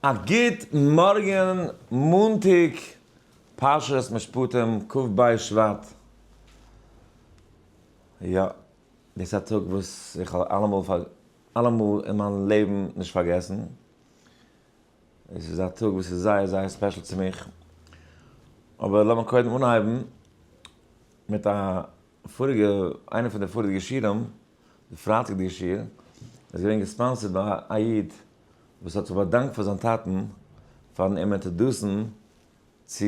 א גוט מארגן מאנטאג פרשת משפטים כ ב שבט. יא, דאס איז א טאג וואס איך האב אלעמאל אלעמאל אין מיין לעבן נישט פארגעסן. עס איז א טאג וואס איז זייער זייער special צו מיך. אבער לאמיר קודם אנהייבן מיט א פאריגע, איינע פון די פאריגע שיעורים, די פרייטאג'דיגע שיעור, איז געווען גע sponsored ביי א איד וואס האט זיך באדאנקט פאר זיין טאטן פארן אים introduce ן צו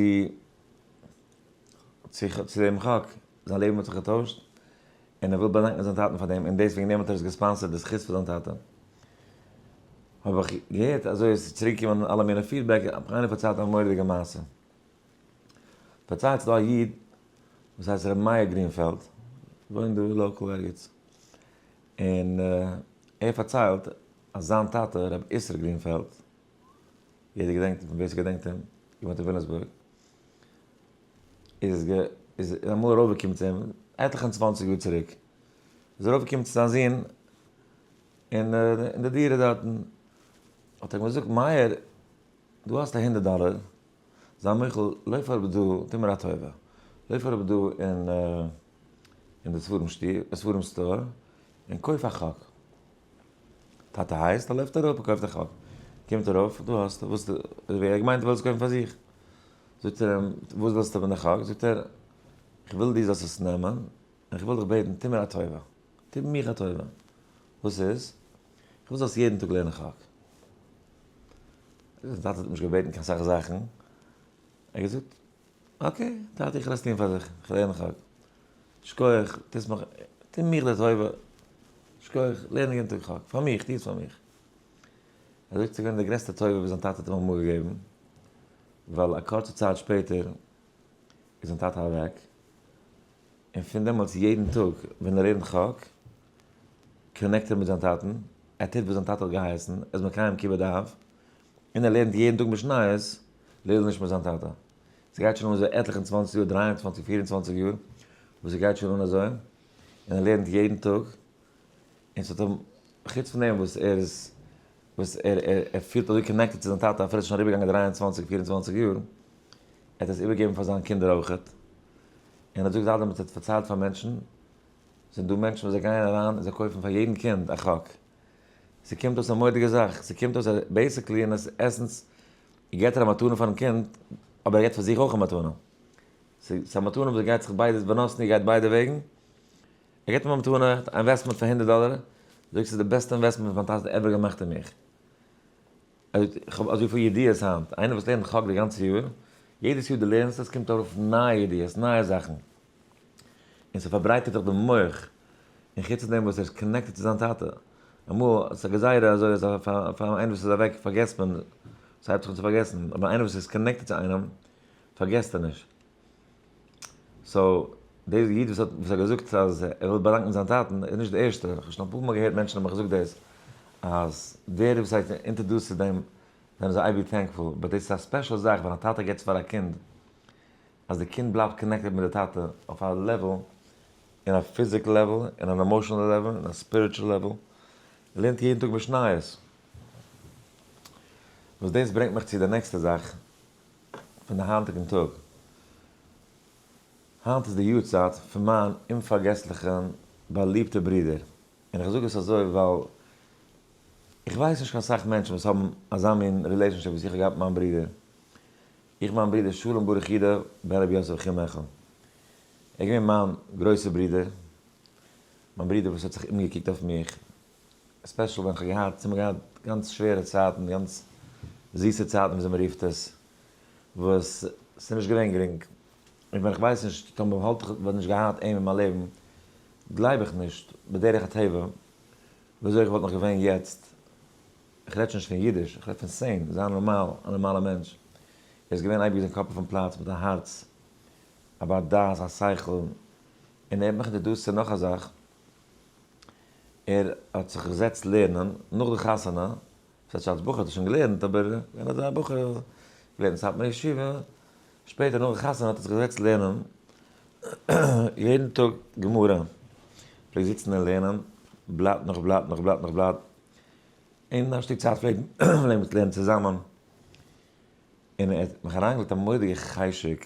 צו צו דעם חק, זיין לעבן האט זיך געטוישט און ער וויל באדאנקן זיין טאטן פאר דעם, און דאס וועגן דעם האט ער עס גע sponsored די זכות פאר זיין טאטע. האב איך געהערט אזוי עס איז צוריק געקומען אלע מינע feedback, האט מיך איינער פארציילט א מורא'דיגע מעשה. פארציילט ס'דא א איד וואס הייסט ר' מאיר גרינפעלד, וואוינט דא local ערגעץ, און ער פארציילט אז זיין טאטע ר' איסר גרינפעלד, יעדער געדענקט אים, ווער ס'געדענקט אים, געוואוינט אין וויליאמסבורג, איז איז אמאל ארויפגעקומען צו אים, עטליכע און צוואנציג יאר צוריק, איז ארויפגעקומען צו זיין זון אין אין די דירה דארטן, האט ער אים געזאגט, מאיר, דא האסטו הונדערט דאלער, זיי מוחל, לויף אראפ דא, טו מיר א טובה, לויף אראפ דא אין אין די ספרים שטוב, ספרים store, און קויף א חק. טאטע הייסט, ער לויפט אראפ און קויפט א חק. קומט ארויף, דא האסטו, וואס ער האט געמיינט ער וויל עס קויפן פאר זיך. זאגט ער אים, וואס ווילסטו פון די חק? זאגט ער, איך וויל דו זאלסט עס נעמען, און איך וויל דיך בעטן, טו מיר א טובה, טו מיך א טובה. וואס איז? איך וויל זאלסט יעדן טאג לערנען חק. זיין טאטע האט אים נישט געבעטן קיין סאך זאכן, ער האט געזאגט, okay, טאטי איך וועל עס טון פאר דיך, איך לערן חק. שכוח, טוסט מיך, טו מיך די טובה, שכוח, לערן יעדן טאג חק, פאר מיך, טו עס פאר מיך. ער זאגט ס'איז געווען די גרעסטע טובה וואס זיין טאטע האט אים אמאל געגעבן, ווייל א קורצע צייט שפעטער איז זיין טאטע אוועק, און פון דעמאלטס יעדן טאג ווען ער לערנט חק, connect ער מיט זיין טאטן, ער טוט וואס זיין טאטע האט געהייסן, ער איז מקיים כיבוד אב, און ער לערנט יעדן טאג משניות, לעילוי נשמת זיין טאטע. ס'גייט שוין אן אזוי עטליכע און צוואנציג יאר, דריי און צוואנציג, פיר און צוואנציג יאר, וואס ס'גייט שוין אן אזוי, און ער לערנט יעדן טאג, און ס'האט אים, חוץ פון דעם וואס ער איז, וואס ער ער פילט אזוי connected צו זיין טאטע אפילו ס'איז שוין אריבערגעגאנגען דריי און צוואנציג, פיר און צוואנציג יאר, ער האט עס איבערגעגעבן פאר זיין קינדער אויכעט, און ער זאגט זייט דעם האט ער פארציילט פאר מענטשן, ס'זענען דא מענטשן וואס זיי גייען אריין און זיי קויפן פאר יעדן קינד א חק. ס'קומט אויס א מורא'דיגע זאך, ס'קומט אויס אז basically אין essence געבט ער א מתנה פארן קינד, אבער ער געבט פאר זיך אויך א מתנה. ס'איז א מתנה וואס גייט זיך ביידע, ונתנו גייט ביידע וועגן. ער געבט אים א מתנה, א investment פאר הונדערט דאלער, זאגט ס'איז די בעסטע investment וואס מיין טאטע האט ever געמאכט אין מיך. איך האב אזויפיל ידיעות היינט, איינער וואס לערנט חק די גאנצע יאר, יעדעס יאר דו לערנסט עס קומט ארויף נייע ידיעות, נייע זאכן. און ס'פארברייטערט זיך די מח, און חוץ פון דעם וואס ער איז connected צו זיין טאטע, אמאל ס'איז א גזירה אזוי אז פאר איינער וואס איז אוועק פארגעסט מען, ס'הייבט זיך אן צו פארגעסן, אבער איינער וואס איז connected צו איינעם פארגעסט ער נישט. so דער איד וואס האט וואס האט געזאגט אז ער וויל באדאנקן זיין טאטן איז נישט די ערשטע, איך האב שוין אפאר מאל געהערט מענטשן האבן געזאגט דאס, אז דער וואס הייסט introduce צו דעם זענען זיי אייביג thankful, but דאס איז א special זאך ווען א טאטע געבט עס פאר א קינד, אז די קינד בלייבט connected מיט די טאטע אויף א level, אין א physical level, אין אן emotional level, אין א spiritual level, ער לערנט יעדן טאג משניות. וואס דאס ברענגט מיך צו די נעקסטע זאך פון די היינטיגן טאג. היינט איז די יארצייט פון מיין אומפארגעסליכן באליבטע ברודער, און איך זאג עס אזוי ווייל איך ווייס נישט קיין סאך מענטשן וואס האבן אזא מין relationship וואס איך האב געהאט מיט מיין ברודער. איך מיין ברודער שלום ברוך יודא בן רבי יוסף חימעכל. ער איז געווען מיין גרויסער ברודער, מיין ברודער וואס האט זיך אומגעקוקט אויף מיך, special ווען כ'האב געהאט, צו מ'האט געהאט גאנץ שווערע צייטן, גאנץ זיסע צייטן וויאזוי מ'רופט עס, וואס ס'איז נישט געווען גרינג. און ווען כ'ווייס נישט, טאמער וואלט איך ווען נישט געהאט אים אין מיין לעבן, גלייב איך נישט, בדרך הטבע, וויאזוי איך וואלט נאך געווען יעצט, איך רעד שוין נישט פון אידיש, איך רעד פון sane, זיין נארמאל, א נארמאלער מענטש. ער איז געווען אייביג זיין קאפ אויפן פלאץ, מיט א הארץ, א בר דעת, א שכל, און ער האט מיך introduced צו נאך א זאך, ער האט זיך געזעצט לערנען נאך די חתונה, ס'הייסט אלס בחור האט ער שוין געלערנט, אבער ווען אזא בחור געלערנט אין סאטמאר ישיבה, שפעטער נאך די חתונה האט ער זיך געזעצט לערנען יעדן טאג גמרא, פלעגט זיצן און לערנען בלאט נאך בלאט נאך בלאט נאך בלאט, און א שטיק צייט פלעגן מיר לערנען צוזאמען. און ער האט מיך אריינגעלייגט א מורא'דיגע חשק,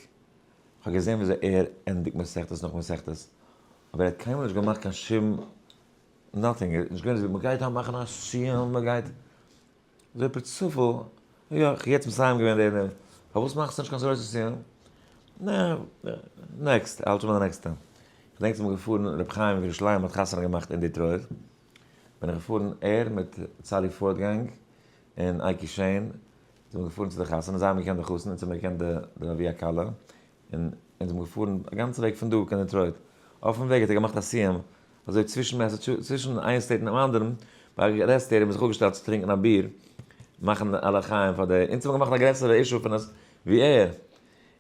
איך האב געזען וויאזוי ער ענדיגט מסכתות נאך מסכתות, אבער ער האט קיינמאל נישט געמאכט קיין שום nothing, ער איז נישט געווען אזוי ווי מ'גייט היינט מאכן א סיום, מ'גייט, אזוי פער צופאל, יא, איך האב יעצט מסיים געווען די און די, פארוואס מאכסטו נישט קיין גרויסע סיום? נע, next, האלט שוין ביי די נעקסטע. כ'דענק ס'איז אמאל געפארן רבי חיים פון ירושלים האט חתונה געמאכט אין דעטרויט, בין איך געפארן ער מיט צאלי פארטגאנג און אייקי שעין, זענען מיר געפארן צו די חתונה, זיי האבן געקענט די חתן, אונז האבן געקענט די אבי הכלה, און אונז זענען געפארן א גאנצע וועג פון דא קיין דעטרויט, אויפן וועג האט ער געמאכט א סיום, אזוי צווישן מעסעטשו צווישן איין state און דעם אנדערן, ביי א rest area האט מען זיך אפגעשטעלט צו טרינקען א ביר, מאכן א לחיים פאר די, אונז האבן געמאכט א גרעסערע issue פון עס ווי ער,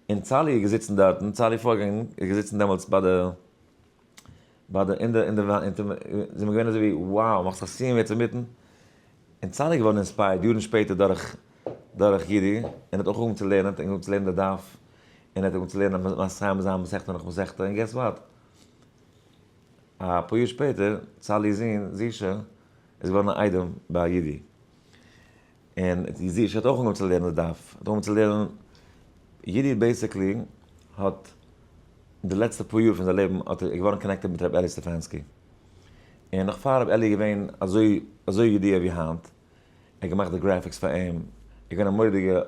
און צאלי איז געזיצן דארטן, צאלי פארגאנג איז געזיצן דעמאלטס ביי די, ביי די, אין די, אין די, זענען מיר געווען אזוי ווי wow, מאכסט א סיום יעצט אינמיטן, און צאלי איז געווארן inspired יארן שפעטער דורך דורך אידי, און האט אויך אנגעהויבן צו לערנען, האט אנגעהויבן צו לערנען די דף, און האט אנגעהויבן צו לערנען מסיים זיין מסכתא נאך מסכתא, און guess what? אפאר יאר שפעטער, צאלי'ס זון זישע איז געווארן א איידעם ביי אידי, און זישע האט אויך אנגעהויבן צו לערנען די דף, האט אנגעהויבן צו לערנען, אידי basically האט די לעצטע פאר יאר פון זיין לעבן האט ער געווארן connected מיט רבי אלי סטעפאנסקי, און נאך פאר רבי אלי איז געווען אזוי אזוי ידוע ווי היינט, ער האט געמאכט די graphics פאר אים, ער איז געווען א מורא'דיגע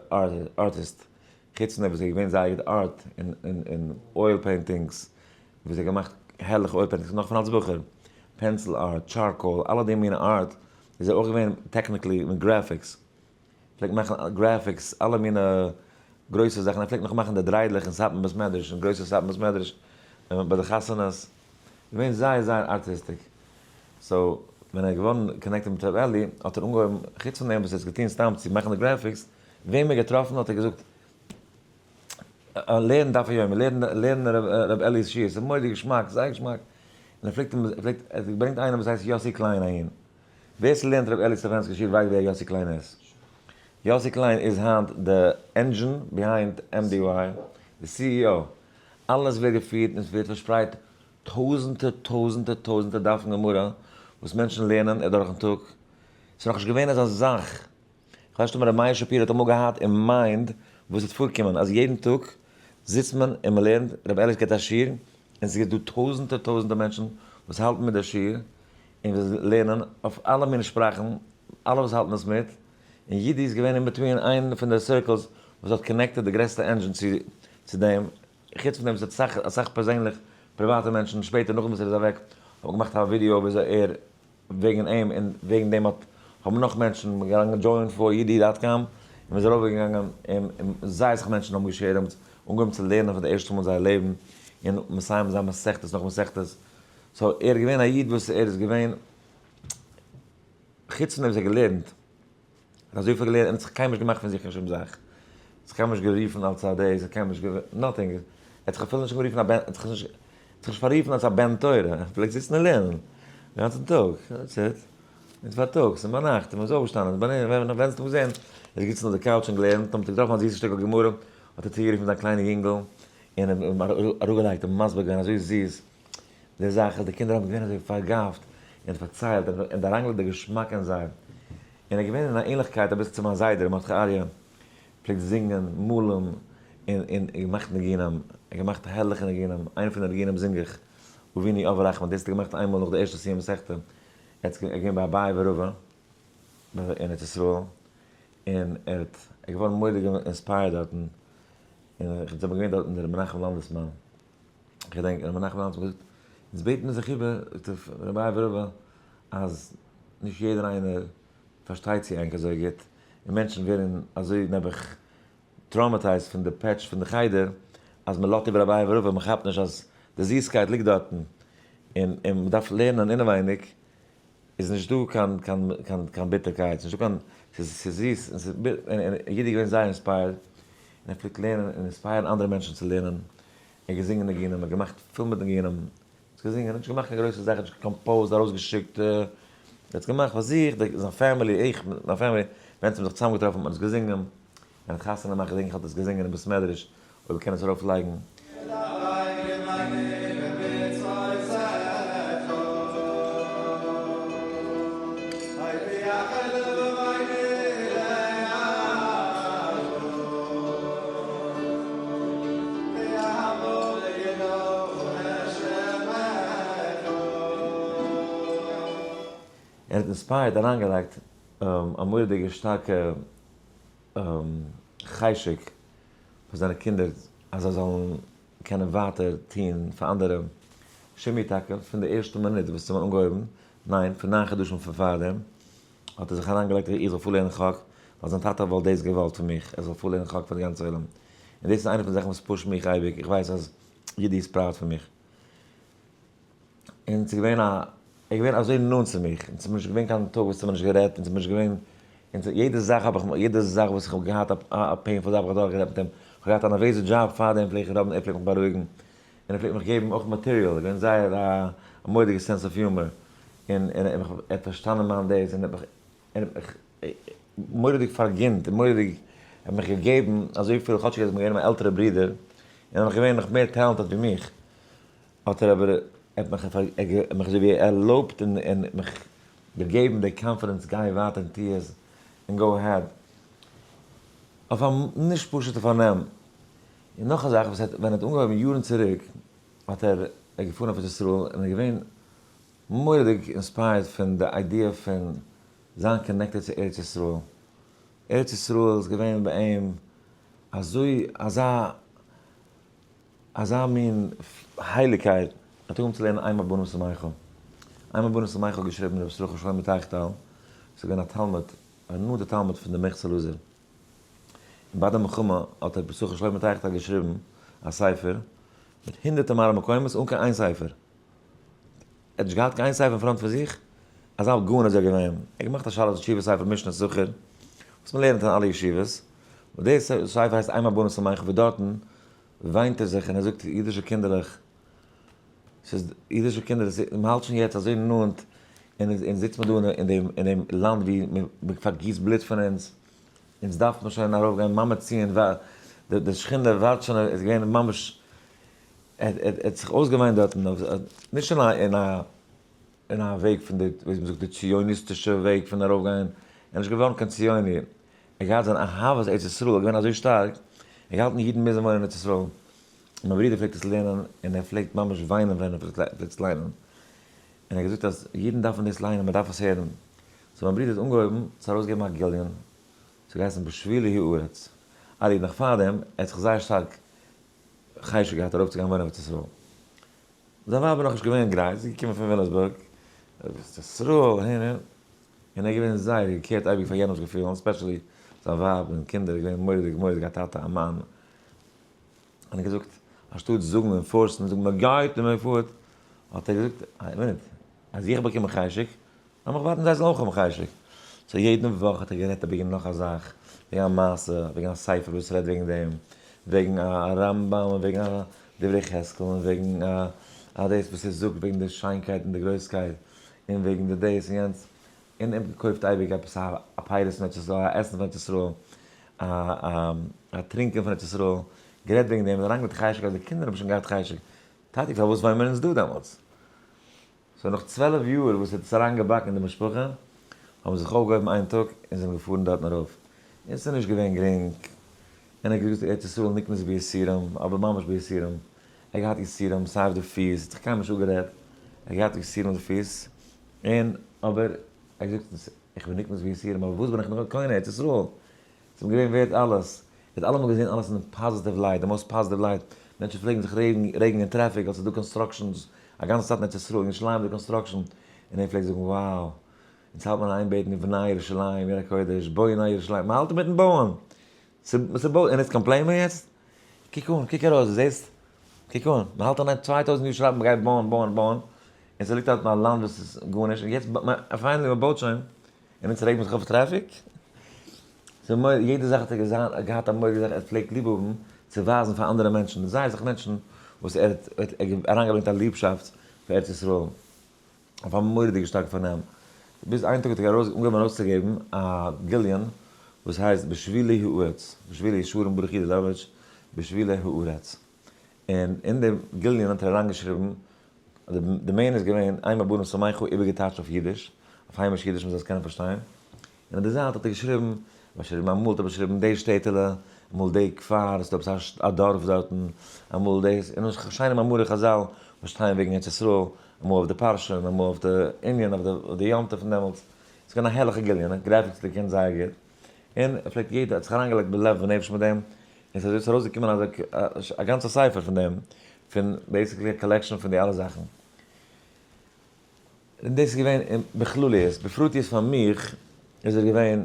ארטיסט, חוץ פון דעם וואס ער איז געווען זייער גוט art און oil paintings, וואס ער האט געמאכט הערליכע oil paintings נאך פון אלס בחור, pencil art, charcoal, אלע די מיני art, איז ער אויך געווען technically מיט graphics, פלעגט מאכן graphics אלע מיני גרויסע זאכן, ער פלעגט נאך מאכן די דריידלעך אין סאטמאר בית מדרש, אין גרויסע סאטמאר בית מדרש, ביי די חתונות, געווען זייער זייער artistic, so ווען ער איז געווארן connected מיט ר' אלי האט ער אנגעהויבן, חוץ פון דעם וואס ער האט עס געטון סתם צו מאכן די graphics, וועם ער האט געטראפן האט ער געזאגט, לערן דף היומי, לערן לערן ר' אלי'ס שיעור, ס'איז מורא'דיג געשמאק, זייער געשמאק, און ער פלעגט אים, ער פלעגט, ער האט געברענגט איינעם וואס הייסט יאסי קליין אהין, ווער ס'לערנט ר' אלי סטעפאנסקי שיעור ווייסט ווער יאסי קליין איז. יאסי קליין איז היינט די engine behind MDY, די CEO. אלעס ווערט געפירט און ס'ווערט פארשפרייט טויזענטער טויזענטער טויזענטער דפים גמרא וואס מענטשן לערנען אדורכן טאג. ס'איז נאכנישט געווען אזא זאך. כ'ווייס נישט אויב ר' מאיר שפירא האט אמאל געהאט אין mind וואס וועט פארקומען אז יעדן טאג זיצט מען און מ'לערנט, ר' אלי'ס געבט א שיעור און ס'איז דא טויזענטער טויזענטער מענטשן וואס האלטן מיט די שיעור און וואס לערנען אויף אלע מיני שפראכן, אלע וואס האלטן עס מיט, און אידי איז געווען in between איין פון די circles וואס האט connected די גרעסטע engine צו צו דעם, חוץ פון דעם וואס האט אסאך אסאך פערזענליך פריוואטע מענטשן שפעטער נאכדעם וואס ער איז אוועק האט מען געמאכט א ווידיאו וויאזוי ער וועגן אים און וועגן דעם האט האבן נאך מענטשן געגאנגען join for אידי dot com און מ'איז ארויף געגאנגען און און זייער אסאך מענטשן האבן גע share ט דעמאלטס אנגעהויבן צו לערנען פאר די ערשטע מאל אין זייער לעבן און מסיים זיין מסכתות נאך מסכתות. so ער איז געווען א איד וואס ער איז געווען, חוץ פון דעם וואס ער האט געלערנט, ער האט אזויפיל געלערנט, ער האט זיך קיינמאל נישט געמאכט פון זיך קיין שום זאך, ער האט זיך קיינמאל נישט גערופן אלס א דאס, ער האט קיינמאל נישט געווען, nothing, ער האט זיך אפילו נישט גערופן א בן, ער האט זיך נישט פאררופן אלס א בן תורה, ער פלעגט זיצן און לערנען די גאנצן טאג, that's it, און פארטאגס און ביינאכט און מען איז אויפגעשטאנען, ווען האסטו אים געזען, ער איז געזיצן אויף די couch און געלערנט, האט מען געטראפן א זיסע שטיקל גמרא, האט ער צוגערופן זיין קליינע יונגל און אים אראפגעלייגט און מסביר געווען אזוי זיס די זאך אז די קינדער האבן געווען אזוי פארגאפט און פארציילט און אריינגעלייגט די געשמאק אין זיי, און ער איז געווען אין א ענליכקייט אביסל צו מיין זיידע ר' מרדכי אריה, פלעגט זינגען, מאלן, און און געמאכט ניגונים, ער האט געמאכט הערליכע ניגונים, איינע פון די ניגונים זינג איך, אבינו אב הרחמן, דאס האט ער געמאכט איינמאל נאך די ערשטע סיום מסכתא, ער איז געווען ביי אביי ורבא אין ארץ ישראל, און ער האט ער איז געווארן מורא'דיג inspired דארטן, און איך בין געווען דארטן מיט ר' מנחם לאנדעסמאן. כ'געדענק ר' מנחם לאנדעסמאן האט געזאגט, אונז בעט מיר זיך איבער, זאגט ער, רבי ורבא, אז נישט יעדער איינער פארשטייט צו ענק אזוי גוט, און מענטשן ווערן אזוי נעבעך traumatized פון די פעטש פון די חדר, אז מען לאזט איבער אביי ורבא, מען כאפט נישט אז די זיסקייט ליגט דארטן, און און מען דארף לערנען אינעווייניג, איז נישט דא קיין קיין קיין קיין ביטערקייט, ס'נישט דא קיין, ס'איז ס'איז זיס, און ס'איז און און יעדער איז געווען זייער inspired, און ער פלעגט לערנען און inspire ן אנדערע מענטשן צו לערנען, ער האט געזינגען ניגונים, ער האט געמאכט פול מיט ניגונים, ער האט געזינגען, נישט געמאכט קיין גרויסע זאכן, נישט composed, ארויסגעשיקט, ער האט עס געמאכט פאר זיך, זיין family, איך מיט מיין family, ווען אונז האבן זיך צוזאמגעטראפן האט מען עס געזינגען, ער האט חתונה געמאכט, געדענק איך האט עס געזינגען אין בית מדרש, אויב מ'קען עס ארויף לייגן. ער האט inspired אריינגעלייגט א מורא'דיגע שטארקע חשק פאר זיינע קינדער אז זיי זאלן קענען ווייטער טון פאר אנדערע. שימי טאקע פון די ערשטע מינוט וואס האט אנגעהויבן, ניין, פון 9 חדשים פון פארדעם, האט ער זיך אריינגעלייגט איך זאל פארלערנען חק, ווייל זיין טאטע וואלט דאס געוואלט פון מיך, ער זאל פארלערנען חק פאר די גאנצע עולם. און דאס איז איינע פון די זאכן וואס push ט מיך אייביג, איך ווייס אז יעדער איז proud פון מיך. און ס'איז געווען א, ער איז געווען אזוי נאנט צו מיך, און ס'איז נישט געווען קיין טאג וואס מ'האט נישט גערעדט, און ס'איז נישט געווען, און יעדע זאך האב איך, יעדע זאך וואס איך האב געהאט א painful זאך האב איך דורכגערעדט מיט אים. איך האב געהאט א נערוועזע דזשאב פארדעם פלעג איך רעדן, ער פלעגט מיך בארואיגן, און ער פלעגט מיך געבן אויך material, ער איז געווען זייער א מורא'דיגע sense of humor, און ער האט פארשטאנען מיין דאס, און ער האט מיך מורא'דיג פארגינט, און מורא'דיג, ער האט מיך געגעבן אזויפיל, כאטשיג ער איז געווען מיין עלטערע ברודער, און ער איז נאך געווען נאך מער talented ווי מיך, האט ער אבער, ער האט מיך מיך אזוי ווי ערלויבט און מיך געגעבן די confidence גיי ווייטער און טו עס און go ahead, אויף א נישט פשוט'ע פארנעם. און נאך א זאך וואס ער האט, ווען ער האט אנגעהויבן יארן צוריק, האט ער געפארן אויף ארץ ישראל און ער איז געווען מורא'דיג inspired פון די idea פון זיין connected צו ארץ ישראל. ארץ ישראל איז געווען ביי אים אזוי אזא אזא מין הייליגקייט. ער האט אנגעהויבן צו לערנען אם הבנים שמחה. אם הבנים שמחה האט געשריבן רבי ישראל שלמה טייכטאל, וואס איז געווען א תלמיד, א נאנטער תלמיד פון די מנחת אלעזר. און ביי די מלחמה האט רבי ישראל שלמה טייכטאל געשריבן א ספר מיט הונדערטער מראה מקומות אן קיין איין ספר. ער האט נישט געהאט קיין איין ספר אין front פון זיך, אזא גאון איז ער געווען. ער האט געמאכט א שאלות ותשובות ספר משנת זכר, וואס מען לערנט אין אלע ישיבות. און דער ספר הייסט אם הבנים שמחה, וואו דארטן וויינט ער זיך און ער זאגט אידישע קינדערלעך, ס'איז אידישע קינדער, מען האלט שוין יעצט אזוי נאנט, און אונז זיצט מען דא אין דעם אין דעם לאנד ווי מען פארגיסט בלוט פון אונז, אונז דארף מען שוין ארויפגיין מאמע ציון, די שכינה ווארט שוין, ער איז געווען ממש, ער האט זיך אויסגעוויינט דארטן, נישט אין א אין א אין א וועג פון די, ווי מ'זאגט, די ציוניסטישע וועג פון ארויפגיין, ער איז נישט געווארן קיין ציוני, ער האט געהאט זיין אהבת ארץ ישראל איז געווען אזוי שטארק, ער האט געהאלטן אידן מוזן וואוינען אין ארץ ישראל, און מיין ברודער פלעגט עס לערנען און ער פלעגט ממש וויינען ווען ער פלעגט עס ליינען, און ער האט געזאגט אז אידן דארפן דאס ליינען, מען דארף עס הערן, so מיין ברודער האט אנגעהויבן צו ארויסגעבן א גליון, ס'האט געהייסן בשבילי הארץ, ארי נאך פארדעם, ער האט זיך זייער שטארק חשק געהאט ארויפצוגיין וואוינען אויף ארץ ישראל. זיין ווייב איז נאכנישט געווען גרייט, זי איז געקומען פון וויליאמסבורג, ארץ ישראל, אהין אהין, און ער איז געווען זייער געקערט אייביג פאר יענעמ'ס געפילן, especially זיין ווייב און קינדער, איז געווען מורא'דיג מורא'דיג א טאטע א מאן, און ער האט געזאגט, אנשטאט זאגן און force ן, זאגן מען גייט און מען פארט, האט ער געזאגט, איין מינוט, אז איך באקום חשק, לאמיך ווארטן זיי זאלן אויך האבן חשק. so יעדן וואך האט ער גערעדט וועגן נאך א זאך, וועגן א מעשה, וועגן א ספר וואס רעדט וועגן דעם, וועגן א רמב"ם און וועגן א דברי יחזקאל און וועגן א דאס וואס ער זאגט וועגן די שיינקייט און די גרויסקייט און וועגן די דאס און יענץ, און ער האט געקויפט אייביג עפעס א פירות פון ארץ ישראל, א עסן פון ארץ ישראל, א טרינקען פון ארץ ישראל, גערעדט וועגן דעם און אריינגעלייגט חשק אז די קינדער האבן שוין געהאט חשק, טאטי פארוואס וואוינען מיר אונז דא דעמאלטס? so נאך 12 יאר וואס ער האט עס אריינגעבאקן אין די משפחה, האבן זיך אויפגעהויבן איין טאג און זענען געפארן דארטן ארויף. און עס איז נישט געווען גרינג, און ער האט געזאגט ארץ ישראל נקנית ביסורים, אבער ממש ביסורים. ער האט געהאט יסורים סיי אויף די פיס, האט זיך קיינמאל נישט אפגערעדט, ער האט געהאט יסורים אויף די פיס, און אבער ער האט געזאגט איך בין נקנית ביסורים, אבער וואס בין איך נאך קונה ארץ ישראל? ס'איז אים געווען ווערט אלעס. ער האט אלעמאל געזען אלעס אין positive light, די most positive light. מענטשן פלעגן זיך רעגן אין טרעפיק ווייל ס'איז דא constructions א גאנצע צייט אין ארץ ישראל, אין ירושלים איז דא construction. און ער פלעגט זאגן, wow, אונז האלט מען איין בעטן ובנה ירושלים עיר הקודש, בונה ירושלים, מ'האלט אינמיטן בויען! ס'בויט, און יעצט complain מיר יעצט? קוק אן, קוק ארויס, דו זעסט? קוק אן, מ'האלט אין איין 2000 יאר שרייבן מ'גייט בויען, בויען, בויען, און ס'ליגט דארטן א לאנד וואס איז גארנישט, און יעצט finally מ'בויט שוין, און אונז רעגן מיר זיך אויף טרעפיק? יעדע זאך האט ער געהאט א מורא'דיגע זאך, ער פלעגט ליב האבן צו ווייזן פאר אנדערע מענטשן, זייער אסאך מענטשן וואס ער האט אריינגעברענגט א ליבשאפט פאר ארץ ישראל, אויף א מורא'דיגע שטארקע פארנעם, ביז איין טאג האט ער אנגעהויבן ארויסצוגעבן א גליון וואס הייסט בשבילי הארץ, בשבילי ישורון ברוך יודא לעבאוויטש, בשבילי הארץ, און אין דעם גליון האט ער אריינגעשריבן די main איז געווען אם הבנים שמחה איבערגעטייטשט אויף אידיש, אויף היימיש אידיש מ'זאל עס קענען פארשטיין, און אויף די זייט האט ער געשריבן, באשריבן אמאל האט ער באשריבן די שטעטעלע, אמאל די כפר, עס איז דא עפעס א דארף דארטן, אמאל דאס, און אויך שיינע מאמרי חז"ל וואס שטייען וועגן ארץ ישראל. אמאל אויף די פרשה און אמאל אויף די ענין, אויף די יום טוב פון דעמאלטס. ס'איז געווען א הערליכע גליון, graphics האט ער געקענט זייער גוט. און ער פלעגט יעדע, האט זיך אריינגעלייגט בלב ונפש מיט דעם, און ס'איז אזוי ארויסגעקומען א גאנצע ספר פון דעם, פון basically א collection פון די אלע זאכן. און דאס איז געווען בכלליות, בפרטיות פאר מיך איז ער געווען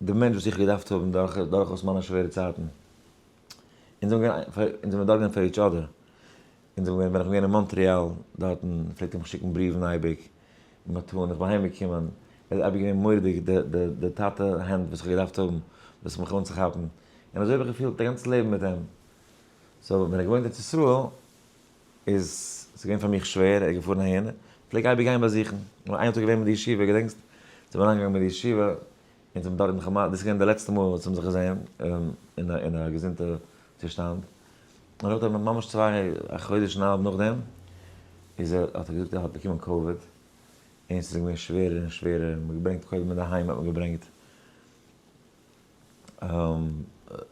די מענטש וואס איך האב געדארפט האבן דורכאויס מיינע שווערע צייטן. אונז זענען דארט געווען פאר each other. אונז זענען געווען, ווען איך בין געווען אין מאנטריאל דארטן פלעגט ער מיך שיקן בריוון אייביג, און מתנות, איך בין אהיים געקומען, ער איז אייביג געווען מורא'דיג די די די טאטע הענט וואס איך האב געדארפט האבן, וואס מיך אנצוכאפן, און אזוי האב איך געפילט א גאנץ לעבן מיט אים. so ווען ער געוואוינט אין ארץ ישראל איז ס'איז געווען פאר מיך שווער, ער איז געפארן אהין, פלעג אייביג גיין באזוכן, נאר איין טאג געווען מיט די ישיבה, געדענקסט? זענען מיר אריינגעגאנגען מיט די ישיבה, און זיי האבן דארט נאכאמאל, דאס איז געווען די לעצטע מאל וואס זיי האבן זיך געזען אין א געזונטע צושטאנד, און נאכדעם ממש צוויי א חודש און א האלב נאכדעם איז ער האט ער געזאגט ער האט באקומען קאוויד, און ס'איז געווען שווערער און שווערער, מ'האט געברענגט קודם אינדערהיים האט מען געברענגט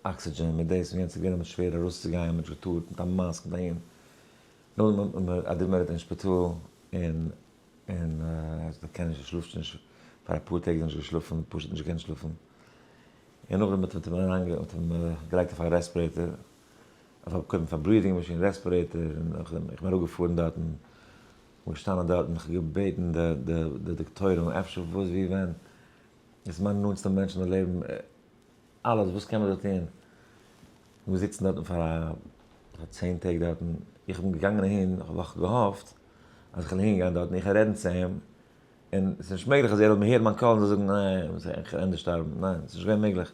oxygen מיט דאס און יענץ, ס'איז געווען ממש שווער ארויסצוגיין, מ'האט נישט געטארט מיט א mask מיט אהין, נאכדעם האט מען admitted אין שפיטאל און און ער קען נישט, ער שלאפט נישט, פאר אפאר טעג איז ער נישט געשלאפן, פשוט נישט געקענט שלאפן, און נאכדעם האט מען אים האט אים געלייגט אויף א respirator, אויף א קודם אויף א breathing machine, respirator, און נאכדעם איך בין אראפגעפארן דארטן, כ'בין געשטאנען דארטן, איך האב געבעטן די די די דאקטוירים אפשר וואס ווי ווען, עס איז מיין נאנטסטע מענטש אין די לעבן, אלעס וואס קען מען דא טון, מיר זיצן דארטן פאר א פאר צען טעג דארטן, איך בין געגאנגען אהין, איך האב געהאפט אז איך וועל אהין גיין דארטן, איך וועל רעדן צו אים, און עס איז נישט מעגליך אז ער זאל מיר הערן מיין קול און זאל זאגן ניין, איך וועל ענדערש שטארבן, ניין, עס איז נישט געווען מעגליך,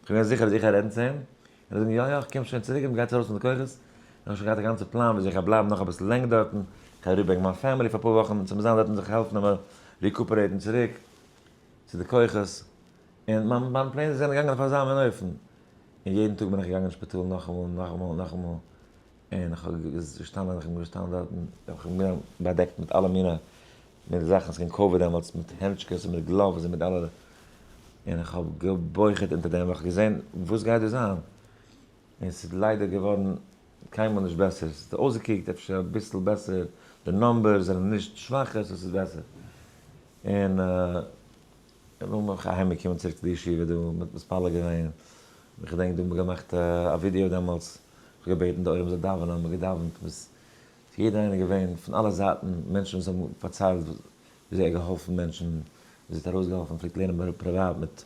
איך בין געווען זיכער אז איך וועל רעדן צו אים, און ער זאל זאגן יא יא, איך קום שוין צוריק און מ'גייט ארויס מיט די כוחות, איך האב שוין געהאט א גאנצע פלאן וויאזוי איך גיי בלייבן נאך אביסל לענגער דארטן, איך גיי אריבערברענגען מיין family פאר אפאר וואכן, צו מיר זיין דארטן זיך העלפן און recuperate ן צוריק צו די כוחות, און מיין מיין plans זענען געגאנגען אויף אזא מין אופן, און יעדן טאג בין איך געגאנגען אין שפיטאל נאכאמאל און נאכאמאל און נאכאמאל, און איך האב געשטאנען, איך בין געשטאנען דארטן, איך בין געווען באדעקט מיט אלע מיני מיני זאכן, ס'איז געווען קאוויד דעמאלטס, מיט הענטשקעס און מיט gloves און מיט אלע, און איך האב געבוכה'ט אונטער דעם, ווייל איך האב געזען וואס גייט דא זיין, און ס'איז ליידער געווארן קיינמאל נישט בעסער, ס'האט אויסגעקוקט אפשר אביסל בעסער, די numbers זענען נישט שוואכער, so ס'איז בעסער, און. איך בין נאך אהיים געקומען צוריק צו די ישיבה דא, מ'האט מתפלל געווען, איך געדענק דא האט מען געמאכט א ווידיאו דעמאלטס, איך האב געבעטן די עולם זאל דאווענען, מ'האט געדאווענט, מ'איז יעדער איינער געווען פון אלע זייטן, מענטשן וואס האבן פארציילט וויאזוי ער האט געהאלפן מענטשן, וויאזוי ער האט ארויסגעהאלפן, פלעגט לערנען פריוואט מיט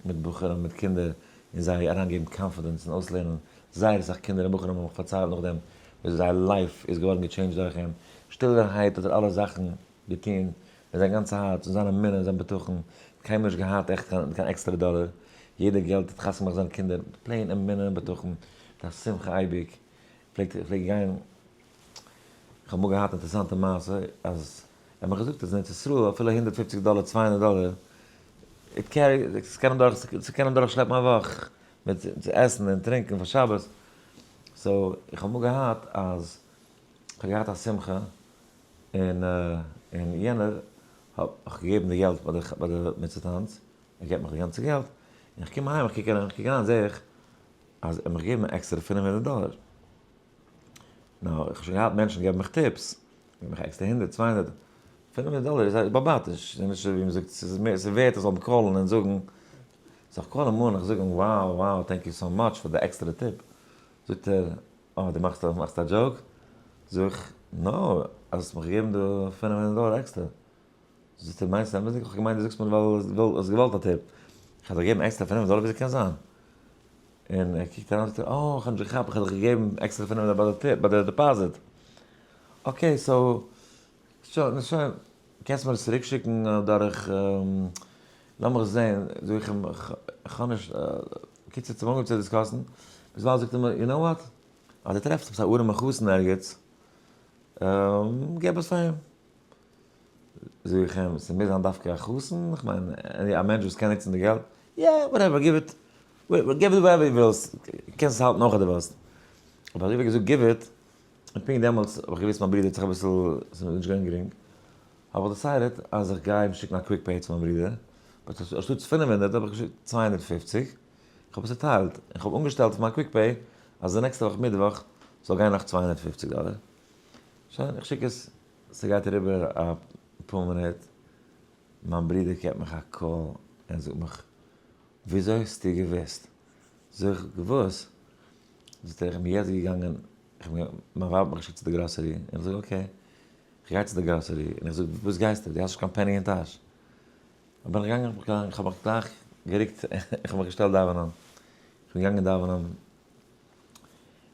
מיט בחורים מיט קינדער, און זיי אריינגעבן confidence און אויסלערנען, זייער אסאך קינדער און בחורים האבן מיך פארציילט נאכדעם וויאזוי זייער life איז געווארן גע change ט דורך אים, שטילערהייט האט ער אלע זאכן געטון מיט זיין גאנצע הארץ און זיין אמונה און זיין בטחון, קיינמאל נישט געהאט עכט קיין עקסטערע דאלער, יעדע געלט האט חתונה געמאכט זיינע קינדער מיט plain אמונה און בטחון, מיט א שמחה אייביג, פלעגט פלעגט גיין, איך האב אמאל געהאט אינטערעסאנטע מעשה, אז ער האט מיך געזאגט אז אין ארץ ישראל אפילו 150 דאלער 200 דאלער, it carry, ס'קען אים דורך, ס'קען אים דורך שלעפן א וואך, מיט צו עסן און טרינקען פאר שבת, so איך האב אמאל געהאט אז, איך האב געהאט א שמחה, און און יענער האט מיך געגעבן די געלט ביי די ביי די מצוה טאנץ, ער געבט מיך די גאנצע געלט, און איך קום אהיים איך קוק אריין איך קוק אריין זעה איך אז ער האט מיך געגעבן עקסטערע 500 דאלער, נו איך האב שוין געהאט מענטשן געבן מיך tips, געבן מיך עקסטער הונדערט 200, 500 דאלער איז באבאטיש, ס'איז נישט ווי מ'זאגט ס'איז מער ס'איז ווערט איך זאל אים call ן און זאגן, so איך call אים אן איך זאג אים wow wow thank you so much פאר די עקסטערע tip, זאגט ער אה, דו מאכסט מאכסט א joke? זאג איך, no, אז האסט מיך געגעבן די 500 דאלער עקסטער. זאגט ער, מיינסט אמת'דיג? איך האב געמיינט דו זאגסט מיר ווייל האסט געוואלט א tip. איך האב דיר געגעבן עקסטער 500 דאלער וויאזוי קען זיין? און ער קוקט אריין זאגט ער, אה, איך האב נישט געכאפט, איך האב דיך געגעבן עקסטערע 500 ביי די tip, ביי די deposit. okay, so, שוין, שוין, קענסט מיר עס צוריק שיקן דורך, לאמיך זען, זאג איך אים, איך האב נישט, קיצור צום אנגעהויבן צו discuss ן, ביז זאגט ער מיר, you know what, אז דו טרעפסט עפעס א ארעמע חתן ערגעץ, געב עס פאר אים. זאג איך אים, ס'מוז זיין דווקא א חתן? איך מיין, א מענטש וואס קען נוצן די געלט? yeah, whatever, give it, give it wherever דו ווילסט, קענסט עס האלטן אויך אז דו ווילסט. אבער אזוי ווי געזאגט give it, און פונקט דעמאלטס האב איך געוואוסט מיין ברודער האט זיך אביסל, ס'איז נישט געווען גרינג, האב איך decided אז איך גיי אים שיקן א quick pay צו מיין ברודער, but אנשטאטס 500 האב איך געשיקט 250, איך האב עס צעטיילט, און איך האב אנגעשטעלט אויף מיין quick pay אז די נעקסטע וואך מיטוואך זאל גיין נאך 250 דאלער. שוין, איך שיק עס. ס'גייט אריבער א פאר מינוט, מיין ברודער געבט מיך א call און זאגט מיך, וויאזוי האסטו געוואוסט? זאג איך, וואס? זאגט ער, איך בין יעצט געגאנגען, מיין ווייב האט מיך געשיקט צו די גראסערי, און איך זאג okay, איך גיי צו די גראסערי, און איך זאג, וואס גייסטו? דו האסט נישט קיין penny אין טאש. בין איך געגאנגען, איך האב מיך גלייך גערוקט, איך האב מיך געשטעלט דאווענען, איך בין געגאנגען דאווענען,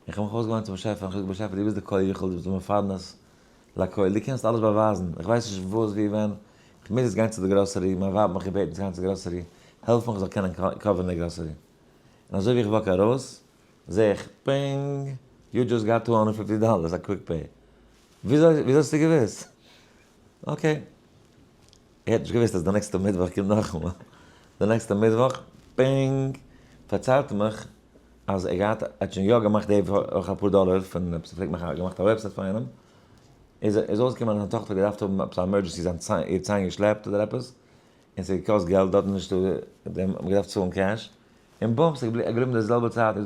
איך האב מיך אויסגעוויינט צום באשעפער, איך האב געזאגט באשעפער דו ביסט די כל יכול, דו ביסט די מפרנס לכל, דו קענסט אלעס באווייזן, איך ווייס נישט וואס ווי ווען, איך מוז יעצט גיין צו די גראסערי, מיין ווייב האט מיך געבעטן צו גיין צו די גראסערי, העלף מיך איך זאל קענען cover ן די גראסערי. און אזוי ווי איך walk ארויס, זע איך, ping, you just got 250 dollars, א quick pay. וויאזוי וויאזוי האסטו געוואוסט? okay. ער האט נישט געוואוסט אז די נעקסטע מיטוואך קומט נאכאמאל. די נעקסטע מיטוואך, ping, פארציילט ער מיך אז ער געהאט, ער האט שוין יא געמאכט די וואך אפאר דאלער פון עפעס, ער פלעגט מאכן, געמאכט א website פאר איינעם, איז איז אויסגעקומען אז זיין טאכטער האט געדארפט האבן עפעס א emergency, זיין ציין, איר ציין געשלעפט אדער עפעס, און ס'האט געקאסט געלט, דארט איז נישטא דעם, האט מען געדארפט צאלן cash, און בום, ס'איז געבליבן די זעלבע צייט,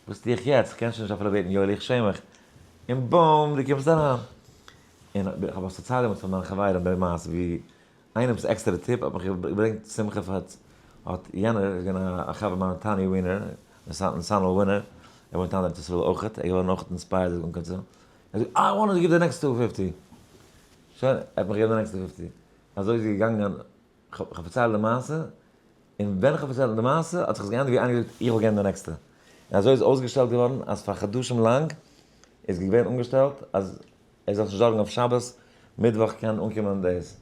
וואס טו איך יעצט, כ'קען שוין נישט אפילו בעטן יואלי איך שעם מיך, און בום, דו קומסט אריין. און איך האב עס פארציילט דעמאלטס פאר מיינע חברים די מעשה ווי איינעמס עקסטערע tip האט מיך געברענגט שמחה פאר האט יענער איז געווען א חבר מיינער טאני ווינער, נתנאל ווינער, ער וואוינט היינט אין ארץ ישראל אויכעט, ער איז געווארן אויכעט inspired אנקומען צו, ער זאגט I want to give the next 250, שוין ער האט מיך געגעבן די נעקסטע fifty, אזוי איז געגאנגען, כ'האב פארציילט די מעשה, און ווען כ'האב פארציילט די מעשה האט זיך עס געענדיגט ווי איינער געזאגט איך וועל געבן די נעקסטע, און אזוי איז אויסגעשטעלט געווארן אז פאר חדשים לאנג איז געווען אנגעשטעלט אז ער זאל זיך נישט זארגן אויף שבת, מיטוואך קען אנקומען דאס.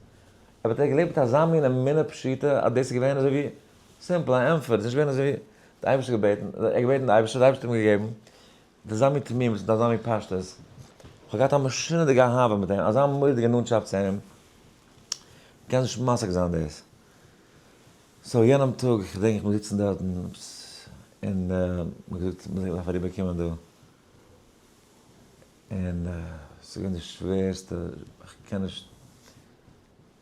אבער האט ער געלעבט מיט אזא מין אמונה פשוטה אז דאס איז געווען אזוי ווי simple א ענטפער, עס איז נישט געווען אזוי ווי די אייבערשטער געבעטן, ער האט געבעטן די אייבערשטער, די אייבערשטער האט אים געגעבן, מיט אזא מין תמימות, מיט אזא מין פשטות, איך האב געהאט א משונה'דיגע אהבה מיט אים, אזא מורא'דיגע נאנטשאפט צו אים, מ'קען נישט משיג זיין דאס. so יענעם טאג, איך געדענק איך בין געזיצן דארטן, און מ'האט געזאגט מ'דארף אריבער קומען דא, און ס'איז געווען די שווערסטע, איך קען נישט,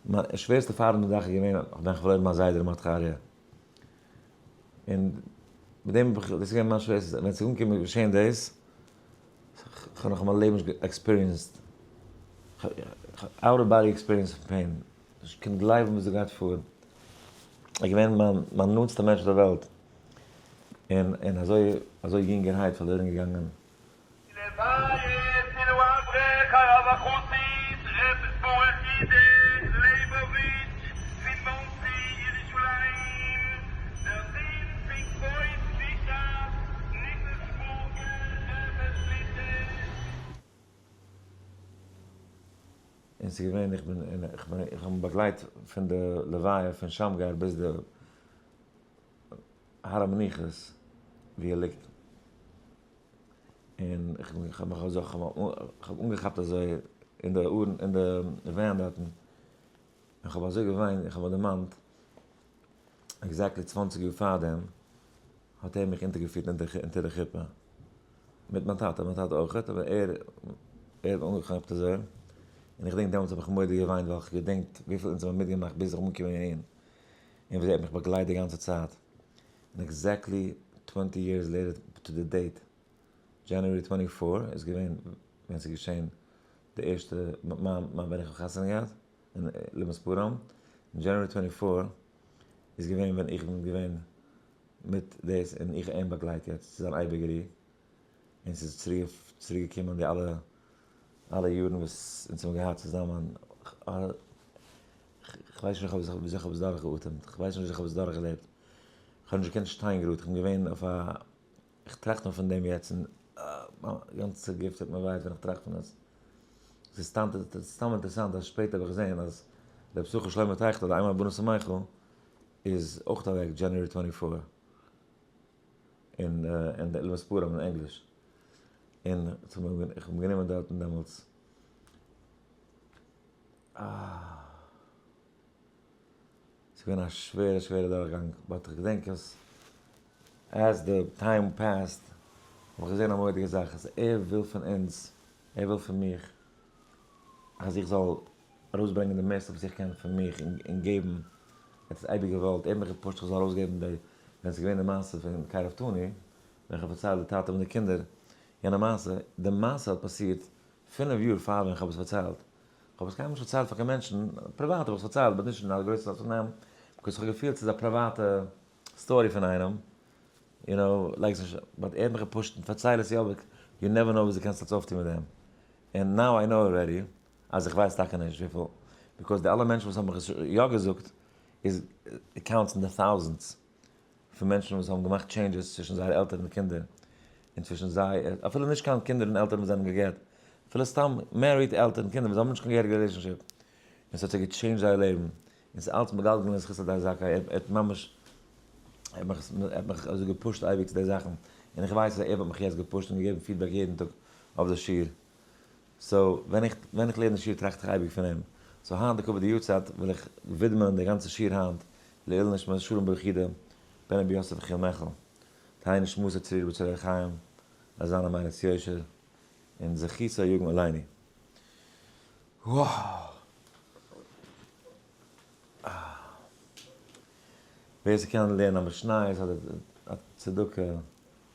מיין שווערסטע פארן זאך איז געווען ווען איך פארלוירן מיין זיידע ר' מרדכי אריה, און מיט דעם האב איך, דאס איז געווען מיין שווערסטע, ווען ס'איז אנגעקומען געשען דאס, כ'האב נאך אין מיין לעבן נישט experienced, out of body experience פון pain, נישט געקענט גלייבן וואס דא גייט פאר, ער איז געווען מיין מיין נאנטסטע מענטש אויף דער וועלט, און און אזוי אזוי יונגערהייט פארלוירן געגאנגען. לבית צילו האברך הרב החסיד ר' ברוך אידא לעבאוויטש פון מאנסי ירושלים, דער זון פון כבוד קדושת ניקלשבורגער רבי שליטא. און ס'איז געווען, איך בין, איך בין, איך האב אים באגלייט פון די לוויה פון שמגר ביז די הר המנוחות ווי ער ליגט. און איך האב מיך אזוי, איך האב אנגעכאפט אזוי אין די ארון, אין די van דארטן, און כ'האב אזוי געוויינט, איך האב מיר דערמאנט, exactly 20 יאר פארדעם האט ער מיך אונטערגעפירט אונטער די חופה, מיט מיין טאטע, מיין טאטע אויכעט, אבער ער ער האט אנגעכאפט אזוי, און איך געדענק דעמאלטס האב איך מורא'דיג געוויינט ווייל איך געדענקט וויפיל אונז האבן מיטגעמאכט ביז איך בין אנגעקומען אהין, און וויאזוי ער האט מיך באגלייט די גאנצע צייט. און exactly 20 years later to the date, January 24 איז געווען ווען ס'איז געשען די ערשטע מיין מיין ווען איך האב חתונה געהאט אין למספרם, January 24 איז געווען ווען איך בין געווען מיט דאס און איך אים באגלייט יעצט צו זיין אייביגע רו, און ס'איז צוריק צוריק געקומען די אלע אלע יארן וואס אונז האבן געהאט צוזאמען, כ'ווייס נישט וויאזוי כ'האב עס דורכגעאטעמט, כ'ווייס נישט וויאזוי כ'האב עס דורכגעלעבט, כ'האב נישט געקענט שטיין גראד, כ'בין געווען אויף א, כ'טראכט נאך פון דעם יעצט און מיין גאנצע גוף טוט מיר וויי ווען איך טראכט פון עס. ס'איז סתם סתם אינטערעסאנט אז שפעטער האב איך געזען אז ר' יששכר שלמה טייכטער די איינמאל בנות מיכל איז אויך אוועק January 24 אין אין די למספרם אין ענגליש און איך האב גענומען דארטן דעמאלטס אה. ס'איז געווען א שווערע שווערע דורכגאנג, but איך געדענק אז as the time passed האב איך געזען א מורא'דיגע זאך אז ער וויל פון אונז, ער וויל פון מיך אז איך זאל ארויסברענגען די מערסטע וואס איך קען פון מיך און געבן, ער האט עס אייביג געוואלט, ער האט מיך געפושט איך זאל ארויסגעבן די, ווען ס'איז געווען די מעשה פון קרבתנו, ווען איך האב פארציילט די טאטע מיט די קינדער יענע מעשה, די מעשה האט פאסירט פינף יאר פאר ווען איך האב עס פארציילט. כ'האב עס קיינמאל נישט פארציילט פאר קיין מענטשן, פריוואט האב איך עס פארציילט but נישט אין א גרויסע פארנעם, because כ'האב געפילט ס'איז א פריוואטע story פון איינעם, you know, לייג עס נישט, but ער האט מיך געפושט און פארצייל עס יא, but you never know וואס דו קענסט אלס אויפטון מיט דעם, און now I know already אז איך ווייס טאקע נישט וויפיל, because די אלע מענטשן וואס האבן מיך עס יא געזאגט איז it counts אין די thousands פון מענטשן וואס האבן געמאכט changes צווישן זייערע עלטערן און קינדער, און צווישן זיי, אפילו נישט קיין קינדער און עלטערן וואס זענען גע'גט, אפילו סתם married עלטערן און קינדער וואס האבן נישט קיין געהעריגע relationship, און ס'האט זיי גע change ט זייער לעבן, און ס'איז אלץ מגלגלין לזכות על ידי זכאי, ער האט ממש, ער האט מיך, ער האט מיך אזוי גע push ט אייביג צו די זאכן, און איך ווייס אז ער וואלט מיך יעצט גע push ט און געגעבן feedback יעדן טאג אויף די שיעור. so ווען איך ווען איך לערן די שיעור טראכט איך אייביג פון אים, so היינט לכבוד די יארצייט וויל איך ווידמען די גאנצע שיעור היינט לעילוי נשמת שלום ברוך יודא בן רבי יוסף יחיאל מעכל, תהא נשמתו צרורה בצרור החיים, זאל זיין א מליץ יושר, און זכותו יגן עלינו. ווער ס'קען לערנען א משניות אדער א צדקה,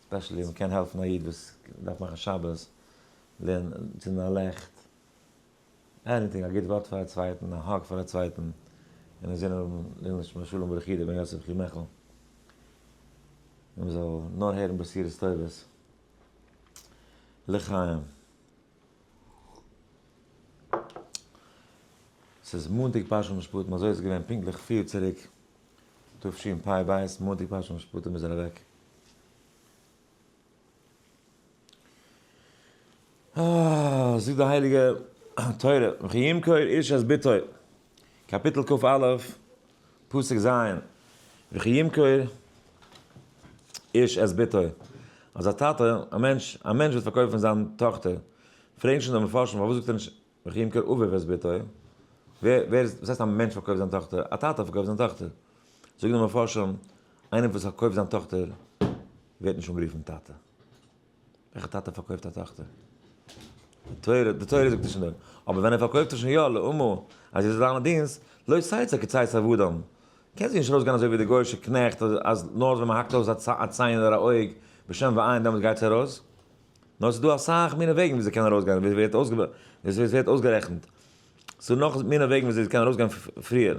especially מ'קען העלפן א איד וואס דארף מאכן שבת, לערנען, צינדן א לעכט, anything, א גוט ווארט פאר א צווייטן, א hug פאר א צווייטן, און אינזין האבן לעילוי נשמת שלום ברוך יודא בן יוסף יחיאל מעכל, און מ'זאל נאר הערן בשורות טובות. לחיים. ס'איז מאנטאג פרשת משפטים, אזוי איז עס געווען פונקטליך 4 יאר צוריק, תשפ"ב, מאנטאג פרשת משפטים איז ער אוועק. זאגט די הייליגע תורה, וכי ימכור איש את בתו, קאפיטל כ"א, פסוק ז', וכי ימכור איש את בתו, אז א טאטע, א מענטש, א מענטש וועט פארקויפן זיין טאכטער, פרעגן שוין די מפרשים פארוואס זאגט ער נישט וכי ימכור אביו את בתו, ווער, ווער איז, וואס הייסט א מענטש פארקויפט זיין טאכטער, א טאטע פארקויפט זיין טאכטער, זאגן די מפרשים, איינער וואס פארקויפט זיין טאכטער ווערט נישט אנגערופן טאטע. וועלכע טאטע פארקויפט א טאכטער? די תורה, די תורה זאגט עס שוין דא. אבער ווען ער פארקויפט עס שוין יא לאמה, אז זי זאל זיין א דינסט, לא תצא כצאת עבדים. קען זי נישט ארויסגיין אזוי ווי די גוי'אישע קנעכט, אז נאר ווען מען האקט אויס א ציין אדער א אויג, בשן ועין, דעמאלטס גייט זי ארויס. נאר ס'איז דא אסאך מיני וועגן ווי זי קען ארויסגיין, ווי עס ווערט אויסגערעכנט. ס'איז דא נאך מיני וועגן ווי זי קען ארויסגיין פריער.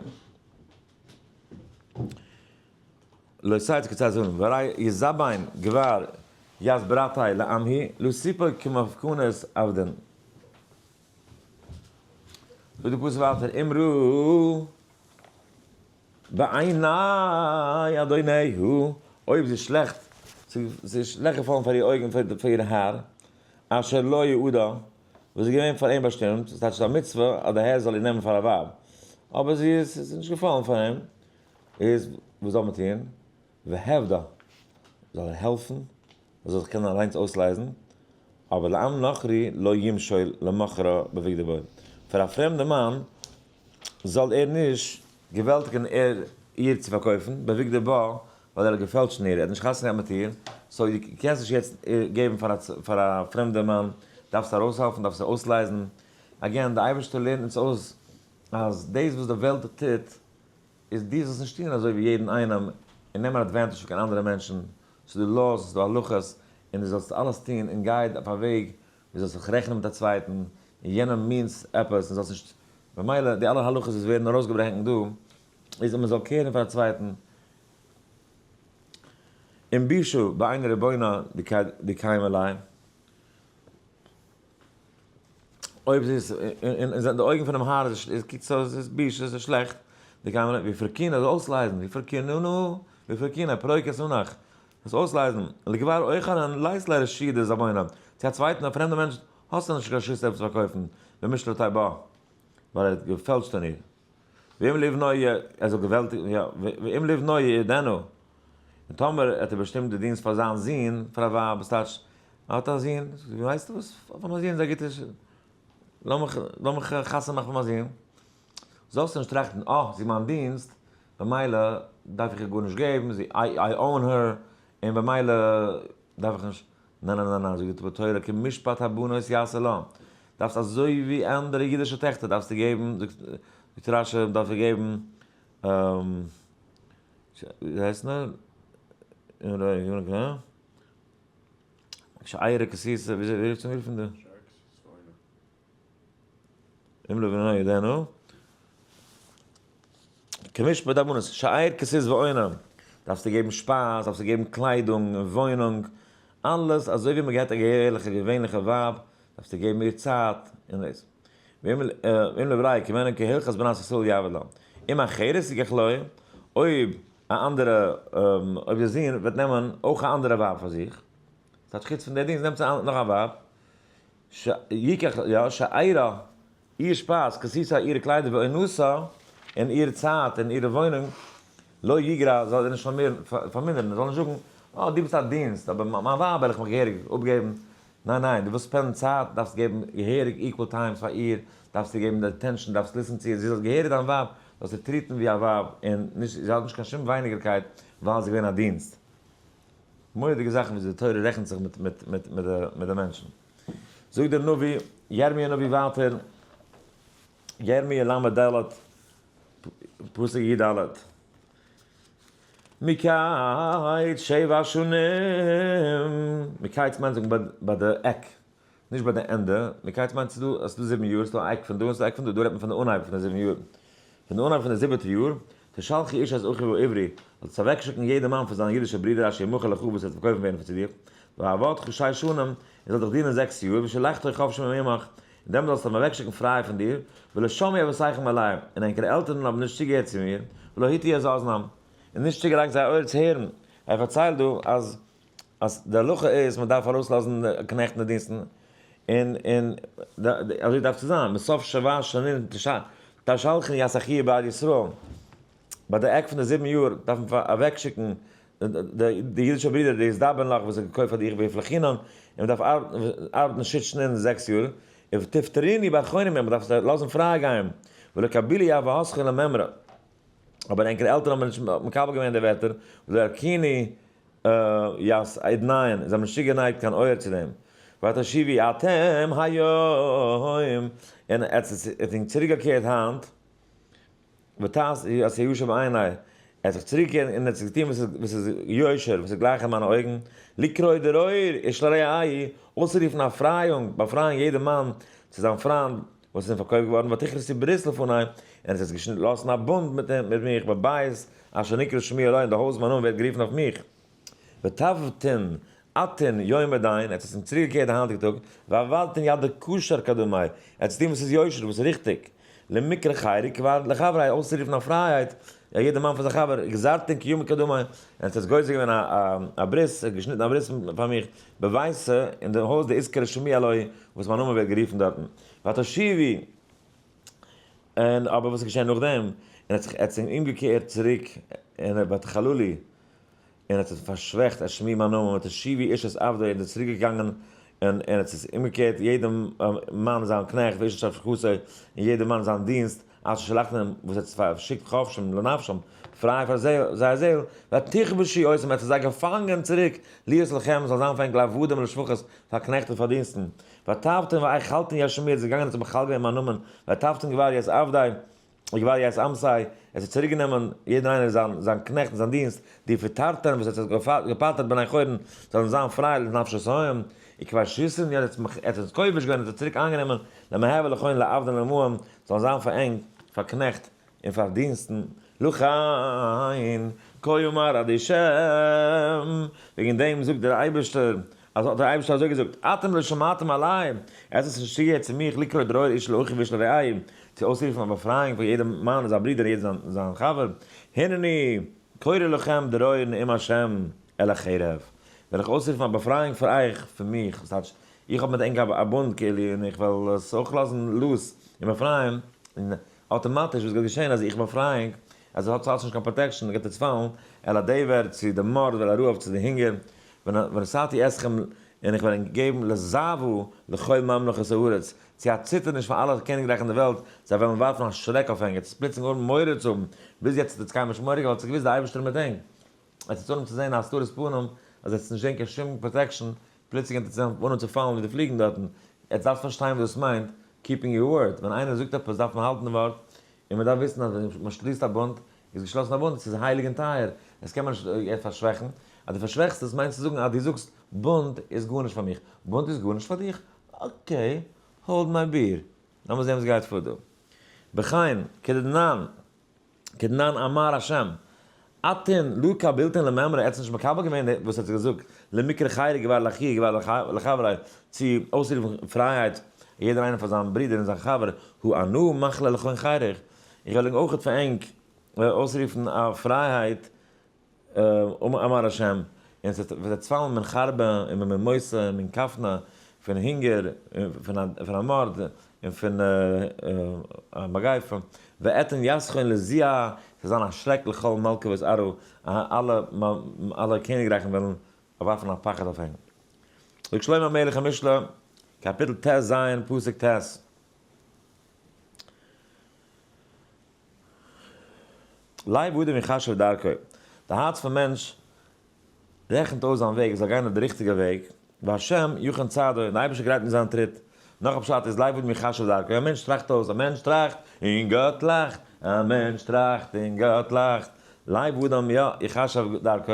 לא תצא כצאת עבדים, והרי יזבין גבר ית ברתיה לאמה לא תפוק כמפקנות עבדין. זאגט די פסוק ווייטער אם רעה בעיני אדוניה, אויב זי איז שלעכט, זי איז שלעכט געפאלן פאר איר אויגן פאר איר האר, אשר לו יעדה, וואס איז געווען פאר אים באשטימט, דאס טייטש ס'איז א מצוה אז דער הער זאל איר נעמען פאר א ווייב, אבער זי איז נישט געפאלן פאר אים, איז וואס זאל מען טון? והפדה, זאל ער העלפן, ער זאל זיך קענען אליינס אויסלייזן, אבער לעם נכרי לא ימשול למכרה בבגדו בו, פאר א פרעמדע מאן זאל ער נישט געוועלטיגן ער איר צו פארקויפן, בבגדו בה, ווייל ער האט געפעלטשט אין איר, ער האט נישט חתונה געהאט מיט איר, so דו קענסט נישט יעצט איר געבן פאר א פרעמדע מאן, דארפסט ארויסהעלפן, דארפסט אויסלייזן, again, די אייבערשטער לערנט אונז אויס אז דאס וואס די וועלט טוט, איז דו זאלסט נישט טון אזוי ווי יעדן איינעם און נעמען advantage פון קיין אנדערע מענטשן, ס'איז דא laws, ס'איז דא הלכות, און דו זאלסט אלעס טון און גיי אויף א וועג ווי זאלסט זיך רעכענען מיט א צווייטן, און יענער means עפעס און זאלסט נישט, במילא די אלע הלכות וואס ווערן ארויסגעברענגט דא, איז אז מען זאל care ן פאר א צווייטן, אם בישה בעיני רבונה דקיימא ליה. אויב זי איז אין די אויגן פונעם האר איז עס קוקט אויס איז בישה איז שלעכט, די קיימא ליה ויפרקונה זאל אויסלייזן, ויפרקיננו ויפרקונה פרוק את אנך, זאלסט אויסלייזן, לגבר אחר אין לית ליה רשו דזבונה, צו א צווייטן א פרעמדע מענטש האסטו נישט קיין רשות עפעס פארקויפן, במשלתיה בה, ווייל ער האט געפעלטשט אין איר. ואם לבנו י, ער זאל געוועלטיגן, יא, ואם לבנו יעדנו, און טאמער האט ער באשטימט די דינסט פאר זיין זון, פאר א ווייב, וואס טייטש, ער האט א זון, ווייסטו וואס, פאר מיין זון איז א גוטע, לאמיך, לאמיך חתונה מאכן פאר מיין זון, זאלסטו נישט טראכטן, אה, זי איז מיין דינסט, במילא דארף איך איר גארנישט געבן, זי, I own her, און במילא דארף איך נישט, ניין ניין ניין ניין, זאגט די תורה כמשפט הבנות יעשה לה, דארפסט אזוי ווי אנדערע אידישע טעכטער דארפסטו געבן, זאגט רשי דארף ער געבן, ווי הייסט נאר, שאירע כסיסה, ווי אזוי ווערט עס אנגערופן דא? אם לבנו ידענו, כמשפט הבנות, שאר כסות ועונה, דארפסטו געבן שפייז, דארפסטו געבן קליידונג און וואוינונג, אלעס אזוי ווי מען געבט א געהערליכע געווענליכע ווייב, דארפסטו געבן איר צייט און דאס. ואם לבריה כמענה כהלכת בנת ישראל יעבוד לה. אם אחרת יקח לו, אויב א אנדערע, אויב די זון וועט נעמען אויך א אנדערע ווייב פאר זיך, ס'טייטש חוץ פון די דינסט נעמט זי נאך א ווייב, יקח, יא, שארה, איר שפייז, כסותה, אירע קליידער, ועונתה, און איר צייט, און אירע וואוינונג, לא יגרע, זאל ער נישט פארמינערן, ער זאל נישט זאגן, אה, דו ביסט א דינסט, אבער מיין ווייב וועל איך מיך געהעריג אפגעבן. ניין, ניין, דו ווילסט spend ן צייט, דארפסט געבן געהעריג equal times פאר איר, דארפסט איר געבן די attention, דארפסט listen צו איר, זי זאל געהעריג דיין ווייב, זאלסט איר treat ן ווי א ווייב, און נישט, זי האט נישט קיין שום ווייניגערקייט ווייל זי איז געווען א דינסט. מורא'דיגע זאכן ווי די תורה רעכנט זיך מיט די מענטשן. זאגט דער נביא, ירמי' הנביא ווייטער, ירמי' ל' ד', פסוק י ד, מקץ שבע שנים, מקץ מיינט זאגן ביי די עק, נישט ביי די ענדע, מקץ מיינט ס'איז דא, ס'איז דא 7 יאר, ס'איז דא א עק פון דא און ס'איז דא א עק פון דא, דא רעדט מען פון די אנהייב פון די 7 יאר, פון די אנהייב פון די זיבעטע יאר, תשלחי איש את אחיו העברי, זאלסט אוועקשיקן יעדע מאן פון זיינע אידישע ברידער אשר ימכר לך וואס וועט פארקויפן ווערן פון צו דיר, ועבדך שש שנים, און זאל דיך דינען 6 יאר, ושלחתו חפשי מעמך, און דעמאלט זאלסטו אים אוועקשיקן פריי פון דיר, ולא שמעו אבותיכם אלי, און ענקערע עלטערן האבן נישט צוגעהערט צו מיר, ולא הטו את אזנם, און נישט צוגעלייגט זייער אויער צו הערן. ער פארציילט דא אז אז די הלכה איז מען דארף ארויסלאזן די קנעכט און די דינסטן, און און אזוי דארף צו זיין, בסוף שבע שנים תשלחן ית אחיה בעד ישראל, ביי די עק פון די 7 יאר דארף מען אוועקשיקן די אידישע ברידער די איזדבן לך וואס איז געקויפט פאר דיך ויפלחינן, און מען דארף ארבעטן שש שנים 6 יאר, ותפטריני באחרונים, מען דארף זיי לאזן פריי גיין, ולא קבילי אבהתכון למימרא, אבער ענקערע עלטערן האבן נישט מקבל געווען די ווערטער, ולא הרכיני ית אדניהן, זיי האבן נישט צוגענייגט קיין אויער צו דעם. ותשיבי אתם היום, און עטס האט ענק צוריקגעקערט היינט, ותעש את הישר בעיני, ער האט זיך צוריקגעקערט און ער האט זיך געטון וואס איז יושר, וואס איז גלייך אין מיינע אויגן, לקרוא דרור איש לרעהו, אויסצורופן א פרייאונג, באפרייען יעדער מאן צו זיין פריינד, וואס איז אים פארקויפט געווארן, ותכרתו ברית לפני, און עס האט געשלאסן א בונד מיט מיך, בבית אשר נקרא שמי עלי, אין די הויז מיין נאמען ווערט גערופן אויף מיך. ותבתין אתין יום עדיין, ער האט עס אים צוריקגעקערט די היינטיגע טאג, ועבדתין יד כשר קדמי, ער האט עס געטון וואס איז יושר, וואס איז ריכטיג, למקרא חיריק כבר לחברי, אויסצורופן א פרייהייט, יא יעדער מאן פאר זיין חבר, גזרתין כיומא קדמי, און עס האט גוזר געווען א ברית, ער האט געשניטן א ברית פאר מיך, בביתא, אין די הויז דאתקרי שמי עלוהי, וואס מיין נאמען ווערט גערופן דארטן. ותשיבי, און אבער וואס איז געשען נאכדעם? און ער האט זיך ער האט זיך אומגעקערט צוריק, און ער ותחללי, און האט זיך פארשוועכט את שמי מיין נאמען, ותשיבי איש את עבדו, און איז צוריק געגאנגען, און ער האט זיך אומגעקערט יעדער מאן זיין קנעכט, ואיש את שפחתו, און יעדער מאן זיין דינסט, אשר שלחתם, וואס האט פארשיקט חפשים לנפשם, פריי פאר זייער זעהל, ותכבשו אותם, ער האט זיי געפאנגען צוריק, להיות לכם, זאל זיין פאר ענק לעבדים ולשפחות, פאר קנעכט און פאר דינסטן. ותבתן והאכלתן ית שמי, ער איז געגאנגען און האט מחלל געווען מיין נאמען, ותבתן כבר ית עבדי, כבר ית אמתי, ער האט צוריק גענומען יעדער איינער זיין זיין קנעכט און זיין דינסט, די ופטרתן וואס ער האט געפאטערט בני חורין, זאלן זיין פריי לנפשותיהם, וכבשתן, ער האט עס כובש געווען, ער האט עס צוריק איינגענומען, למהוי לכון לעבדים ולאמהים, זאלן זיין פאר ענק, פאר קנעכט און פאר דינסטן, לכן, כה אמר ה', וועגן דעם זאגט דער אייבערשטער, אז האט דער אייבערשטער אזוי געזאגט, אתם לא שמעתם אלי, עטס האטס נישט צוגעהערט צו מיך, לקרוא דרור איש לאחיו ואיש לרעהו, צו אויסרופן א באפרייאונג פאר יעדער מאן זיין ברודער און יעדער זיין חבר, הנני קורא לכם דרור נאום השם אל החרב, וועל איך אויסרופן א באפרייאונג פאר אייך פון מיך, וואס טייטש, איך האב מיט ענק א בונד כאילו, און איך וועל עס אויך לאזן loose און באפרייען, און אויטאמאטיש וואס גייט געשען אז איך באפריי ענק, אז עס האט אלץ נישט קיין protection, גייט עטס פאלן, אל הדבר, צו די מארד, ואל הרעב, צו די הונגער, ונתתי אתכם, און איך וועל ענק געבן לזעבה לכל ממלכות הארץ, צו א ציטערניש פאר אלע קעניגרייכן אין די וועלט, זיי וועלן ווארפן א שרעק אויף ענק, עטס וועט פלוצלינג אנהויבן מורא צו האבן, ביז יעצט האט עטס קיינמאל נישט מורא געהאט, ווייל עטס האט געוואוסט די אייבערשטער איז מיט ענק. עטס וועט אנהויבן צו זען א הסתרת פנים, אז עטס וועט נישט זען קיין שום protection, פלוצלינג וועט עטס אנהויבן צו פאלן ווי די פליגן דארטן, עטס דארפט פארשטיין וואס דאס מיינט, keeping your word, ווען איינער זאגט עפעס דארף מען האלטן די ווארט, און מען דארף וויסן אז ווען מען שליסט א בונד, איז געשלאסן א בונד, עס איז הייליג און טייער, עס קען מען נישט פארשוועכן, אז דו פארשוועכסט עס מיינט צו זאגן אז דו זאגסט, בונד איז גארנישט פאר מיך, בונד איז גארנישט פאר דיך? okay, hold my beer. לאמיר זען וואס גייט פאר דא. בכן, כדתנן, כדתנן אמר השם, אתון לא קבילתון למימרא, ער האט עס נישט מקבל געווען וואס ער האט געזאגט, למיקרי חירא גבר לאחיה גבר לחבריה, צו אויסרופן פרייהייט יעדער איינער פאר זיין ברודער און זיין חבר, הא אנא מחלא לכון חיריך, איך וועל אויך פאר ענק אויסרופן א פרייהייט, אמר השם, און עס וועט פאלן מן חרבה און מן מותא און מן כפנא, פון הונגער און פון א מארד און פון א מגיפה, ואתן יתכון לזיעה, עס וועט זיין א שרעק לכל מלכות ארעא, אלע קעניגרייכן וועלן ווארפן א פחד אויף אים. זאגט שלמה המלך אין משלי, קאפיטל ט ז, פסוק ט'. לב אדם יחשב דרכו, די הארץ פון מענטש רעכנט אויס זיין וועג, ער זאל גיין אויף די ריכטיגע וועג, והשם יכין צעדו, און די אייבערשטער גרייט מיט זיין טריט. נאך א פשט איז לב אדם יחשב דרכו, א מענטש טראכט אויס, א מענטש טראכט און גאט לאכט, א מענטש טראכט און גאט לאכט, לב אדם יא יחשב דרכו,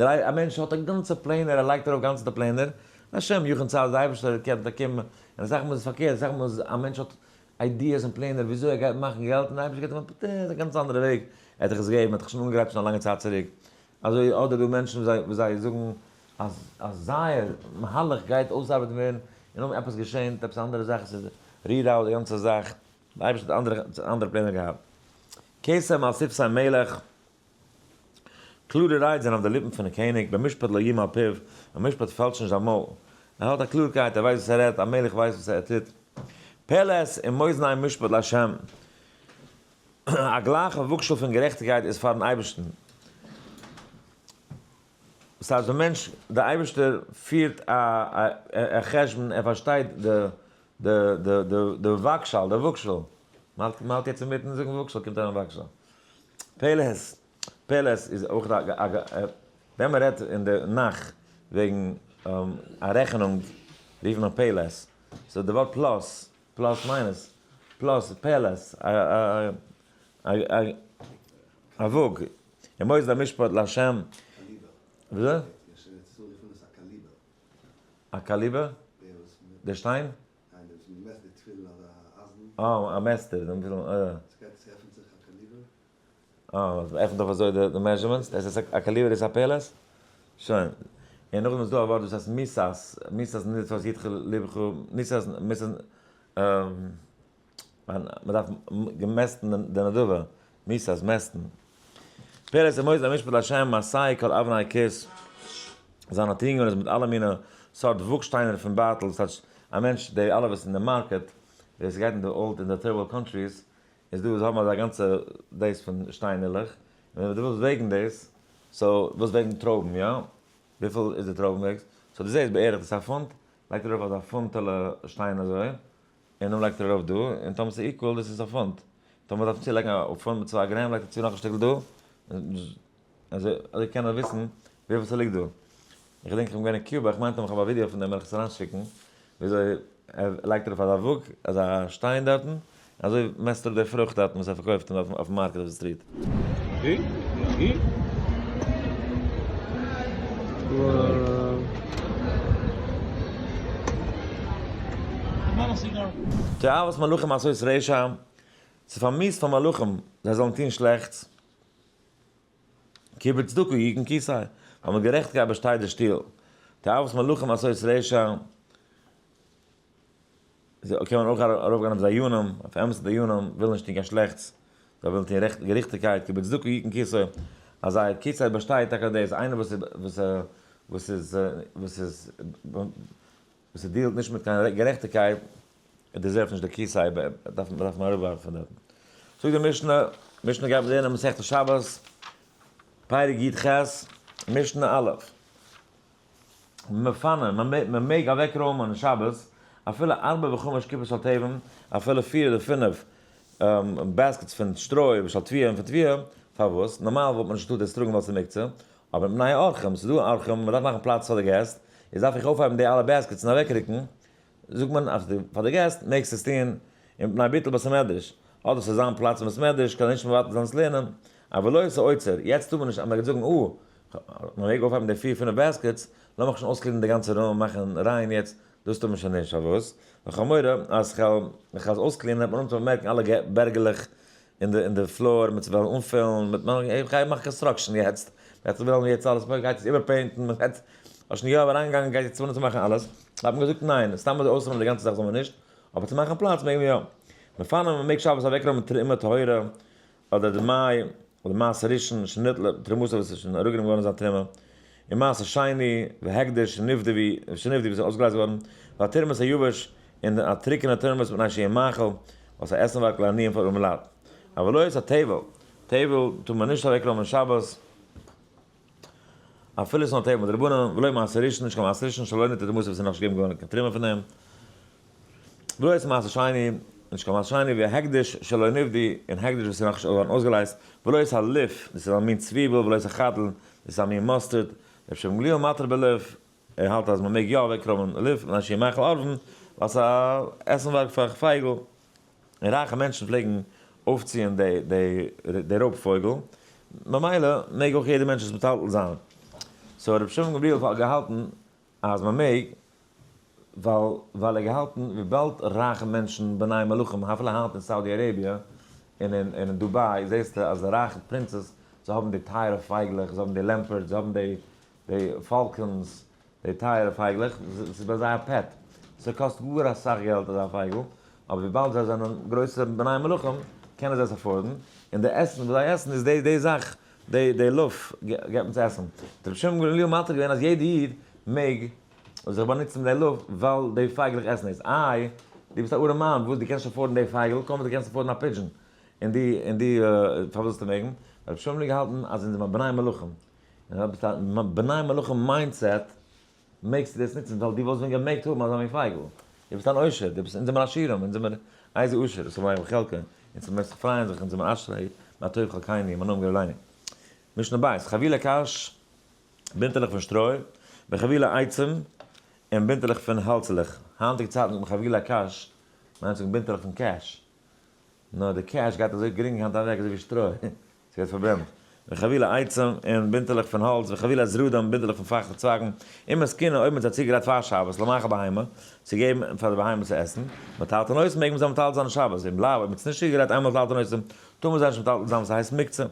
א מענטש האט א גאנצע פלענער, ער לייגט ארויף גאנצעטע פלענער, והשם יכין צעדו, די אייבערשטער קען קומען, און אסאך מאל איז עס פארקערט, אסאך מאל איז א מענטש האט ideas און פלענער וויאזוי ער גייט מאכן געלט און די אייבערשטער געבט אים א גאנץ אנדערע וועג, ער האט דיך עס געגעבן, ער האט דיך שוין אנגעגרייט שוין א לאנגע צייט צוריק, אזוי אדער דא מענטשן וואס זיי זאגן אז אז זייער מהלך גייט אויסארבעטן ווערן און נאכדעם עפעס געשענט עפעס אנדערע זאך עס איז reroute די גאנצע זאך, די אייבערשטער האט אנדערע אנדערע פלענער געהאט. קסם על שפתי מלך, קלארע רייד זענען אויף די ליפן פונעם קעניג, במשפט לא ימעל פיו, במשפט פעלשט נישט זיין מויל. ער האט א קלארקייט, ער ווייסט וואס ער רעדט, א מלך ווייסט וואס ער טוט. פלס ומאזני משפט לה', א גלייכע וואגשאל פון גערעכטיגקייט איז פאר'ן אייבערשטן. דאס הייסט דער מענטש, דער אייבערשטער פירט א חשבון, ער פארשטייט די וואגשאל, די וואגשאל, מ'האלט יעצט אינמיטן זאגן וואגשאל, קומט אריין וואגשאל. פלס, פלס איז אויך א, ווען מ'רעדט אין די נך וועגן א רעכענונג רופט מען פלס, so די ווארט plus, plus minus, plus, פלס, א וואג, ומאזני משפט לה'. וויאזוי? א קאליבער? די שטיין? אה, א מעסטער. אה, עפנט אויף אזוי די measurements, דאס איז א קאליבער איז א פלס? שוין. און נאכדעם איז דא א ווארט וואס הייסט מיסס, מיסס ניצוץ ידחה לבך, מיסס, מיסס, מען דארף געמעסטן די נדבה, מיסס, מעסטן. פלס ומאזני משפט לה' מסעי כל אבני כס, זיינע טרינגען איז מיט אלע מיני סארט וואגשטיינער פון בייטל, דאס הייסט א מענטש די אלע וואס אין די market, ווער ס'גייט אין די old אין די third world countries, איז דא וואס האבן אזא גאנצע דאס פון שטיינערלעך, און ווען דו ווילסט וועגן דאס, so ווילסט וועגן טרויבן יא? וויפיל איז די טרויבן וועגסט? so דו זעסט בערך דאס איז א פונט, לייגט ער ארויף אזא פונטעלע שטיין אזוי, און דאן לייגט ער ארויף דא, און טאמער ס'איז equal דאס איז א פונט, טאמער דארף מען צולייגן א פונט מיט 2 גרעם לייגט ער צו נאך א שטיקל דא, אזוי אזוי קען ער וויסן וויפיל ס'ליגט דא. איך געדענק איך בין געווען אין קובא, איך מיין טאמער איך האב א ווידיאו פון דעם וועל איך עס אריינשיקן, וויאזוי ער לייגט ארויף אזא וואג, אזא שטיין דארטן, אזוי מעסט ער די פרוכט דארטן וואס ער פארקויפט אויפן market אויף די street. תועבת מלכים עשות רשע, ס'פארמיסט פאר מלכים זיי זאלן טון שלעכטס, כי בצדקה יכון כסא, ווייל מיט גערעכטיגקייט באשטייט די שטול. תועבת מלכים עשות רשע, קען מען אויך ארויפגיין אויף דיינים, אויף אמת'ע דיינים ווילן נישט טון קיין שלעכטס, זיי ווילן טון געריכטיגקייט, כי בצדקה יכון כסא, אז זייער כסא באשטייט טאקע דאס, איינער וואס וואס וואס איז וואס איז וואס deal ט נישט מיט קיין גערעכטיגקייט, ער deserve ט נישט די כסא, דארף מען אראפווארפן פון דארטן. זאגט די משנה, משנה גייט מען לערנען מסכת שבת, פרק י ח, משנה א'. מפנה, מען מעג אוועקרוימען שבת אפילו ארבע וחמש קופות של תבן, אפילו פיר אדער פינף baskets פון שטרוי ושל תבואה און פון תבואה, פארוואס? נארמאל וואלט מען נישט געטארט דאס טראגן ווייל ס'איז מוקצה, אבער מפני אורחים, ס'איז דא אורחים, מען דארף מאכן פלאץ פאר די געסט, איז דארף איך אויפהייבן די אלע baskets און אוועקרוקן, זאגט מען אז פאר די געסט מעגסטו עס טון, און מפני ביטול בית המדרש, אדער ס'זאל זיין פלאץ אין בית מדרש, קען ער נישט מבטל זיין דאס לערנען, אבל לא את האוצר, יעצט טאר מען נישט אז מען גייט זאגן אה, מען מעג אויפהייבן די פיר פינף baskets, לאמיך שוין אויס clean ען די גאנצע room, מאכן ריין יעצט, דאס טאר מען שוין נישט, פארוואס? ווייל כ'האב מורא אז כ'וועל ווען כ'וועל עס אויס clean ען וועט מען אנהויבן צו באמערקן אלע בערגעלעך אין די אין די floor, מ'וועט וועלן אנפילן, מ'וועט מאכן, איך גיי מאכן construction יעצט, מ'וועט וועלן יעצט אלעס, מ'גייט עס איבער paint ן, מ'גייט, האסט שוין יא אריינגעגאנגען גייט יעצט אנהויבן צו מאכן אלעס, האט מען געזאגט ניין, סתם אזוי אויסרוימען די גאנצע זאך זאל מען נישט, אבער צו מאכן פלאץ מעג מען יא. מפנה, מ'מעג שבת אוועקרוימען תרומה טהורה, אדער די מאי, אדער מעשר ראשון שניטלה תרומתו וואס איז שוין אראפגענומען געווארן זיין תרומה, און מעשר שני, והקדש שנפדו שנפדו וואס איז אויסגעלייזט געווארן, והתרומות היבש, און א טרוקענע תרומות מפני שיהיה מאכל, וואס א עסנווארג לעניים פאר ארמעלייט. אבל לא את הטבל, טבל טאר מען נישט אוועקרוימען שבת, אפילו עס איז נאר טבל מדרבנן, ולא מעשר ראשון, נישט קיין מעשר ראשון שלא ניתנה תרומתו וואס איז נאכנישט געגעבן געווארן קיין תרומה פון דעם. ולא את מעשר שני, נישט קיין מעשר שני, והקדש שלא נפדה, און הקדש וואס איז נאכנישט געווארן אויסגעלייזט, ולא את הלוף, דאס איז א מין צוויבל, ולא את החרדל, דאס איז א מין mustard, רבי שמעון גמליאל מתיר בלוף, ער האלט אז מען מעג יא אוועקרוימען לוף, מפני שהוא מאכל עורבים, ווייל ס'איז א עסנווארג פאר פייגל, און רייכע מענטשן פלעגן אויפציען די רויב פויגל, ממילא מעג אויך יעדער מענטש עס מטלטל זיין. so רבי שמעון גמליאל האט געהאלטן אז מען מעג, ווייל ווייל ער געהאלטן וויבאלד רייכע מענטשן בני מלכים אפילו היינט אין Saudi Arabia און אין אין דובאי זעסטו אז די רייכע princes זיי האבן די טייערע פייגלעך זיי האבן די leopard זיי האבן די די falcons די טייערע פייגלעך ס'איז ביי זיי א pet ס'קאסט גאר אסאך געלט אזא פייגל אבער וויבאלד זיי זענען גרויסע בני מלכים קענען זיי עס afford ן און די עסן וואס זיי עסן איז די די זאך די די לוף געבט מען צו עסן. האט רבי שמעון גמליאל מתיר געווען אז יעדע איד מעג זיך באנוצן מיט די לוף ווייל די פייגלעך עסן עס. איי, דו ביסט א ארעמאן וואס דו קענסט נישט afford ן די פייגל, קוים וואס דו קענסט afford ן א pigeon, און דו און דו פארוואס זאלסטו מעגן? האט רבי שמעון גמליאל געהאלטן אז אונז זעמער בני מלכים, און אויב ביסטו א בני מלכים mindset מעגסטו דאס נוצן ווייל דו וואלסט ווען געמעגט האבן אזא מין פייגל. דו ביסט אן עושר, דו ביסט, אונז זעמער עשירים, אונז זעמער איזה עושר, ושמח בחלקו, אונז מיר זיך פרייען זיך, אונז זעמער אשרי מה טוב חלקינו, מה נעים גורלינו. משנה בית, חבילי קש, בינטעלעך פון שטרוי, וחבילי עצים, און בינטעלעך פון האלצעלעך. היינטיגע צייטן זאגט מען חבילי קש, מיינט זאגן בינטעלעך פון cash. נאר די cash גייט אזוי גרינג היינט אוועק אזוי ווי שטרוי, ס'ווערט פארברענט. וחבילי עצים, און בינטעלעך פון האלץ, וחבילי זרדים, בינטעלעך פון פייכטע צווייגן, אם התקינה, אויב מ'האט זיי צוגעגרייט פאר שבת, למאכל בהמה, צו געבן פאר די בהמה צו עסן, מטלטלין אותן, מעג מען זיי מטלטל זיין אין שבת, ואם לאו, אויב מ'האט עס נישט צוגעגרייט אין מטלטלין אותן, טאר מען זיי נישט מטלטל זיין וואס ס'הייסט מוקצה.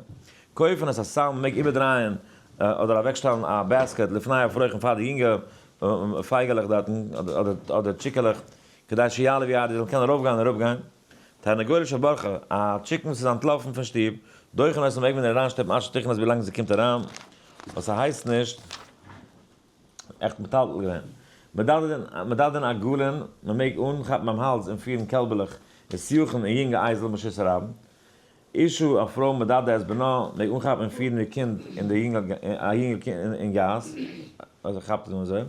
כופין את הסל, מ'מעג איבערדרייען אדער אוועקשטעלן א basket לפני האפרוחים פאר די יונגע פייגעלעך דארטן, אדער טשיקעלעך, כדי שיעלו וירדו, זיי זאלן קענען ארויפגיין און אראפגיין. תרנגולת שברחה, א chicken וואס איז אנטלאפן פון שטוב, דוחין אותה מעג מען איר אריינשטופן עד שתכנס ווילאנג זי קומט אריין, ווייל ס'הייסט נישט עכט מטלטל געווען. מדדין עגלין, מ'מעג אנכאפן ביים האלז און פירן קעלבעלעך וסיוכין און יונגע אייזל ברשות הרבים. אשה, א פרוי מדדה את בנה, מעג אנכאפן און פירן איר קינד און די יונגע א יונגע קינד אין גאס, אזוי כאפט עס אן אזוי.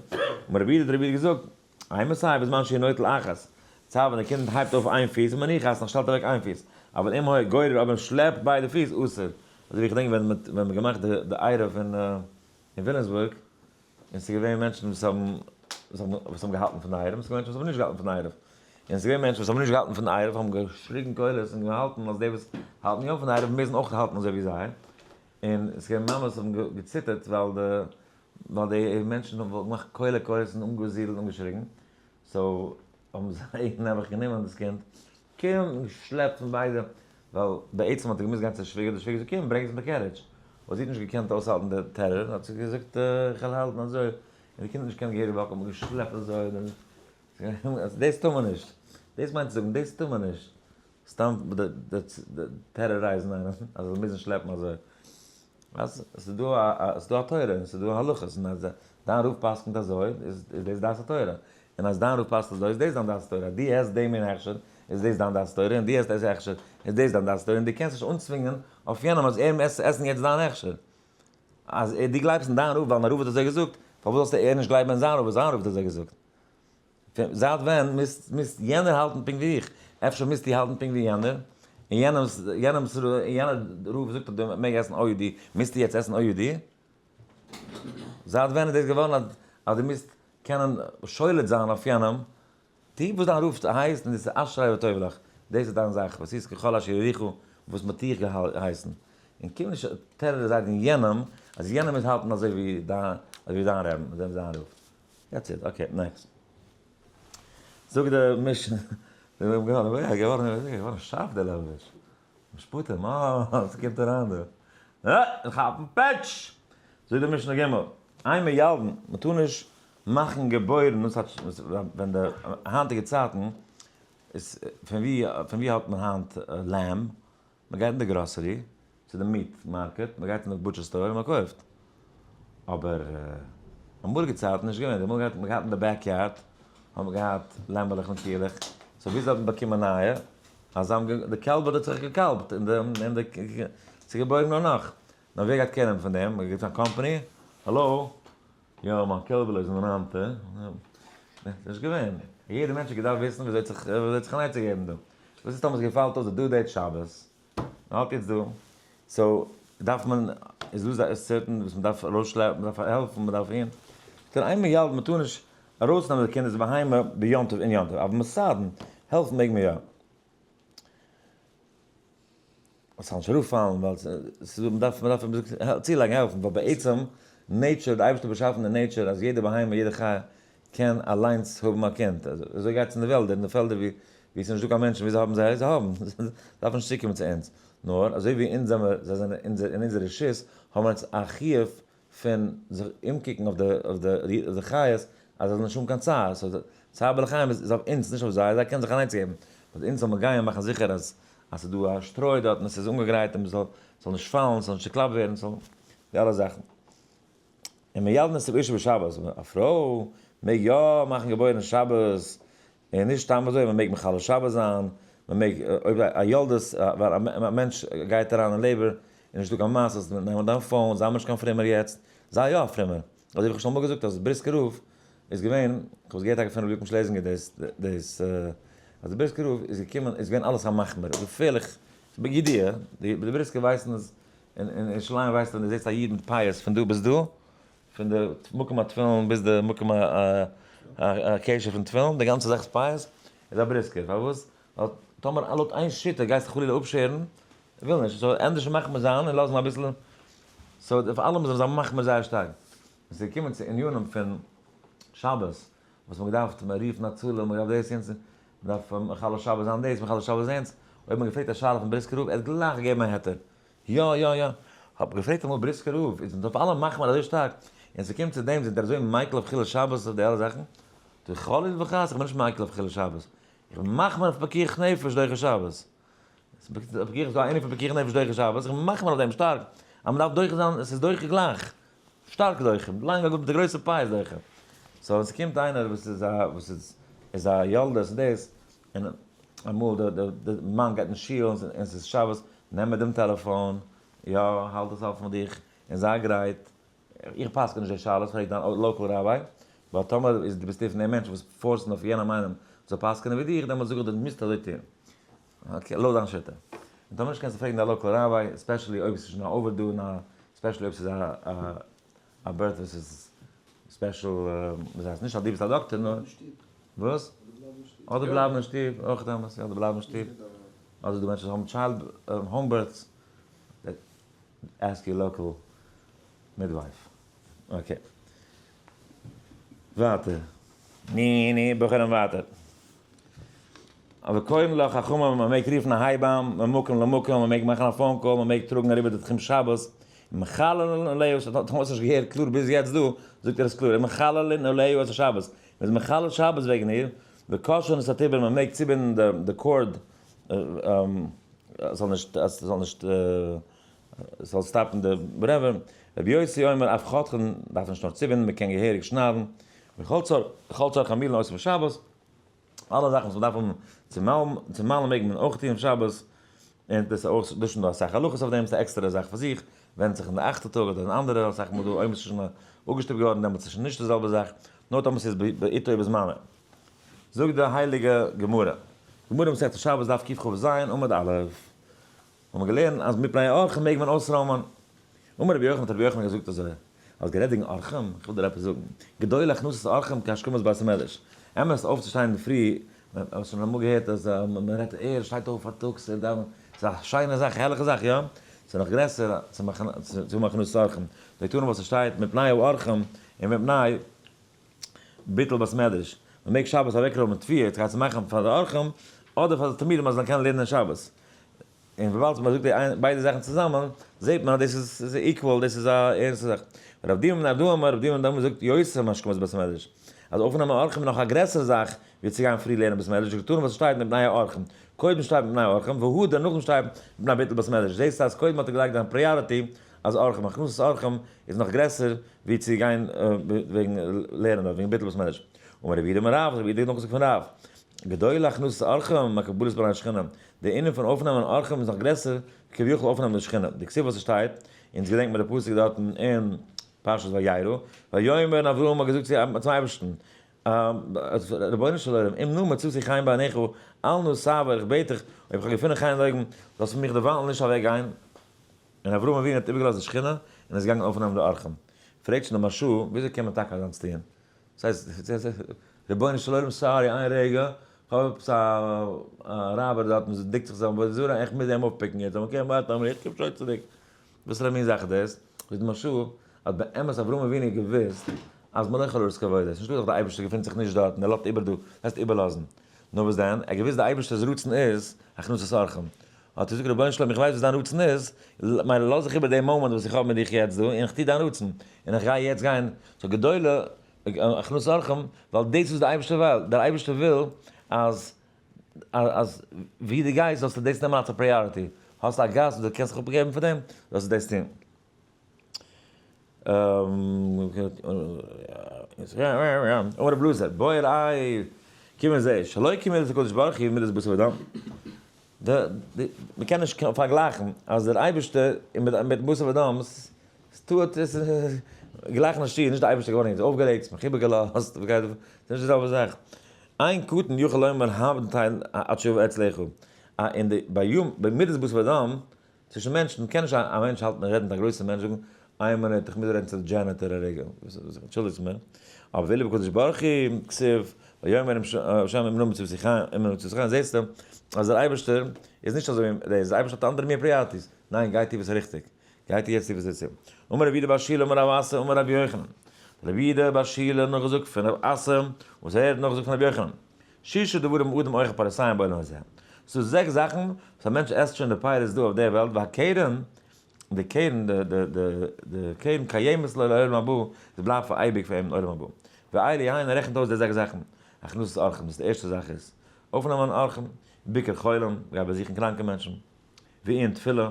אמר רבי יהודה האט רבי יהודה געזאגט, אימתי בזמן שהוא נוטל אחת, צייט ווען די קינד הייבט אויף איין פיס ומניחה אחת און שטעלט אוועק איין פיס, אבל אם היה גורר אויב מען שלעפט ביידע פיס אסור, אזוי ווי איך געדענק ווען מען האט געמאכט די עירוב אין וויליאמסבורג, און ס'איז געווען מענטשן וואס האבן וואס האבן געהאלטן פון די עירוב, און ס'איז געווען מענטשן וואס האבן נישט געהאלטן פון די עירוב, און ס'איז געווען מענטשן וואס האבן נישט געהאלטן פון די עירוב האבן געשריגן קולות און געהאלטן אז די וואס האלטן יא פון די עירוב מוזן אויך האלטן אזוי ווי זיי, און ס'איז געווען מאמעס וואס האבן געציטערט ווייל די ווייל די מענטשן האבן געמאכט קולי קולות און אנגעזידלט און אנגעשריגן, so האבן זיי נעבעך גענומען דאס קינד, קום, און געשלעפט פון ביידע, ווייל בעצם האט ער געמוזט גיין צו די שוויגער, די שוויגער זאגט קום ברענג עס מיט די carriage, ווייל זי האט נישט געקענט אויסהאלטן די טעראר, האט זי געזאגט איך וועל האלטן אזוי, און די קינד האט נישט געקענט געהעריג walk ן, האט מען געשלעפט אזוי, דאס טאר מען נישט, דאס מיינט צו זאגן דאס טאר מען נישט, סתם טערארייזן איינעם אז ער זאל מוזן שלעפן אזוי. אז ס'איז דא א ס'איז דא א תורה און ס'איז דא הלכות און אז דיין רב פסק'נט אזוי איז דאס דעת התורה און אז דיין רב פסק'נט אזוי איז דאס דיין דעת התורה אז דו עסט די מין הכשר איז דאס דיין דעת תורה און דו עסט דאס הכשר איז דאס דיין דעת תורה און דו קענסט נישט אנצווינגען אויף יענעם אז ער מוז עסן יעצט דיין הכשר. אז דו גלייבסט אין דיין רב ווייל מיין רב האט אזוי געזאגט פארוואס זאלסטו ער נישט גלייבן אין זיין רב וואס זיין רב האט אזוי געזאגט? זייט ווען מוז יענער האלטן פונקט ווי איך? אפשר מוזטו האלטן פונקט ווי יענער? און יענעמ'ס יענעמ'ס יענער רב זאגט אז דו מעג עסן OUD, מוזטו יעצט עסן OUD? זייט ווען איז דאס געווארן אז אז דו מוזט קענען שולט זיין אויף יענעם? טו וואס דיין רב הייסט און דאס איז אשרי וטוב לך, דאס איז דיין זאך, ועשית ככל אשר יורוך, וואס מ'האט דיך געהייסן. און קום נישט טעראריזיירן יענעם אז יענער מוז האלטן אזוי ווי דיין אזוי ווי דיין רבי'ן, אזוי ווי דיין רב. That's it, okay, next. זאגט די משנה, געווארן שארף דער לעבאוויטש, משפטים, אה, ס'קומט אריין דא, אה, כאפן פעטש! זאגט די משנה ג', אין מילדין, מ'טאר נישט מאכן געבוירן, דאס הייסט ווען די היינטיגע צייטן איז פון ווי פון ווי האט מען היינט lamb? מ'גייט אין די גראסערי, צו די meat market, מ'גייט אין די butcher store און מ'קויפט. אבער אמאליגע צייטן נישט געווען, אמאל האט מען געהאט אין די backyard האט מען געהאט לעמעלעך און קיעלעך, so וויאזוי האט מען באקומען נייע? אז זיי האבן די קעלבער האט זיך געקאלבט און די און די ס'איז געבוירן נאר נאך. נאר ווער גייט קער נעמען פון דעם? מ'גייט צו א קאמפאני? האלא? יא מיין קעלבעלע איז אין ניינטע. נישט געווען. יעדער מענטש האט געדארפט וויסן וויאזוי זיך וויאזוי זיך אן עצה געבן דא. וואס איז טאמער ס'געפאלט אויס די due date שבת? מ'האלט יעצט דא. so דארף מען, איז דא certain וואס מ'דארף ארויסשלעפן, מ'דארף העלפן, מ'דארף אהין. זאגט ער אין מילדין מ'טאר נישט ארויסנעמען די קינדער'ס בהמה ביום טוב אין יום טוב, אבער מסעדין, העלפן מעג מען יא. עס זאל נישט אראפפאלן ווייל ס'איז מ'דארף מ'דארף צולייגן העלפן ווייל בעצם nature די אייבערשטער האט באשאפן די nature אז יעדע בהמה יעדע חיה קען אליינס האבן א קינד אזוי גייט עס אין די וועלדער אין די פעלדער ווי ווי ס'איז נישטא קיין מענטשן ווי זיי האבן זיי זיי האבן זיי דארפן נישט צוקומען צו אונז נאר אזוי ווי אונז זעמער זיי זענען אונזער אין אונזער רשות האבן אונז א חיוב פון זיך אומקוקן אויף די אויף די אויף די חיות אז זיי זאלן נישט האבן קיין צער, so צער בעלי חיים איז אויף אונז נישט אויף זיי, זיי קענען זיך אליינס געבן, but אונז זאל מען גיין מאכן זיכער אז אז ס'איז דא א שטרוי דארט און ס'איז אנגעגרייט און מ'זאל ס'זאל נישט פאלן, ס'זאל נישט צוקלאפט ווערן, ס'זאל די אלע זאכן. און מילדין את האשה בשבת, א פרוי מעג יא מאכן געבוירן שבת, און נישט סתם אזוי, מען מעג מחלל שבת זיין, מען מעג, אויב א יולדת, ווייל א מענטש גייט אריין אין labor, איז נישטא קיין מעשה, נעם דיין phone, זיי נישט קיין פרומער יעצט, זיי יא א פרומער. אזוי ווי איך האב שוין אמאל געזאגט אז בריסקער רב איז געווען, איך האב עס געהערט טאקע פון ר' יוקם שלעזינגער דאס, דאס, אז די בריסקער רב איז געקומען, איז געווען אלעס א מחמיר, געפערליך, בידיעה, די בריסקער ווייסן עס, אין ירושלים ווייסט מען, דו זעסט א איד מיט פאות פון דא ביז דא, פון די מקום התפילין ביז די מקום הקשר פון תפילין, די גאנצע זאך איז פאות, איז א בריסקער, פארוואס? ווייל טאמער לויט איין שיטה גייסטו חלילה אפשערן, וויל נישט, so ענדערש מחמיר זיין און לאזן אביסל, so אויף אלעם זאל זיין מחמיר זייער שטארק. ווען ס'איז געקומען צו ענינים פון שבת, וואס מ'האט געדארפט רופן הצלה, מ'האט געדארפט דאס יענץ, מ'דארף מחלל שבת זיין דאס, מחלל שבת יענץ, אויב מ'האט געפרעגט א שאלה פון בריסקער רב, ער האט גלייך געגעבן א היתר, יא יא יא, האב געפרעגט אמאל בריסקער רב, איר זענט אויף אלעם מחמיר אזוי שטארק, און ס'קומט צו דעם זענט איר אזוי מיקל אויף חילול שבת אויף די אלע זאכן? זאג איך חלילה וחס איך בין נישט מיקל אויף חילול שבת, איך בין מחמיר אויף פיקוח נפש דוחה שבת. פיקוח איז דא א ענין פון פיקוח נפש דוחה שבת, איך בין מחמיר אויף דעם שטארק, אז מ'דארף דוחה זיין, עס איז דוחה גלייך, שטארק דוחה, לאנג אגב מיט די גרויסע פיאות דוחה. so ווען ס'קומט איינער וואס איז א וואס איז איז א יולדת און דאס, און אמאל די די מאן גייט אין שול און ס'איז שבת, נעם מיט דעם טעלעפאן, יא, האלט עס אפן מיט דיך, און זיי גרייט, איך פסק'ן נישט די שאלות, פרעג דיין local rabbi, ווייל טאמער איז דו ביסטו פון די מענטשן וואס force ן אויף יענעם איינעם זאל פסק'נען ווי דיך, דעמאלטס זאג איך דיר דו מוזט אזוי טון, okay, לויט דיין שיטה. און טאמער נישט קענסטו פרעגן דיין local rabbi, especially אויב עס איז שוין א overdue און א, especially אויב ס'איז א א birth וואס איז special, וואס הייסט נישט אז דו ביסט א דאקטער נאר. וואס? אדער בלייבן אין שטוב, אויך אמת, יא אדער בלייבן אין שטוב, אדער דא מענטשן וואס האבן child home births, ask your local midwife. Okay. ווייטער. ני ני בחורים ווייטער. אבער קורין לה חכמים מען מעג רופן א הייבאם ממקום למקום מען מעג מאכן א phone call מען מעג טראגן אריבער די תחום שבת מחללין עליה עס האט נישט געהערט קלאר ביז יעצט דא זאגט ער עס קלאר מחללין עליה את השבת מען איז מחלל שבת וועגן איר וקושרין את הטבור מען מעג צובינדן די cord עס זאל נישט עס זאל נישט עס זאל stop ן די whatever רבי יוסי אומר אף חותכין דארף נישט נאר צובינדן מען קען געהעריג שניידן וכל צרכי מילין עושים בשבת. אלע זאכן וואס מ'דארף האבן צו מל'ן, צו מל'ן מעג מען אויך טון אויף שבת, און דאס איז אויך, דאס איז שוין דא אסאך הלכות אויף דעם, ס'איז א עקסטערע זאך פאר זיך, ווענדט זיך אין די אכטע טאג אדער אין אנדערע, אסאך מאל דא אויב עס איז שוין אפגעשטופט געווארן דעמאלטס איז שוין נישט די זעלבע זאך, נאר טאמער ס'איז בעתו ובזמנו. זאגט די הייליגע גמרא, גמרא מסכת שבת דף קכ"ז עמוד א', האבן מיר געלערנט אז מפני אורחים מעג מען אויסרוימען. אמר רבי יוחנן האט רבי יוחנן געזאגט אזוי, האסט גערעדט וועגן אורחים? איך וויל דיר עפעס זאגן, גדולה הכנסת אורחים כהשכמת בית המדרש. אמת אויפצושטיין אינדערפרי, האסט שוין אמאל געהערט אז מען רעדט ער שטייט אויף פארטאגס ער דאווענט, ס'איז א שיינע זאך, הערליכע זאך, יא? ס'איז נאך גרעסער צו מאכן הכנסת אורחים. די תנא וואס עס שטייט מפני האורחים און מפני ביטול בית מדרש. מען מעג שבת אוועקרוימען תבואה כדי צו מאכן פאר די אורחים, אדער פאר די תלמידים אז זיי זאלן קענען לערנען שבת. און וויבאלד מען זאגט די ביידע זאכן צוזאמען, זעט מען אז דאס איז equal, דאס איז א ערנסטע זאך. רב דימי בן אבדא אמר, רב דימי בן אבדא זאגט יותר מהשכמת בית המדרש, אז אויפנעמען אורחים איז נאך א גרעסערע זאך ווי צו גיין פרי לערנען בית המדרש, דקתני וואס שטייט מפני האורחים, קודם שטייט מפני האורחים, והדר נאכדעם שטייט מפני ביטול בית המדרש, זעסטו אז קודם האט ער געלייגט זיין priority אז אורחים, הכנסת אורחים איז נאך גרעסער ווי צו גיין וועגן לערנען דארט, וועגן ביטול בית המדרש. אמר רב יהודה אמר רב, רב יהודה האט נאכגעזאגט פון רב, גדולה הכנסת אורחים מקבלת פני השכינה, די ענין פון אויפנעמען אורחים איז נאך גרעסער ווי כביכול אויפנעמען די שכינה, דכתיב וואס עס שטייט, אונז געדענקט מיר די פסוק דארטן אין פרשת וירא, ויאמר און אברהם האט געזאגט צום אייבערשטן, רבונו של עולם, אם נא מצאתי חן בעיניך, אל נא תעבור, איך בעט דיך, אויב איך האב געפונען חן אין די אויגן, זאלסט פון מיך דערווייל נישט אוועק גיין. און אברהם אבינו האט איבערגעלאזט די שכינה און איז געגאנגען אויפנעמען די אורחים. פרעגט שוין די מהרש"א, וויאזוי קען מען טאקע אזאנס טוען? דאס הייסט, רבונו של עולם sorry איין רגע, כ'האב עפעס א אראבער דארט וואס דיקט זיך זיין עבודה זרה, איך מוז אים אויפ pick ן יעצט, אבער קען ווארטן א מינוט, איך קום שוין צוריק. וואסערע מין זאך איז דאס? זאגט די מהרש"א, אז באמת אברהם אבינו האט געוואוסט אז מלא כל הארץ כבודו, ס'נישט דא דאך די אייבערשטער געפינט זיך נישט דארט און ער לאזט איבער דא, דאס הייסט איבערלאזן. נאר וואס דען, ער האט געוואוסט די אייבערשטער'ס רצון איז הכנסת אורחים. האט ער געזאגט, רבונו של עולם איך ווייס וואס דיין רצון איז, מילא לאז איך איבער דעם מאמענט וואס איך האב מיט דיך יעצט דא, און איך טו דיין רצון, און איך גיי יעצט גיין, so גדולה הכנסת אורחים, ווייל דאס וואס דער אייבערשטער וויל, דער אייבערשטער וויל אז אז ווי דו גייסט זאלסטו דאס נעמען אלס א priority, האסט א גאסט וואס דו קענסט זיך אפגעבן פון דעם, זאלסטו דאס טון. אמר רב אלעזר, בוא וראה, קום און זע, שלא כמידת הקדוש ברוך הוא מידת בשר ודם, מען קען נישט פארגלייכן אז דער אייבערשטער מיט בשר ודם, ס'טוט עס גלייך נישט צו, נישט די אייבערשטער געווארן יעצט אויפגערעגט, ס'מיך איבערגעלאזט, ס'איז נישט די זעלבע זאך. אין קטן יכול לומר המתן עד שיבא אצלך, אין די ביי מידת בשר ודם, צווישן מענטשן, קען נישט א מענטש האלטן און רעדן מיט א גרויסע מענטש זאגן, איין מינוט איך מוז רעדן צו די janitor א רגע, אנטשולדיגטס מיר, אבער ואילו בקדוש ברוך הוא, כתיב, ויאמר ה' אם נא מצאתי חן, זעסטו אז דער אייבערשטער איז נישט אזוי ווי דאס, דער אייבערשטער האט אנדערע מין priorities, ניין גיי טו וואס איז ריכטיג, גיי טו יעצט טו וואס איז ריכטיג. אמר רבי יהודה בר שילא אמר רב אסי אמר רבי יוחנן, רבי יהודה בר שילא האט נאכגעזאגט פון רב אסי, וואס ער האט נאכגעזאגט פון רבי יוחנן, שישה דברים אדם אוכל פירותיהם בעולם הזה, ס'איז דא זעקס זאכן וואס א מענטש עסט שוין די פירות דא אויף דער וועלט, והקרן, די קרן, די קרן קיימת לו לעולם הבא, עס בלייבט פאר אייביג פאר אים אין עולם הבא. ואלו הן, ער רעכנט אויס די זעקס זאכן, הכנסת אורחים, דאס איז די ערשטע זאך איז, אויפנעמען אורחים, ביקור חולים, גיי באזוכן קראנקע מענטשן, ועיון תפילה,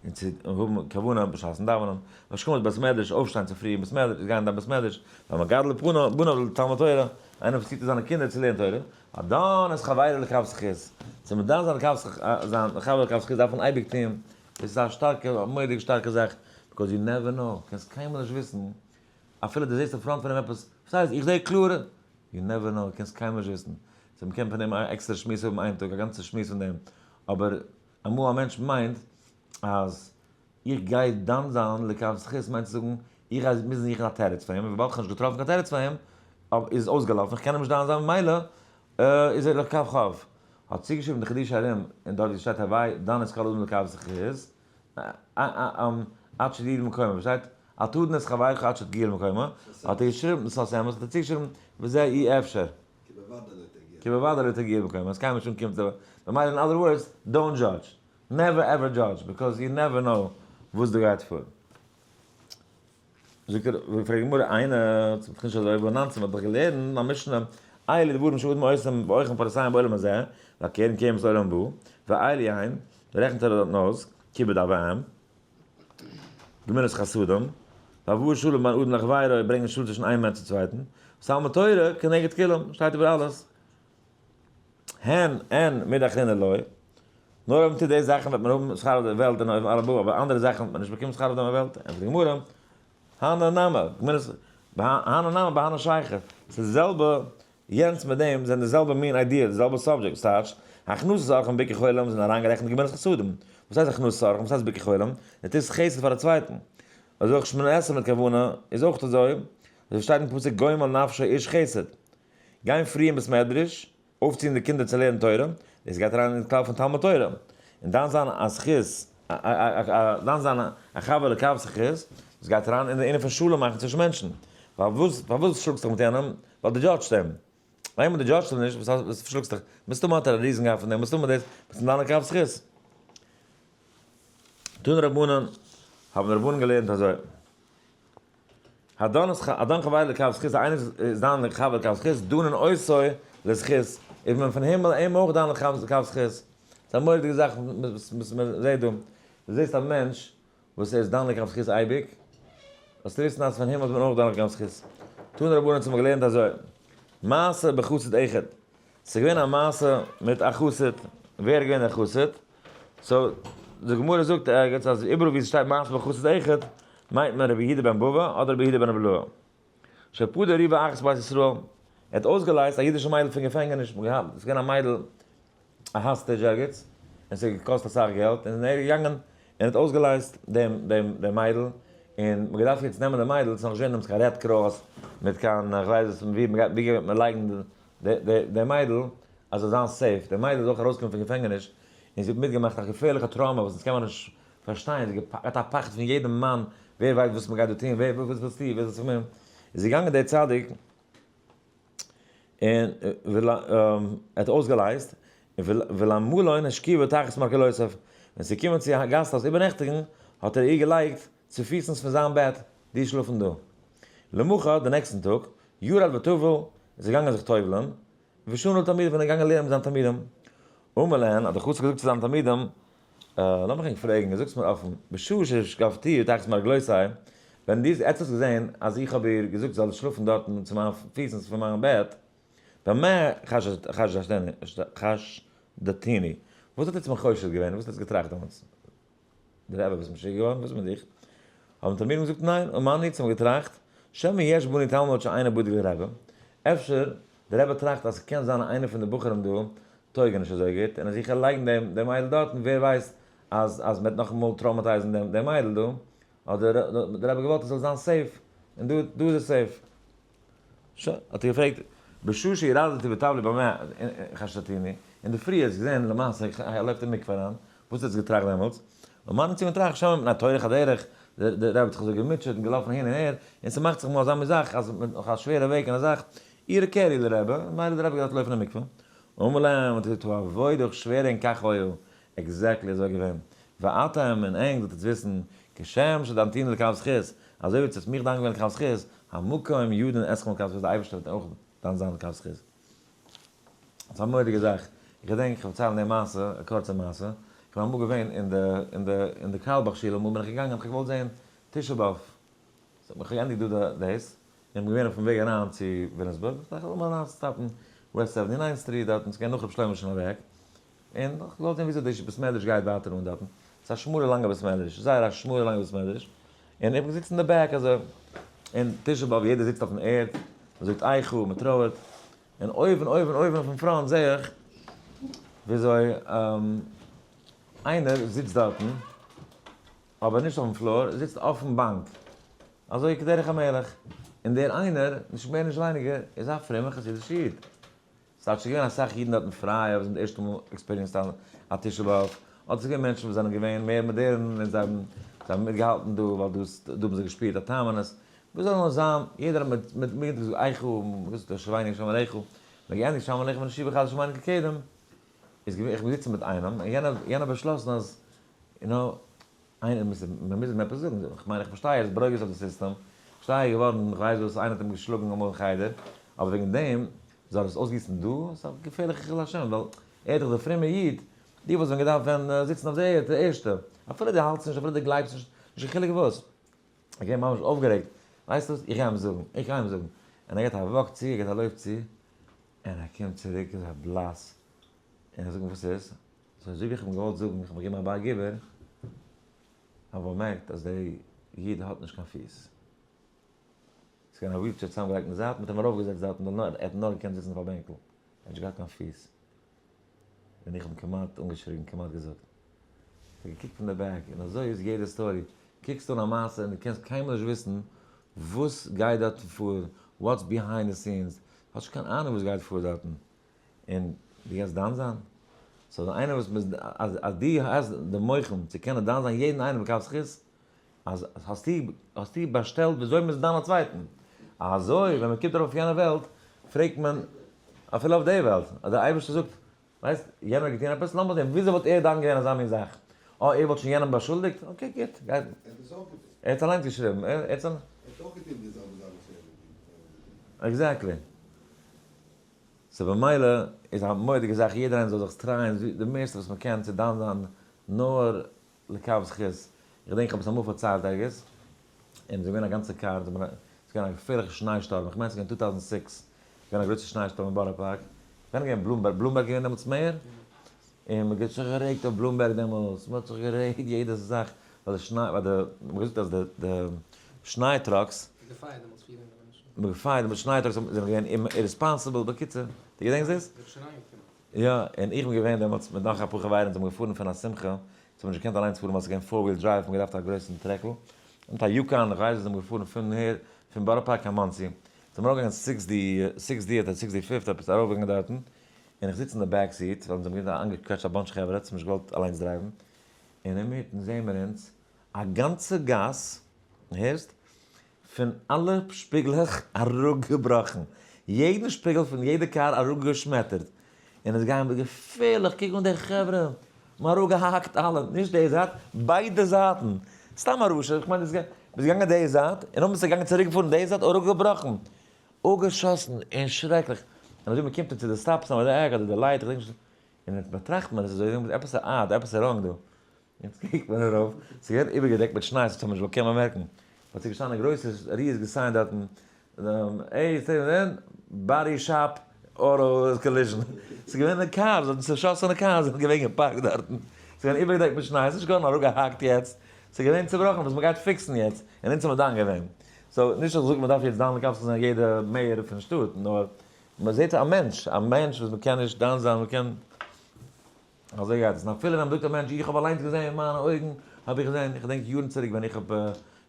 און צו האבן כוונה בשעת'ן דאווענען, והשכמת בית מדרש, אויפשטיין צופרי אין בית מדרש, גיין אין דיין בית מדרש, והמגדל בניו לתלמוד תורה, איינער וואס פירט אויס זיינע קינדער צו לערנען תורה, הדן את חברו לכף זכות, צו מדן זיין לכף זכות, זיין חבר לכף זכות דארף מען אייביג טון, דאס איז א שטארקע, א מורא'דיגע שטארקע זאך, because you never know, קענסט קיינמאל נישט וויסן, אפילו דו זעסט אין front פון אים עפעס, וואס הייסט, איך זע קלאר, you never know, קענסט קיינמאל נישט וויסן, so מ'קען פון דעם א עקסטערע שמועס האבן איין טאג, א גאנצע שמועס פון דעם, אבער אמאל א מענטש מיינט אז איך גיי דן זיין לכף זכות מיינט צו זאגן איך גיי מוזן זוכן א תירוץ פאר אים, און וויבאלד איך האב נישט געטראפן קיין תירוץ פאר אים איז אויסגעלאפן, איך קען אים נישט דן זיין ממילא איז ער לכף חוב. האט צוגעשריבן די חידושי הרי"ם און דארט ווי ס'שטייט הווי דן את כל אדם לכף זכות עד שתגיע למקומו, פארשטייט? אל תדין את חברך עד שתגיע למקומו, האט ער געשריבן, שפת אמת האט ער צוגעשריבן וזה אי אפשר. כי בוודאי לא תגיע למקומו, אז קיינמאל נישט אנקומען צו ממילא in other words, don't judge. Never ever judge, because you never know וואס דא גייט פאר. זאגט ער, פרעגט די גמרא, איינער, צו נישט אזוי ווי נאנצן, מ'האט דאך געלערנט א משנה, אלו דברים שאדם עושה ואוכלין פירותיהם בעולם הזה, והקרן קיימת לעולם הבא, ואלו הן, רעכנט ער דארטן אויס, כיבוד אב ואם, גמילות חסדים, והבאת שלום בין אדם לחבירו, ברענגען שלום צווישן איין מענטש צום צווייטן, ותלמוד תורה כנגד כולם, שטייט איבער אלעס. הן אין מידי אחרינא לא, נאר אויב מ'טוט די זאכן וועט מען האבן שכר אויף די וועלט און אויף עולם הבא, אבער אנדערע זאכן וועט מען נישט באקומען שכר אויף די וועלט, ענטפערט די גמרא, הני נמי, הני נמי בהני שייכי, ס'איז די זעלבע, יענץ מיט דעם זענען די זעלבע מין idea, די זעלבע subject, ס'טייטש, הכנסת אורחים ביקור חולים זענען אריינגערעכנט גמילות חסדים, וואס הייסט הכנסת אורחים? וואס הייסט ביקור חולים? דו טוסט חסד פאר א צווייטן. אזוי אויך שמונה עשרה מיט כוונה איז אויך אזוי, אזוי שטייט אין פסוק גומל נפשו איש חסד. גיין פרי אין בית מדרש, אויפציען די קינדער צו לערנען תורה, דאס גייט אריין אין כלל פון תלמוד תורה, און דן זיין א זכות, דן זיין א חבר לכף זכות, דאס גייט אריין אין די ענין פון שלום מאכן צווישן מענטשן, פארוואס פארוואס שלאגסטו דיך מיט יענעם? ווייל דו judge סט אים. איינמאל דו judge סט אים נישט, וואס פארשלאגסט דיך? מסתמא האט ער א reason געהאט פון דעם, מסתמא דאס, ביסט אין דיינע כף זכות. תנו רבנן, האבן די רבנן געלערנט אזוי. הדן הדן חבירו לכף זכות, איינער איז דן לחבר לכף זכות, דנין אותו לזכות, איז מען פון הימל אים אויך דן לכף זכות. ס'איז א מורא'דיגע זאך וואס מען זעט דא. דו זעסט א מענטש וואס ער איז דן לכף זכות אייביג, זאלסטו וויסן אז פון הימל איז מען אויך דן לכף זכות. תנו רבנן האט מען געלערנט אזוי, מעשה בחסיד אחד, ס'איז געווען א מעשה מיט א חסיד, ווער איז געווען דער חסיד? so די גמרא זאגט ערגעץ אז איבעראל ווי עס שטייט מעשה בחסיד אחד מיינט מען רבי יהודה בן בבא אדער רבי יהודה בן רבי אלעא. שפדה ריבה אחת בת ישראל, ער האט אויסגעלייזט א אידישע מיידל פון געפענגעניש, מ'האט געהאט, עס איז געווען א מיידל א hostage ערגעץ, און עס האט געקאסט אסאך געלט, און ער איז געגאנגען און האט אויסגעלייזט דעם דעם דעם מיידל, און מ'האט געדארפט יעצט נעמען די מיידל, עס איז נאך נישט געווען דעמאלטס קיין Red Cross, מיט קיין כ'ווייס וואס, ווי מ'גייט ווי גייט מען לייגן די מיידל אז זאל זיין safe, די מיידל איז אויך ארויסגעקומען פון געפענגעניש, און זי האט מיטגעמאכט א געפערליכע trauma וואס אונז קען מען נישט פארשטיין, זי האט געהאט א פחד פון יעדע מאן, ווער ווייסט וואס מ'גייט דא טון, ווער וואס ווילסטו, ווער זאל זיך מיר, איז געגאנגען דער צדיק און ער האט אויסגעלייזט, ולמלון השכיבו תחת מרגלותיו, ווען ס'איז געקומען צו א גאסט הויז איבערנעכטיגן, האט ער איר געלייגט צופיסנס פון זיין בעט, די שלאפן דא. למחר, די נעקסטן טאג, ירד וטבל, איז ער געגאנגען זיך טובל'ען, ושנה לתלמידיו און ער איז געגאנגען לערנען מיט זיינע תלמידים. אמר להן, האט דער חסיד געזאגט צו זיינע תלמידים, לאמיך ענק פרעגן, זאגטס מיר אפן, בשעה שהשכבתיה תחת מרגלותי, ווען דו עטס האסט געזען אז איך האב איר געזאגט זי זאל שלאפן דארטן צו מיינע פיסנס פון מיין בעט, במה חשדתוני, וואס האט עטס מיר חושד געווען, וואס האט עטס געטראכט דעמאלטס? דער רבי ביסט משוגע געווארן? וואס איז מיט דיך? האבן תלמידים געזאגט ניין, ומנו האבן געטראכט, שמא יש בנו תלמיד שאינו בדוק לרבי, אפשר דער רבי טראכט אז ס'קען זיין איינער פון די בחורים דא טויגן נישט אזוי גוט, און אז איך וועל לייגן דעם דעם מיידל דארטן ווער ווייסט אז אז מ'וועט נאכאמאל traumatize ן דעם דעם מיידל דא, האט דער רבי געוואלט עס זאל זיין safe, און דא דא איז עס safe. שוין, האט ער געפרעגט, בשעה שירדתי וטבלתי במה חשדתוני, אינדערפרי האט זי געזען למעשה ער לויפט אין מקווה אריין, וואס האט זי געטראכט דעמאלטס? ומנו האט זי געטראכט, שמא מפני טורח הדרך, דער רבי האט זיך אזוי געמוטשעט און געלאפן אהין און אהער, און ס'מאכט זיך אמאל אזא מין זאך אז מ'האט נאך א שווערע וועג און א זאך, אירע קערי לרבי, מילא האט דער רבי געדארפט לויפן אין מקווה. אמר להם, האט ער געזאגט, העבודה איך שווער ענק כך היה, exactly אזוי געווען. ואתם און ענק זאלט עטס וויסן, כשם שדנתוני לכף זכות, אזוי ווי עטס האטס מיך דן געווען לכף זכות, המקום ידון אתכם לכף זכות, דער אייבערשטער וועט אויך דן זיין לכף זכות. ס'איז א מורא'דיגע זאך, איך געדענק, איך וועל פארציילן די מעשה, א קורצע מעשה, איך בין אמאל געווען אין די, אין די, אין די קארלבאך שול, אמאל בין איך געגאנגען, איך האב געוואלט זען תשעה באב, ס'האט מיך געענדיגט דא די דאס, איך בין געווען אויפן וועג אריין צו וויליאמסבורג, איך דאכט לאמיר אריין stop ן West 79 Street דארטן, ס'איז געווען נאך ר' שלמה שוין אוועק, און איך געוואלט זען וויאזוי די בית מדרש גייט ווייטער אן דארטן, ס'איז א שמאלע לאנגע בית מדרש, זייער א שמאלע לאנגע בית מדרש, און איך בין געזיצן אין די back אזוי, און תשעה באב יעדער זיצט אויפן ערד, מ'זאגט איכה, מ'טרויערט, און אויבן אויבן אויבן אויפן front זעה איך וויאזוי איינער זיצט דארטן, אבער נישט אויפן floor, זיצט אויפן באנק, אזוי כדרך המלך, און דער איינער, נישט מער נישט ווייניגער, איז א פרומער חסידישע איד. ס'האט שוין געווען אסאך אידן דארטן פרייע וואס האבן די ערשטע מאל experienced א תשעה באב, אדער ס'איז געווען מענטשן וואס זענען געווען מער מאדערן און זיי האבן זיי האבן מיטגעהאלטן דא ווייל דא איז דא האבן זיי געשפירט א טעם אין עס, וואס זאל נאר זיין, יעדער האט מיט מיט מיט געזאגט איכה, געזאגט השיבנו השם אליך, מ'האט געענדיגט שם עליך ונשיבה חדש שמענו כקדם, איז געווען איך בין געזיצן מיט איינעם און יענער יענער באשלאסן אז יו נאו איינער מוז מען מוז אים עפעס זאגן, איך מיין איך פארשטיי ער איז ברוגז אויף די סיסטעם, איך פארשטיי ער איז געווארן איך ווייס וואס איינער האט אים געשלאגן אמאל אין חדר, אבער וועגן דעם זאל ער עס אויסגיסן דא? ס'איז א געפערליכע חילול השם, ווייל ער איז דאך דער פרומער איד, דו וואלסט ווען געדארפט ווען זיצן אויף די ערד די ערשטע, אפילו דו האלטסט נישט אפילו דו גלייבסט נישט, נישט קיין חילוק וואס. איך געווען ממש אויפגערעגט, ווייסט וואס, איך גיי אים זאגן, איך גיי אים זאגן, און ער געט א walk צו, ער געט א לויף צו, און ער קומט צוריק אזוי בלאס, און איך זאג אים וואס איז? so אזוי ווי איך האב אים געוואלט זאגן, איך האב אים געגעבן א בייג איבער, האב איך באמערקט אז דער איד האט נישט קיין פיס. ס'איז געווען א ווילטשער צוזאמגעלייגט אין די זייט, מ'האט אים ארויפגעזעצט דארטן, ווייל נאר, ער האט נאר געקענט זיצן אויף א בענקל, ער האט נישט געהאט קיין פיס. און איך האב אים כמעט אנגעשריגן, כמעט געזאגט. איך האב געקוקט פון די back, און אזוי איז יעדע story. קוקסט אן א מעשה און דו קענסט קיינמאל נישט וויסן וואס גייט דארטן פאר, what's behind the scenes, האסט נישט קיין אהנונג וואס גייט פאר דארטן. און דו גייסט דן זיין? so די איינער וואס מ'איז אז אז דו האסט די מוחין צו קענען דן זיין יעדן איינעם בכף זכות, אז האסטו האסטו באשטעלט וויאזוי מ'איז דן א צווייטן. אזוי ווען מ'קומט ארויף אויף יענע וועלט פרעגט מען. אפילו אויף די וועלט, אז דער אייבערשטער זאגט, ווייסט, יענער האט געטון עפעס, לאמיר זען, וויאזוי וואלט ער דן געווען אזא מין זאך? אה, ער וואלט שוין יענעם באשולדיגט? Okay, גוט, גייט. ער האט עס אויך געטון. ער האט אליינס געשריבן, ער האט. ער האט אויך געטון די זעלבע זאך וואס ער האט געטון. Exactly. So במילא איז א מורא'דיגע זאך, יעדער איינער זאל זיך טרייען די מערסטע וואס מען קען צו דן זיין נאר לכף זכות. איך געדענק איך האב עס אמאל פארציילט ערגעץ, און עס איז געווען א גאנצע קאר, עס איז געווען א געפערליכע שניי שטורם, איך מיין עס איז געווען 2006, עס איז געווען א גרויסע שניי שטורם אין בארא פארק, ווען איז געווען בלומבערג? בלומבערג איז געווען דעמאלטס mayor? און מען האט זיך גערעגט אויף בלומבערג דעמאלטס, מען האט זיך גערעגט יעדע זאך, ווייל די שניי, ווייל די, מען האט געזאגט אז די די שניי trucks, געפייערט דעמאלטס 400 מענטשן. מען האט געפייערט דעמאלטס שניי trucks זענען געווען irresponsible, בקיצור, דו געדענקסט דאס? זיי שוין אריינגעקומען. יא, און איך בין געווען דעמאלטס מיט נאך אפאר חברים, זענען מיר געפארן פון א שמחה, זיי האבן נישט געקענט אליינס פארן ווייל עס איז געווען four wheel drive, מ'האט געדארפט א גרויסן טרעקל, מיט א יוקאן, איך ווייס וואס, זענען מיר געפארן פון הער, פון בארא פארק קיין מאנסי, זענען מיר ארויפגעגאנגען sixty, sixty אדער sixty fifth עפעס ארויפגעגאנגען דארטן, און איך זיץ אין די back seat, ווייל אונז האבן געווען אנגעקוועטשט א bunch חברה, האט נישט געוואלט אליינס דרייוון, און אינמיטן זעהן מיר אונז א גאנצע גאס, הערסט? פון אלע שפיגלעך אראפגעבראכן, יעדן שפיגל פון יעדע קאר אראפגעשמעטערט, און עס גייען מיר געפערליך, קוק אן די חברה, מען אראפגעהאקט אלע, נישט די זייט, ביידע זייטן, סתם א רשע, איך מיין ביסט געגאנגען די זייט, און נאכדעם ביסטו געגאנגען צוריק געפארן די זייט, אראפגעבראכן, אפגעשאסן, און שרעקליך, און אזוי מען קומט אן צו די stop sign אדער די עק אדער די light, איך געדענק נישט, און יעצט באטראכט מען עס אזוי, עפעס א odd, עפעס איז wrong דא. יעצט קוקט מען ארויף, ס'איז געווען איבערגעדעקט מיט שניי, ס'האט מען נישט געקענט באמערקן, but ס'איז געשטאנען א גרויסע ריזיגע sign דארטן, עי body shop auto collision, ס'איז געווען די קארס, די צעשאסענע קארס זענען געווען געפארקט דארטן, ס'איז געווען איבערגעדעקט מיט שניי, ס'איז נישט געווארן אראפגעהאקט יעצט, ס'איז געווען צעבראכן וואס מ'גייט פיקסן יעצט, און אונז האבן מיר דן געווען. So נישט אז איך זאג מ'דארף יעצט דן לכף זכות זיין יעדע mayor פון שטאט, נאר מ'זעט א מענטש, א מענטש וואס מ'קען נישט דן זיין, מ'קען. אזוי גייט עס, און אפילו ווען מ'זאגט א מענטש איך האב אליינס געזען מיט מיינע אויגן האב איך געזען, איך געדענק יארן צוריק ווען איך האב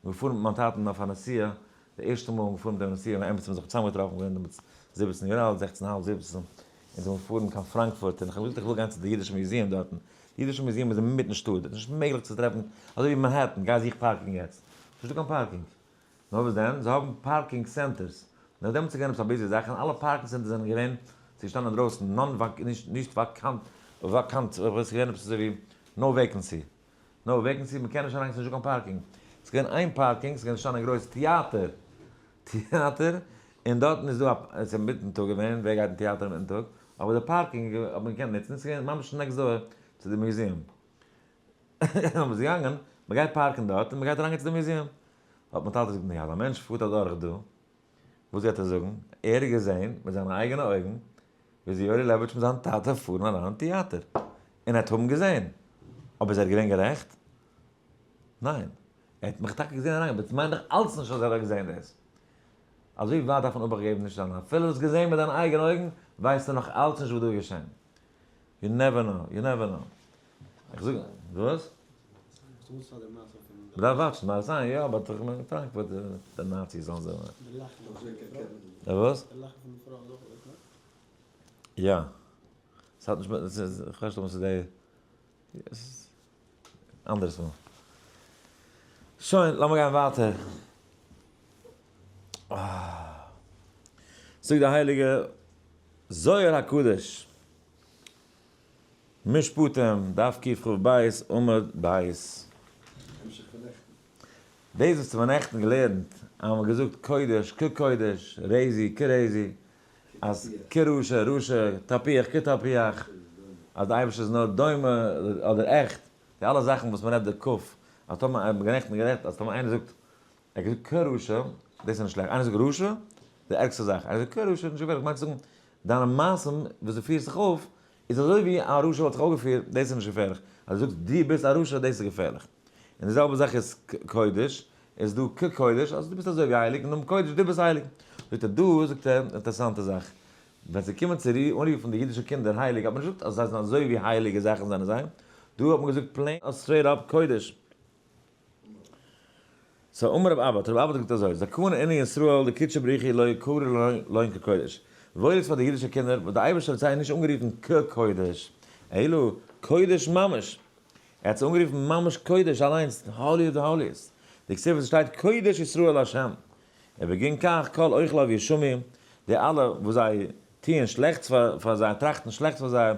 געפארן מיט מיין טאטן אויף א נסיעה, די ערשטע מאל געפארן מיט אים נסיעה, ווען עמיצן מיר זיך צוזאמגעטראפן, געווען דעמאלטס 17 יאר אלט, 16 האלב 17, און זענען געפארן קיין פראנקפורט, און איך האב געזאגט איך וויל גיין צו די אידישע museum דארטן, די אידישע museum איז אינמיטן שטאט, עס איז נישט מעגליך צו טרעפן, אזוי ווי מאנהעטן, גיי זוך parking יעצט, ס'איז נישטא קיין parking, נאר וואס דען, זיי האבן parking centers. נאר דעמאלטס איז געווען עפעס א busy זאך און אלע parking centers זענען געווען, ס'איז געשטאנען אינדרויסן non vac נישט נישט vacant vacant ס'איז געווען עפעס אזוי ווי no vacancy no vacancy מ'קען נישט אריין ס'איז נישטא קיין parking. ס'איז געווען איין parking ס'איז געווען געשטאנען גרויס טיאטער טיאטער און דארטן איז דא א עס איז אינמיטן טאג געווען ווער גייט אין טיאטער אינמיטן טאג אבער די parking האט מען געקענט נוצן ס'איז געווען ממש next door צו די museum. און מ'איז געגאנגען, מ'גייט פארקן דארט און מ'גייט אריינגיין צו די museum. האט מיין טאטע געזאגט, נו אז א מענטש פארט אדורך דא, וואס גייט ער זאגן? ער האט געזען מיט זיינע אייגענע אויגן וויאזוי יואלי לעבאוויטש מיט זיין טאטע פארן אריין אין טיאטער. און ער האט האבן געזען. אבער איז ער געווען גערעכט? ניין. ער האט מיך טאקע געזען אריינגיין, but ס'מיינט דאך אלץ נישט אז ער האט געזען דאס. אזוי ווייט דארף מען אבאכט געבן נישט זיין. אפילו דו האסט געזען מיט דיינע אייגענע אויגן, ווייסטו נאך אלץ נישט וואס דא איז געשען. You never know, you never know. איך זאג, וואס? מ'דארף וואטשן, מ'דארף זיין, יא, but איך מיין פראנקפורט, די נאציס זאלן זיי. וואס? יא. ס'האט נישט מיט, איך ווייס נישט אויב ס'איז די, אנדערס מאל. שוין, לאמיר גיין ווייטער. זאגט די הייליגע זוהר הקדוש, משפטים, דף קכ"ב, עמוד ב'. דאס וואס מיר נעכטן געלערנט, אז מ'האט געזאגט קודש כקודש, רעזי כרעזי, אז כרשע רשע, תפוח כתפוח, אז די אייבערשטער איז נאר דומה אדער עכט, די אלע זאכן וואס מ'רעדט די ק, אז טאמער האט מען נעכטן גערעדט אז טאמער איינער זאגט, ער האט געזאגט כרשע, דאס איז נישט שלעכט, איינער זאגט רשע, די ערגסטע זאך, איינער זאגט כרשע איז נישט געפערליך, מיינט צו זאגן דיינע מעשים וואס דו פירסט זיך אויף איז אזוי ווי א רשע וואלט זיך אויפגעפירט, דאס איז נישט געפערליך, אז דו זאגסט דו ביסט א רשע דאס איז געפערליך. און די זעלבע זאך איז קודש, איז דא כקודש, אז דו ביסט אזוי ווי הייליג, און דעם קודש דו ביסט הייליג. זאגט ער דא, זאגט ער, אינטערעסאנטע זאך, ווען זיי קומען צו אנרופן די אידישע קינדער הייליג האט מען נישט געזאגט אז זיי זענען אזוי ווי הייליגע זאכן זענען זיי, דא האט מען געזאגט plain straight up קודש. So אמר רב אבא, האט רב אבא געזאגט אזוי, זכאין אינון ישראל דקודשא בריך הוא לא קרי לון כקודש, וואויל איז פאר די אידישע קינדער וואס די אייבערשטער האט זיי נישט אנגערופן כקודש, אלא קודש ממש, ער האט זיי אנגערופן ממש קודש אליינס, holy of the holies, דכתיב וואס עס שטייט קודש ישראל לה', ובגין כך כל אוכליו ישמו, די אלע וואס זיי. טוען שלעכטס פאר זיי, טראכטן שלעכטס פאר זיי,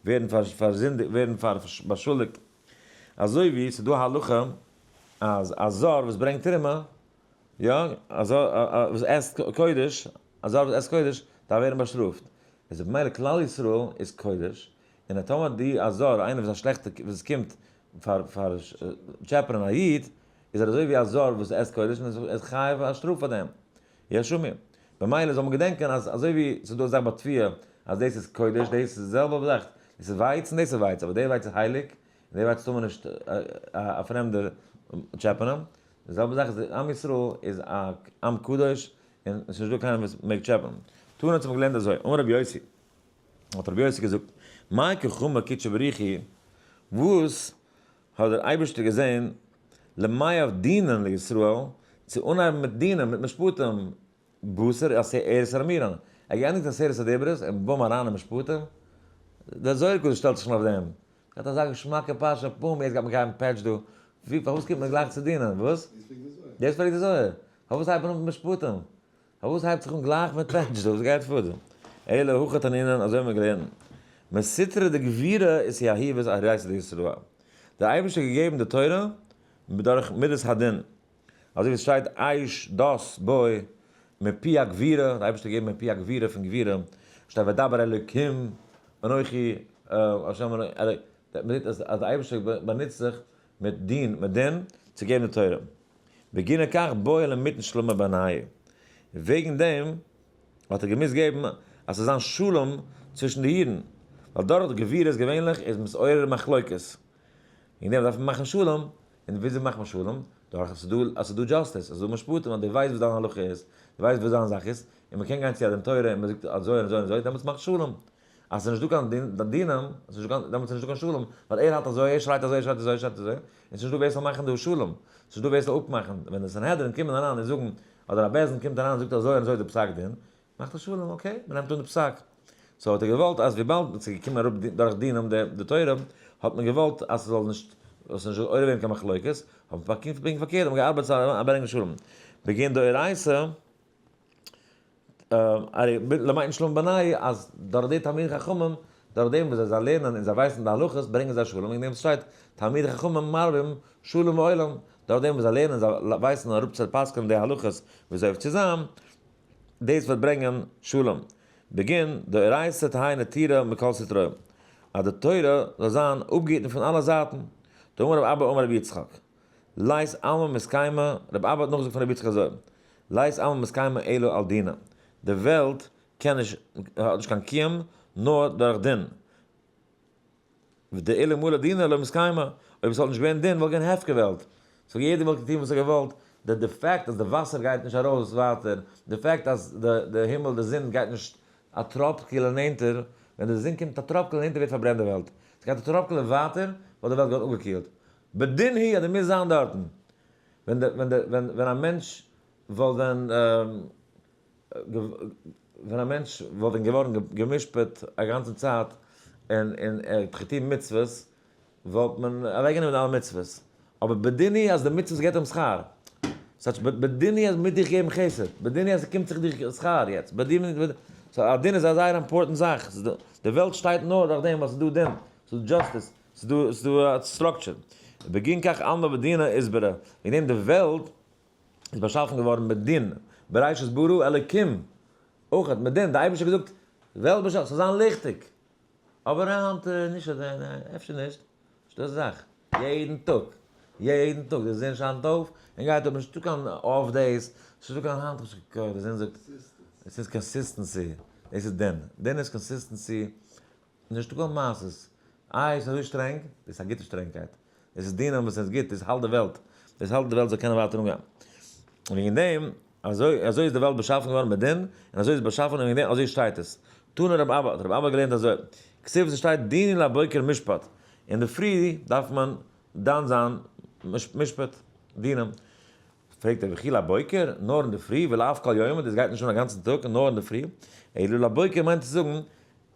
ווערן פארזינדיגט, ווערן באשולדיגט. אזוי ווי ס'איז דא א הלכה אז א זר וואס ברענגט תרומה, יא, א זר וואס עסט קודש, א זר וואס עסט קודש דארף ווערן באשטראפט. איז במילא כלל ישראל איז קודש, און טאמער די א זר, איינער וואס איז א שלעכטע, וואס קומט פאר פאר טשעפענען א איד, איז ער אזוי ווי א זר וואס עסט קודש און איז חייב א שטראף פאר דעם. יש אומרים. במילא זאל מען געדענקען אז אזוי ווי ס'איז דא א זאך ביי תבואה אז דאס איז קודש, דאס איז די זעלבע זאך, דאס איז ווייץ און דאס איז ווייץ, אבער די ווייץ איז הייליג און די ווייץ טאר מען נישט א פרעמדער טשעפענען, די זעלבע זאך איז עם ישראל איז א עם קדוש און עס איז נישט דא קיינער וואס מעג טשעפענען. תנא האט מען געלערנט אזוי, אמר רבי יוסי, האט רבי יוסי געזאגט, מאי קא חמי קודשא בריך הוא, וואס האט דער אייבערשטער געזען למיהב דינין לישראל, צו אנהייבן מיט דינים, מיט משפטים, בתר עשרת אמירן, ער האט געענדיגט עשרת הדיברות און בום אריין אין משפטים, דער זוהר הקדוש שטעלט זיך שוין אויף דעם, געהאט אזא געשמאקע פרשה, בום יעצט גייט מען גייען פעטש דא, ווי פארוואס קומט מען גלייך צו דינען, וואס? דאס פרעגט דער זוהר, פארוואס הייבט מען אן מיט משפטים? פארוואס הייבט זיך אן גלייך מיט פעטש דא? וואס גייט פאר דא? אלא הכי תנינן, אזוי האבן מיר געלערנט, מסטרא דגבורה אתיהיבת אורייתא דישראל, דער אייבערשטער האט געגעבן די תורה דורך מידת הדין, אזוי ווי עס שטייט אש דת בו מפי הגבורה, דער אייבערשטער האט געגעבן מפי הגבורה פון גבורה, שטייט וידבר אלוקים אנכי השם אלוקיך, מען זעט אז דער אייבערשטער באנוצט זיך מיט דין, מיט דין צו געבן די תורה. בגינה כך בעי למיתן שלמא בינייהו, וועגן דעם האט ער געמוזט געבן אז ס'זאל זיין שלום צווישן די אידן, ווייל דורך די גבורות געווענליך איז מתעורר מחלוקת, וועגן דעם דארף מען מאכן שלום, און וויאזוי מאכט מען שלום? דורך אז ס'איז דא אז ס'איז דא justice, אז ס'איז דא משפטים, אז דו ווייסט וואס דיין הלכה איז, דו ווייסט וואס דיין זאך איז, און מ'קען גיין צו א דין תורה און מ'זאגט אזוי און אזוי און אזוי, דעמאלטס מאכט שלום. אז ס'איז נישטא קיין דינים, ס'איז נישטא קיין, דעמאלטס איז נישטא קיין שלום, ווייל ער האלט אזוי, ער שרייט אזוי, ער שרייט אזוי, ער שרייט אזוי, און ס'איז נישטא ווער ס'זאל מאכן דא שלום, ס'איז נישטא ווער ס'זאל אפמאכן, ווען די סנהדרין קומען אריין און זאגן, אדער א בית דין קומט אריין און זאגט אזוי און אזוי איז די פסק דין, מאכט ער שלום, okay, מ'נעמט אן די פסק. so האט ער געוואלט אז וויבאלד ס'איז געקומען אראפ דורך דינים די תורה, האט מען געוואלט אז ס'זאל נישט, ס'זאל נישט עורר ווערן קיין מחלוקת, האט מען פונקט פארקערט, האט מען געארבעט צו ברענגען שלום. בגין דאורייתא. למיתן שלמא בינייהו אז דורך די תלמידי חכמים, דורך דעם וואס זיי לערנען און זיי ווייסן די הלכות ברענגען זיי שלום, וועגן דעם שטייט תלמידי חכמים מרבים שלום בעולם, דורך דעם וואס זיי לערנען און זיי ווייסן אראפ צו פסק'ענען די הלכות וויאזוי אויף צו זיין, דאס וועט ברענגען שלום. בגין דאורייתא תהא נטירא מכל סטרא, אז די תורה זאל זיין אפגעהיטן פון אלע זייטן, דאמר רב אבא אמר רבי יצחק, לית עלמא מתקיימא, רבי אבא האט נאכגעזאגט פון רבי יצחק אזוי, לית עלמא מתקיימא אלא על דינא, די וועלט קען נישט, האט נישט קיין קיום נאר דורך דין, ודאלמלא דינא לא מתקיימא, אויב עס וואלט נישט געווען דין וואלט געווען הפקר וועלט, so יעדער וואלט געטון וואס ער געוואלט, די fact אז די וואסער גייט נישט ארויס ווייטער, די fact אז די הימל די זון גייט נישט א טראפקעלע נענטער, ווען די זון קומט א טראפקעלע נענטער ווערט פארברענט די וועלט, עס גייט א טראפקעלע ווייטער וואלט די וועלט געווארן אפגעקילט, בדין הוא אז דו מוזט זיין דארטן. ווען די ווען די ווען ווען א מענטש וואלט ווען ווען א מענטש וואלט ווען געווארן גע'משפט א גאנצע צייט און און ער האט געטון מצוות וואלט מען אוועקגענומען אלע מצוות. אבער בדין הוא אז די מצוות געבט אים שכר. ס'טייטש בדין הוא אז מ'מוז דיך געבן חסד. בדין הוא אז ס'קומט זיך דיר שכר יעצט. בדין הוא so א דין איז א זייער important זאך. די וועלט שטייט נאר דורך דעם ווייל ס'איז דא דין. ס'איז דא justice. ס'איז דא א structure. בגין כך עלמא בדינא אתברא. וועגן דעם די וועלט איז באשאפן געווארן מיט דין. בראשית ברא אלקים. אויך מיט דין. די אייבערשטער האט געזאגט, וועלט באשאפן, ס'זאל זיין ליכטיג. אבער היינט נישט אזוי, אפשר נישט. נישטא אזא זאך. יעדן טאג. יעדן טאג. די זון שיינט אויף און גייט אפ. נישטא קיין off days. נישטא קיין היינט האב איך געקויפט. די זון זאגט, עס איז consistency. דאס איז דין. דין איז consistency. נישטא קיין מעשות. איי ס'איז אזוי שטרענג? דאס איז א גוטע שטרענגקייט. דאס איז דינען וואס איז גוט, דאס האלט די וועלט. דאס האלט די וועלט זאל קענען ווייטער אנגיין. און וועגן דעם, אזוי אזוי איז די וועלט באשאפן געווארן מיט דין, און אזוי איז באשאפן און וועגן דעם אזוי שטייט עס. תנא רב אבא, האט רב אבא געלערנט אזוי, כתיב ס'שטייט דינו לבוקר משפט, אינדערפרי דארף מען דן זיין משפט, דינים. פרעגט ער וכי לבוקר, נאר אינדערפרי, ולאו כל יומא, דאס גייט נישט אן א גאנצן טאג, נאר אינדערפרי, אלא לבוקר מיינט צו זאגן,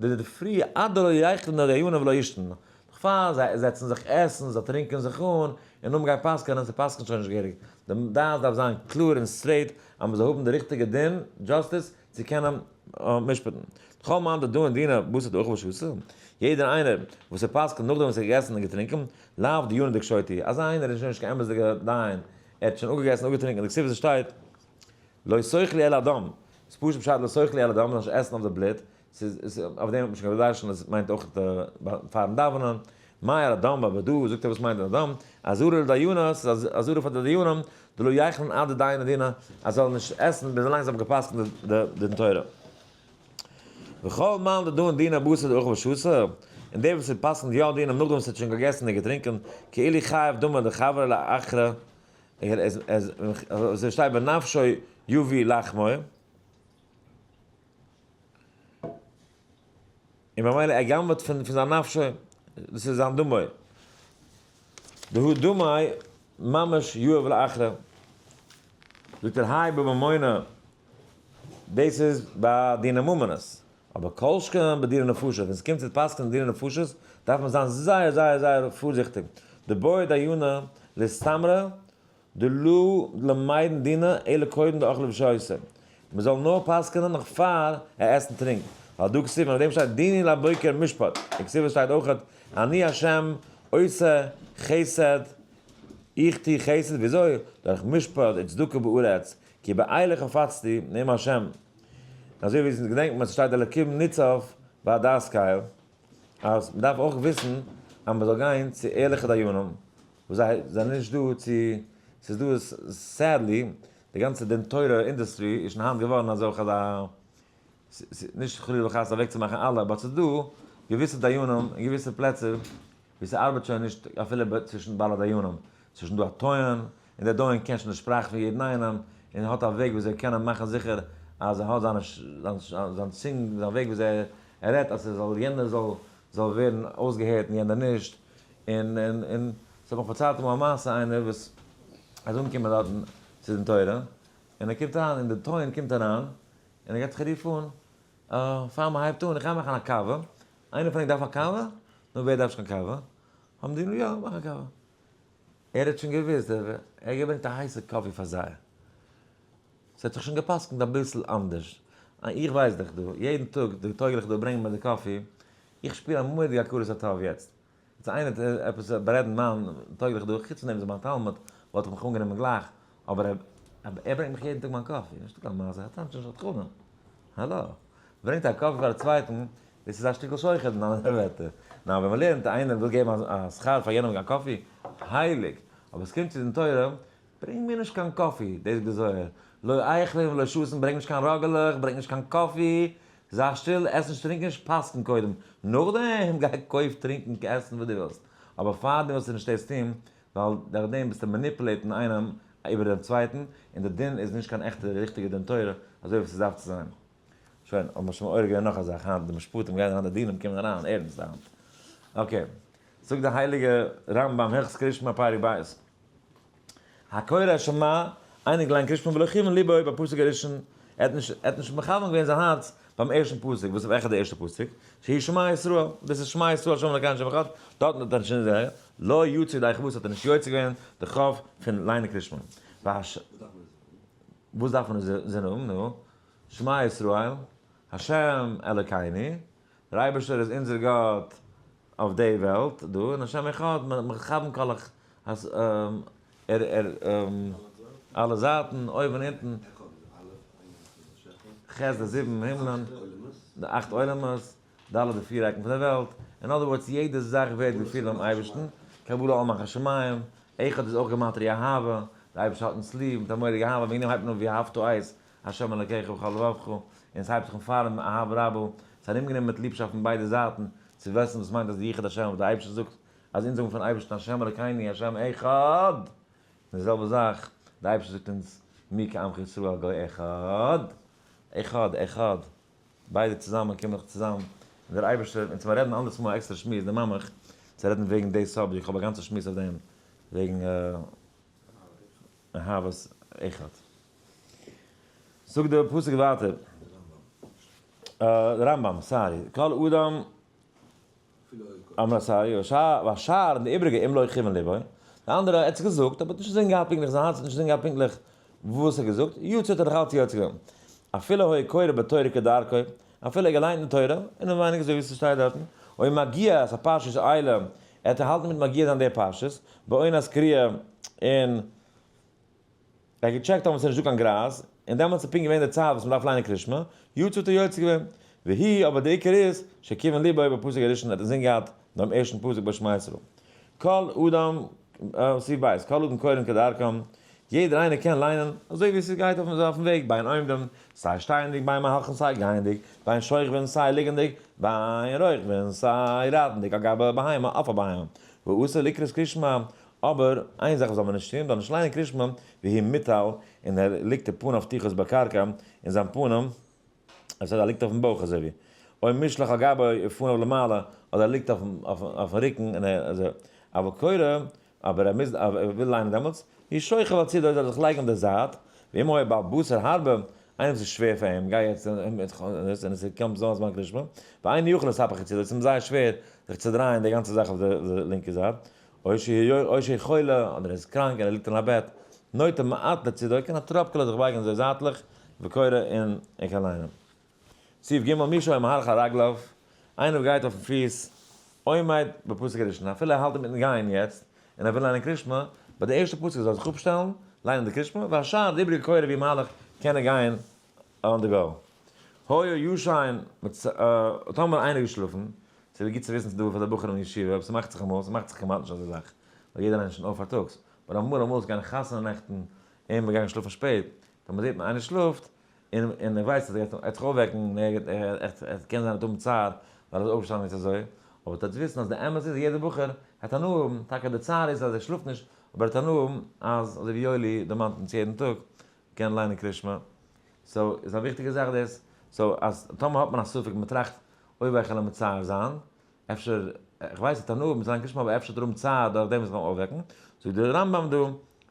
די אינדערפרי עד דלא ייכלון דיינים ולא ישתון, נאך פאר זיי זעצן זיך עסן, זיי טרינקען זיך אן, און נאכדעם גייען פסק'ענען, זיי פסק'ענען שוין נישט געהעריג, די דעת דארף זיין קלאר און straight אז מען זאל האבן די ריכטיגע דין, justice, צו קענען. משפט'ן. כל מאן דדאין דינא בתר דאכיל ושתי, יעדער איינער וואס ער פסק'נט נאכדעם וואס ער האט געגעסן און געטרינקען, לאו דיינא דקשוטי, אזא איינער איז שוין נישט קיין אמת'דיגער דיין, ער האט שוין אפגעגעסן און אפגעטרינקען, די כתיב וואס עס שטייט לא תאכלו על הדם, איז פשוט פשט לא תאכלו על הדם, מ'זאל נישט עסן אויף די בלוט, ס'איז אויף דעם האט מען שוין געדרשנט אז עס מיינט אויך פארן דאווענען, מאי על הדם אבער דא זאגט ער וואס מיינט על הדם, אזהרה לדיינות, ס'איז א אזהרה פאר די דיינים, דלא ייכלון עד דדייני דינא, אז זיי זאלן נישט עסן ביז ווילאנג זיי האבן גע'פסק'נט די דין תורה. וכל מאן דדאין דינא בתר דאכיל ושתי, און דער וואס פסק'נט יא דינים נאכדעם וואס ער האט שוין געגעסן און געטרינקען, כאילו חייב דמא דחבריה לאחרא, אזוי שטייט בנפשו יביא לחמו. און במילא ער גנב'עט פון זיין נפשו, דאס איז זיין דמוי. דהוא דמי ממש יהב לאחרא. זאגט ער האי בממונא, דאס איז ביי דיני ממונות, אבער כל שכן בדיני נפשות, ווען ס'קומט צו פסק'נען דיני נפשות דארף מען זיין זייער זייער זייער פארזיכטיג, דבעי דיינא לסתמרא דלא למידן דינא אלא קודם דאכלי ושתי, מען זאל נאר פסק'נען נאך פאר ער עסט און טרינקט, ווייל דא כתיב אויף דעם שטייט דיני לבוקר משפט, און כתיב שטייט אויך אני השם עושה חסד, איך טו חסד, וויאזוי? דורך משפט וצדקה בארץ, כי באלה חפצתי נאום השם, אזוי ווי אונז געדענקט מען ס'שטייט אלקים ניצב בעדת קל, אז מען דארף אויך וויסן אז מען זאל גיין צו ערליכע דיינים וואס זיי זענען נישט דא צו, ס'איז דא sadly די גאנצע דין תורה industry איז שוין היינט געווארן אזעלכע אזא, נישט חלילה וחס אוועקצומאכן אלע, but ס'איז דא געוויסע דיינים אין געוויסע פלעצער ווי ס'ארבעט שוין נישט אפילו צווישן בעלי דיינים, ס'איז שוין דא א טוען, און דער דיין קען שוין די שפראך פון יעדן איינעם, און האט א וועג וויאזוי ער קען מאכן זיכער אז ער האט זיינע זיין צונג, זיין וועג וויאזוי ער רעדט אז ס'זאל יענער זאל זאל ווערן אויסגעהערט און יענער נישט, און און און ס'האט מיך פארציילט אמאל א מעשה איינער וואס איז אנגעקומען דארטן צו דין תורה, און ער קומט אריין און די טוען קומט אריין און ער געבט זיך א רוף אן, פאר מ'הייבט אן, איך גיי מאכן א קאווע, איינער פון ענק דארף א קאווע? נו ווער דארף נישט קיין קאווע? האבן די נו יא מאך א קאווע. ער האט שוין געוואוסט, ער האט געברענגט א הייסע coffee פאר זיי. ס'האט זיך שוין גע'פסק'נט אביסל אנדערש. איך ווייס דאך דא, יעדן טאג די טויגליכע דא ברענגען מיר די coffee, איך שפיר א מורא'דיגע הכרת הטוב יעצט. יעצט איינער האט עפעס בארעדן מיין טויגליכע דא, חוץ פון דעם איז ער מיין תלמיד, וואלט איך מיך אנגענומען גלייך, אבער ער ברענגט מיך יעדן טאג מיין coffee, נישטא קיין מעשה, ער טאנצט נישט שדכנים. האלא? ברענגט א coffee פאר א צווייטן, דאס איז א שטיקל שוחד אין אנדערע ווערטער. נאר ווען מ'לערנט איינער וויל געבן א שכר פאר יענעם א coffee, הייליג. אבער עס קומט צו דין תורה, ברענג מיר נישט קיין coffee, דאס זאגט די זוהר, לא אוכלין ולא שתין, ברענג נישט קיין ראגעלעך, ברענג נישט קיין coffee, זיי שטיל, עס נישט טרינק נישט, פסק'ן קודם, נאכדעם גיי קויף טרינקן עסן וואס דו ווילסט, אבער פארדעם זאלסטו נישט דאס טון, ווייל דורך דעם ביסטו manipulate ן איינעם איבער דעם צווייטן, און די דין איז נישט קיין עכטע ריכטיגע דין תורה אזוי ווי ס'דארף צו זיין. שוין, האט מען שוין מעורר געווען נאך א זאך היינט, די משפטים גייען אריין, די דינים קומען אריין ערנסט היינט. okay, זאגט די הייליגע רמב ם הלכות קריאת שמע פרק ב', הקורא שמע, איינער געליינט קריאת שמע ולא כיוון ליבו בפסוק הראשון, ער האט נישט, ער האט נישט מכוון געווען זיין הארץ ביים ערשטן פסוק, וואס וועלכע איז די ערשטע פסוק? שהוא שמע ישראל, דאס איז שמע ישראל השם אלקינו השם אחד, דארטן האט ער נישט לא יצא ידי חובתו האט ער נישט יוצא געווען די חוב פון ליינען קריאת שמע. וואס דארף מען אינזין האבן? נו, שמע ישראל, השם אלקינו, דער אייבערשטער איז אונזער גאט אויף די וועלט דא, און השם אחד, מכוון כל הח אז ער ער אלע זייטן, אויבן אונטן, ח' די זיבן הימלען, די אכט עולמות, ד' די פיר עקן פון דער וועלט, אין other words יעדע זאך ווערט געפירט ביים אייבערשטן, קבלה עול מלכות שמים, אחד איז אויך גמטריא אהבה, דער אייבערשטער האט אונז ליב מיט א מורא'דיגע אהבה, וועגן דעם הייבט מען אן ואהבת את ה' אלקיך בכל לבבך, און עס הייבט זיך אן פארעם אהבה רבה, ס'איז ארומגענומען מיט ליבשאפט פון ביידע זייטן, צו וויסן וואס מיינט אז די יחוד השם וואס דער אייבערשטער זאגט אז אונז זאגן פון אייבערשטן השם אלקינו השם אחד, און די זעלבע זאך דער אייבערשטער זאגט אונז מי כעמך ישראל גוי אחד, אחד, אחד, ביידע צוזאמען קומען זיך צוזאם, און דער אייבערשטער, אונז מיר רעדן אנדערס מאל א עקסטערע שמועס די ממך, צו רעדן וועגן די subject, איך האב א גאנצע שמועס אויף דעם, וועגן אהבת אחד. זאגט דער פסוק ווייטער, רמב ם, sorry, כל אדם אמר sorry, והשאר און די איבריגע אם לא כיוון ליבו, די אנדערע ער האט עס געזאגט אבער האט נישט אינזין געהאט פונקטליך, זיין הארץ האט נישט אינזין געהאט פונקטליך וואס ער האט געזאגט, יצא האט ער נאך אלץ יוצא געווען. אפילו היה קורא בתורה כדרכו, אפילו ער האט געליינט אין תורה, אינעווייניג אזוי ווי ס'שטייט דארטן, או מגיה את הפרשיות האלה, ער האט געהאלטן מיט מגיה זיין די פרשיות, בעונת קריאה, און ער האט געטשעקט אויב עס איז נישטא קיין גראז, און דעמאלטס איז פונקט געווען די צייט וואס מ'דארף ליינען קרישמע, יצא האט ער יוצא געווען. והיא, אבער די עיקר איז, שכיוון ליבו בפסוק הראשון, ער האט אינזין געהאט דעם ערשטן פסוק ביי שמע ישראל. כל אדם, סעיף ב', כל אדם קורין כדרכם, יעדער איינער קען ליינען אזוי ווי ס'גייט אויפן וועג, בין עומדים, סיי שטייענדיג, בין מהלכין סיי גייענדיג, בין שוכבין סיי ליגענדיג, בין רוכבין סיי רייטנדיג על גבי בהמה אויף א בהמה. ואסור לקרות קרישמע, אבער איין זאך זאל מען נישט טון, זאל נישט ליינען קרישמע והוא מוטל, און ער ליגט ופניו פתוחות בקרקע, און זיין פנים, עס הייסט ער ליגט אויפן בויך אזוי ווי, או מושלך על גבו ופניו למעלה, אדער ער ליגט אויפן רוקן און ער אזוי, אבל קורא, אבער ער מוז, ער וויל ליינען דעמאלטס, הוא שוכב על צידו זאל ער זיך לייגן אויף די זייט, ואם היה בעל בשר הרבה, איינער וואס איז שווער פאר אים, גיי יעצט און עס קומט זמן זמן קרישמע, ואינו יכול להתהפך לצידו, עס איז אים זייער שווער זיך צו דרייען די גאנצע זאך אויף די לינקע זייט, או שהוא חולה, אדער ער איז קראנק און ער ליגט אין א בעט, נוטה מעט לצידו, קען א טראפקעלע זיך בייגן אזוי זייטליך, וקורא און ער קען ליינען. סעיף ג' מי שהיה מהלך על רגליו, איינער וואס גייט אויפן פיס, עומד בפסוק הראשון, אפילו ער האלט אינמיטן גיין יעצט, און ער וויל ליינען קרישמע, ביי די ערשטע פסוק זאל ער זיך אפשטעלן, ליינען די קרישמע, והשאר די איבריגע קורא והוא מהלך קען ער גיין on the go. היה ישן, טאמער איינער איז געשלאפן, ס'איז גוט צו וויסן ס'דא פאר די בחורים אין ישיבה, אבער ס'מאכט זיך אמאל, ס'מאכט זיך כמעט נישט אזא זאך, ווייל יעדער איינער איז שוין אויף פארטאגס, אבער אמאל אמאל איז געווען חתונה נעכטן און מ'געגאנגען שלאפן שפעט, טאמער זעט מען איינער שלאפט, און און ער ווייסט אז ער גייט זיך אויפוועקן, און ער ער קען זיין ער וועט האבן צער ווייל ער איז אויפגעשטאנען יעצט אזוי, אבער טוט וויסן אז די אמת איז יעדער בחור העט הנאה האבן, טאקע די צער איז אז ער שלאפט נישט, אבער ער האט הנאה האבן אז אזוי ווי יואלי דערמאנט אונז יעדן טאג, מ'קען ליינען קרישמע, so איז א וויכטיגע זאך דאס, so אז טאמער האט מען א ספק מ'טראכט אוי וויי כ'על אים מצער זיין, אפשר, איך ווייס האט הנאה מיט זיין קרישמע אבער אפשר האט ער האבן צער דורך דעם וואס איך וועל אים אויפוועקן, זאגט דער רמב ם דא,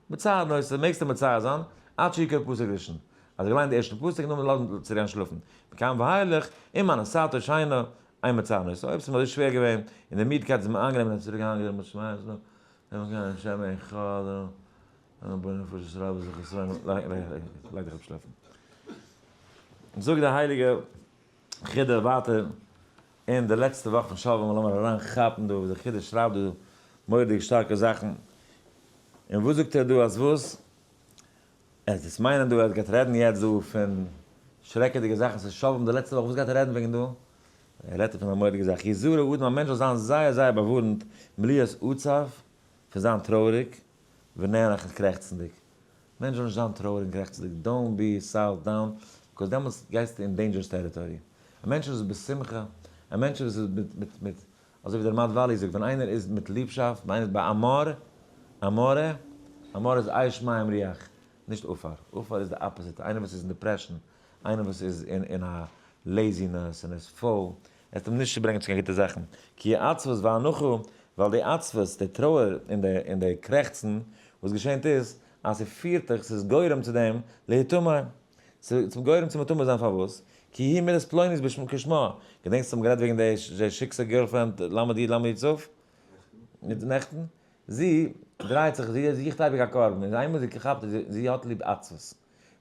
מצער נושא, מעגסטו מצער זיין, עד שיקרא פסוק ראשון, אז איך ליין די ערשטע פסוק נאכדעם לאז אים צו גיין שלאפן, מכאן ואילך, אם הנשאתו שינה, אין מצער נושא, אויב ס'איז אים אזוי שווער געווען, און די מידקייט איז אים איינגענומען און ער האט צוריק אריינגענומען שמע ישראל, השם אחד, לייג דיך אפ שלאפן. זאגט דער הייליגער חידא ווייטער אין די לעצטע וואך פון שובבים לאמיר אריין כאפן דא וואס דער חידא שרייבט דא מורא'דיג שטארקע זאכן, און וואס זאגט ער דא אז וואס? עס איז מיינען דא ער גייט רעדן יעצט דא פון שרעקעדיגע זאכן ס'איז שובבים די לעצטע וואך וואס גייט ער רעדן וועגן דא? ער רעדט פון א מורא'דיגע זאך יזהר האדם א מענטש זאל זיין זייער זייער באווארנט מלהיות עצב פון זיין טרויעריג ונאנח און קרעכצנדיג. מענטש זאל נישט זיין טרויעריג און קרעכצנדיג, don't be sad down, because דעמאלטס גייסטו אין dangerous territory. א מענטש וואס איז בשמחה, א מענטש וואס איז מיט מיט מיט, אזוי ווי דער מאט וואלי זאגט, ווען איינער איז מיט ליבשאפט, ווען איינער איז באמור, אמורה, אמור איז אש מים רוח, נישט עפר, עפר איז די opposite, איינער וואס איז אין depression, איינער וואס איז אין אין א laziness און איז פויל, עס וועט אים נישט צוברענגען צו קיין גוטע זאכן, כי עצבות ואנחה, ווייל די עצבות, די טרויער און די און די קרעכצן, וואס געשענט איז, אז ס'פירט דיך, ס'איז גורם צו דעם, להיטמא, ס'איז גורם צו מטמא זיין פארוואס? כי היא מידת פלונית בשמו כשמה, געדענקסט האבן גערעדט וועגן די שיקסע girlfriend למד י למד י צ? נעכטן? זי דרייט זיך, זי זוכט אייביג א קרבן, און איינמאל זי כאפט, זי האט ליב עצבות.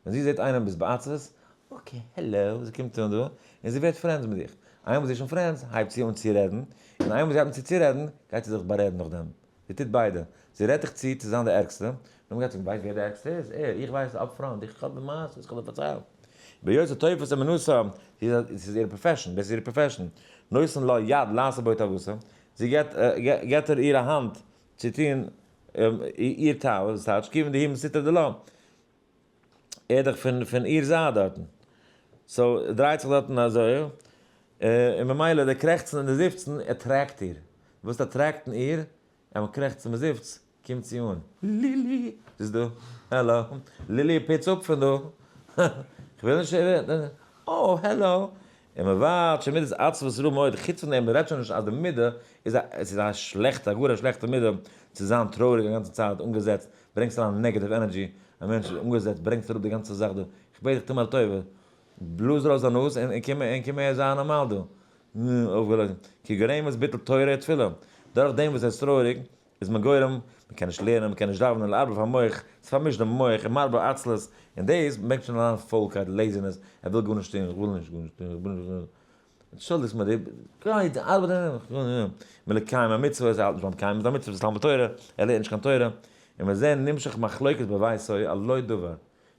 ווען זי זעט איינעם ביסט בעצבות, okay, hello, זי קומט אן דא, און זי ווערט friends מיט דיך. איינמאל זי איז שוין friends, הייבט זי אן צו רעדן, און איינמאל זי הייבט אן צו צורעדן, גייט זי זיך בארעדן נאכדעם. זי טוט ביידע. זי רעדט דיך צו צו זיין די ערגסטע, נאכדעם גייט זי זאגן, ווייסט ווער די ערגסטע איז? ער, איך ווייס up front, איך האב די מעשה וואס איך האב דיר פארציילט. בהיותו תופס אמונתה, זי איז א, ס'איז איר profession, דאס איז איר profession. נותן לה יד לעשות בו תאוותה, זי געבט, געבט ער איר א האנט צו טון איר תאווה, דאס טייטש, כיוון דהיא מסיתא דלה. ער דאך פון פון איר זייט דארטן, so דרייט זיך דארטן אזוי, און ממילא די קרעכצן און די זיפצן attract איר, וואס attract ן איר? אז מען קרעכצט און מען זיפצט קומט זי אן, לילי, זי איז דא, העלא, לילי פוץ אפ פון דא, כ'וויל נישט, אה העלא, און מען ווארט שמידת עצבות רעה מאוד, חוץ פון דעם מען רעדט שוין נישט אז די מידה איז א, עס איז א שלעכטע, א גאר א שלעכטע מידה צו זיין טרויעריג א גאנצע צייט, אנגעזעצט, ברענגסט אריין negative energy, א מענטש איז אנגעזעצט ברענגסט אראפ די גאנצע זאך דא, איך בעט דיך טו מיר א טובה, בלאז ארויס דיין נאז און קום און קום אהער זיי נארמאל דא, אויפגעלאזן, כי גורמת ביטול תורה ותפילה, דורך דעם וואס ער איז טרויעריג איז מען גורם, מען קען נישט לערנען, מען קען נישט דאווענען, לערבב המח, ס'פארמישט דעם מח, און מרבה עצלות, און דאס ברענגט שוין אריין פוילקייט, laziness, ער וויל גארנישט טון, איך וויל נישט גארנישט טון, איך בין נישט, אנטשולדיגסט מיר, גיי ארבעט, מלקיים המצוות, ער האלט נישט ביים קיים זיין מצוות, תלמוד תורה, ער לערנט נישט קיין תורה, און מיר זעען נמשך מחלוקת בביתו על לא דבר,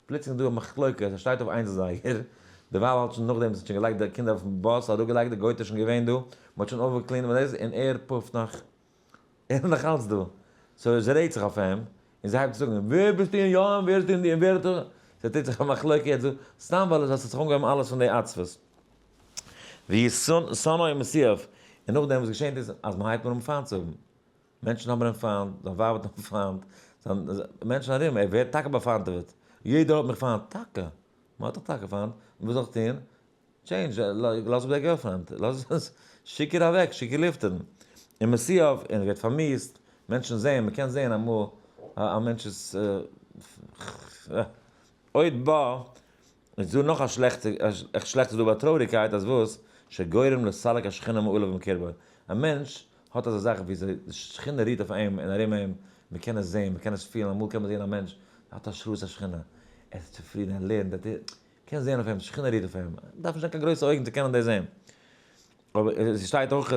פלוצלינג איז דא א מחלוקת, ער שטייט אויף איינס אזייגער, די ווייב האלט שוין נאכדעם, זי האט שוין געלייגט די קינדער אויפן באס, אראפגעלייגט, די גויטע איז שוין געווען דא, מען האט שוין אויפגע clean ט און דאס, און ער פאפט נאך, ער איז נאך אלץ דא, so זי רעגט זיך אויף אים, און זי הייבט זאגן, ווער ביסטו און יא און ווער איז די און די און ווער האט די, ס'טוט זיך א מחלוקת יעצט דא, סתם ווייל עס האט זיך אנגעהויבן אלעס פון די עצבות. והוא שונאו ומתיאף, און נאכדעם וואס געשענט איז אז מען הייבט אן אים פיינט צו האבן, מענטשן האבן אים פיינט, זיין ווייב האט אים פיינט, זיין מענטשן ארום, ער ווערט טאקע באפיינטעוועט, יעדער האט מיך פיינט, טאקע? מען האט דיך טאקע פיינט, און וואס זאל איך טון? change, לאז אפ די girlfriend, לאז עס, שיק איר אוועק, שיק איר לופטערן. און מתיאף, און ער ווערט פארמיאוסט, מענטשן זעען, מען קען זעען אמאל א מענטש איז עוד בה, איז דא נאך א שלעכטע, שלעכטס איז דא ביי טרויעריגקייט אז וואס? שגורם לסלק השכינה מעליו ומקרבו, א מענטש האט אזא זאך ווי די שכינה רוהט אויף אים און ארום אים, מען קען עס זעהן, מען קען עס פילן, אמאל קען מען זעהן א מענטש האט השראת השכינה, ער איז צופרידן, ער לערנט, ער טוט, מען קען זעהן אויף אים, די שכינה רוהט אויף אים, מען דארף נישט זיין קיין גרויסע אויגן צו קענען דאס זעהן. אבער עס שטייט אויך,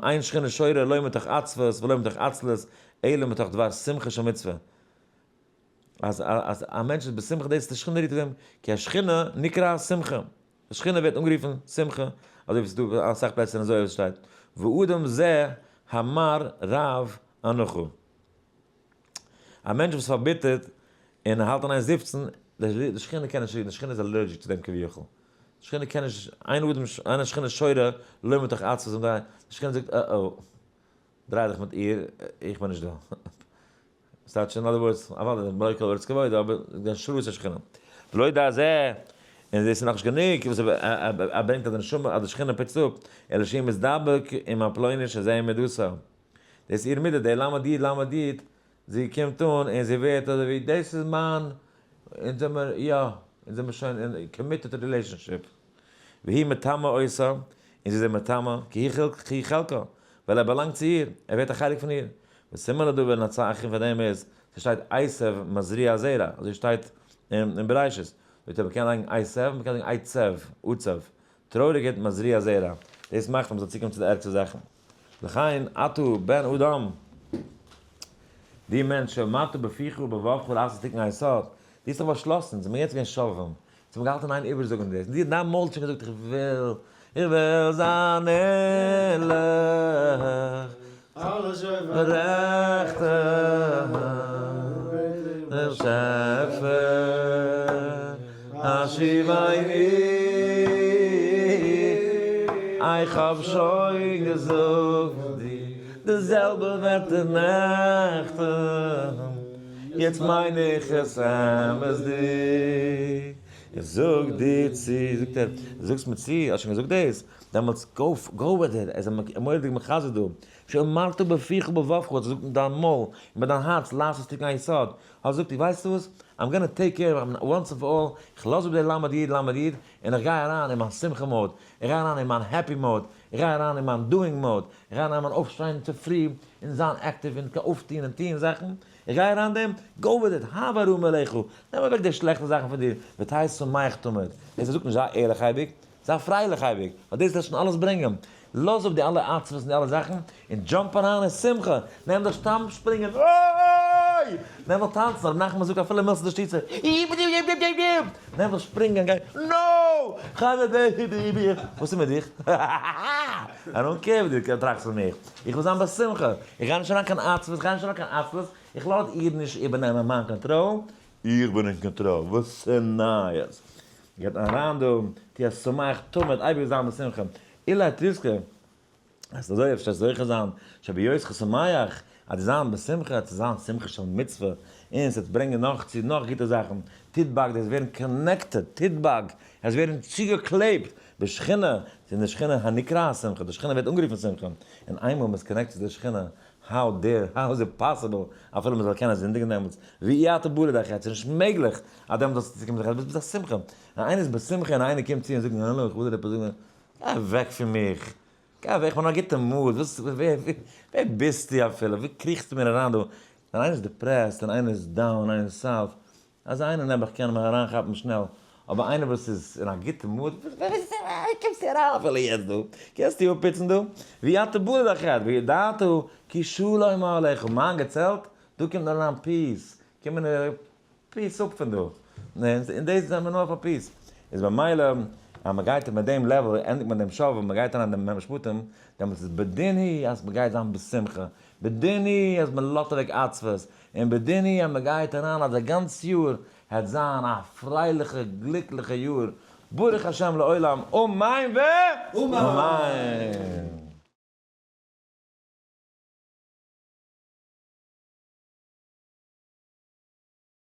אין שכינה שורה לא מתוך עצבות ולא מתוך עצלות, אלא מתוך דבר שמחה של מצוה. אז אז א מענטש איז בשמחה דאס איז די שכינה רוהט אויף אים, כי השכינה נקרא שמחה, די שכינה ווערט אנגערופן שמחה, אזוי ווי ס'איז דא אסאך פלעצער אין זוהר וואס שטייט, ואדם זה המר רב אנכו. א מענטש וואס פארביטערט און האלט אין איין זיפצן, די שכינה קען נישט רוען, די שכינה איז allergic צו דעם כביכול, די שכינה קען נישט, אין אדם אין השכינה שורה לא מתוך עצבות, די שכינה זאגט אה אה, דריי דיך מיט איר, איך בין נישט דא. ס'טייטש אין other words, אוודאי מלא כל הארץ כבודו, אבער די השראת השכינה. ולא די זה, און דאס איז נאכנישט גענוג וואס ער ברענגט אז די נשמה, אז די שכינה פוצט אפ, אלא שהיא מתדבק עם הפלוני שזה מידתה. דאס איז איר מידה, די למד י' למד י', זי קומט אן און זי ווערט אזוי ווי דאס איז מיין, אונז זעמער יא, אונז זעמער שוין אין committed relationship. והיא מטמא אותה, און זי איז אים מטמא, כי היא חלקה, ווייל ער באלאנגט צו איר, ער ווערט א חלק פון איר. וסימן לדבר און א צייכן פאר דעם איז, ס'שטייט עשב מזריע זרע, אזוי שטייט אין בראשית, זאגט ער מ'קען לייגן עשב, מ'קען זאגן עצב, עצב, טרויעריגקייט מזריע זרע, דאס מאכט אז מ'זאל צוקומען צו די ערגסטע זאכן. לכן אתה בן אדם, דו מענטש, שאמרת בפיך ובלבבך לעשות תיקון היסוד, דו האסט דאך באשלאסן, זעמיר יעצט געווען שובבים, זיי האבן געהאלטן אין איין איבערזאגן דאס, און די דיין מויל האט שוין געזאגט איך וויל, איך וויל זיין ערליך, רעכטע באשעפער, השיבני, איך האב שוין געזאגט דיר די זעלבע ווערטער נעכטן. יעצט מיין איך עס אמת'דיג, איך זאג דיר צו, זאגט ער, זאגסט מיר צו, האסט שוין געזאגט דאס? דעמאלטס go go with it, ער איז א מורא'דיג מחזק דא, שאמרת בפיך ובלבבך, האסט געזאגט מיט דיין מויל און מיט דיין הארץ לעשות תיקון היסוד, האסט געזאגט, ווייסטו וואס, I'm gonna take care once and for all, איך לאז אפ די למד י' למד י', און איך גיי אריין אין מיין שמחה mode, איך גיי אריין אין מיין happy mode, איך גיי אריין אין מיין doing mode, איך גיי אריין אין מיין אויפשטיין צופרי און זיין active און אויפטון און טון זאכן, איך גיי אריין דעם, go with it, הבא הרע מעליך, נעם אוועק די שלעכטע זאכן פון דיר, ותהי שמח תמיד, דאס זאגט נישט זיי ערליך אייביג, זיי פרייליך אייביג, ווייל דאס וועט שוין אלעס ברענגען, לאז אפ די אלע עצבות און די אלע זאכן, און jump אריין אין שמחה, נעם דיך סתם שפרינגען, אוי! נעם דיך טאנצן, רבי נחמן זאגט אפילו מילתא דשטותא, נעם דיך שפרינגען, גיי, נאו! וואס איז מיט דיך? I don't care וואס דו טראכסט פון מיך, איך וויל זיין בשמחה, איך גיי נישט אריין קיין עצבות, איך גיי נישט אריין קיין עצלות, איך לאז איר נישט איבערנעמען מיין קאנטראל, איך בין אין קאנטראל, וואס איז נייעס? גייט אריין דא, תהיה שמח תמיד, אייביג זיין בשמחה, אולי תזכה, אז אזוי אפשר זוכה זיין, שבהיותך שמח, אז דו זיין בשמחה, צו זיין שמחה של מצוה, און ס'וועט ברענגען נאך צו נאך גוטע זאכן, תדבק, דאס ווערן connected, תדבק, עס ווערן צוגעקלעבט בשכינה, צו די שכינה הנקרא שמחה, די שכינה ווערט אנגערופן שמחה, און איינמאל מ'איז connected צו די שכינה, how dare, how is it possible, אפילו מ'זאל קענען זינדיגן דעמאלטס, ואי אתה בא לידי חטא, ס'איז נישט מעגליך אז דעמאלטס זאלסטו צוקומען צו חטא, ביסט בשמחה, ווען איינער איז בשמחה און איינער קומט צו און זאגט האלא איך וויל דיר עפעס זאגן, גיי אוועק פון מיך, גיי אוועק, איך בין אין א גוטע mood, וואס, ווער ביסטו אפילו, ווי קריכסטו מיר אריין דא, ווען איינער איז depressed און איינער איז down און איינער איז sad. אז איינער נעבעך קען מיך אריינכאפן שנעל, אבער איינער וואס איז אין א גוטע mood, ווי קומסטו אריין אפילו יעצט דא? קענסטו אפפוצן דא? ואי אתה בא לידי חטא, וידעת כי שלום אהלך, מיין געצעלט, דא קומט נאר אריין peace, קומען peace אפ פון דא, און דאס זענען מיר נאר פאר peace, איז במילא אז מען גייט מיט דעם level ענדיגט מען דעם שובבי"ם און מען גייט אריין אין די משפטים, דעמאלטס איז בדין הוא אז מען גייט זיין בשמחה, בדין הוא אז מען לאזט אוועק עצבות, און בדין הוא אז מען גייט אריין אז א גאנץ יאר העט זיין א פרייליכע גליקליכע יאר, ברוך השם לעולם, אמן ואמן!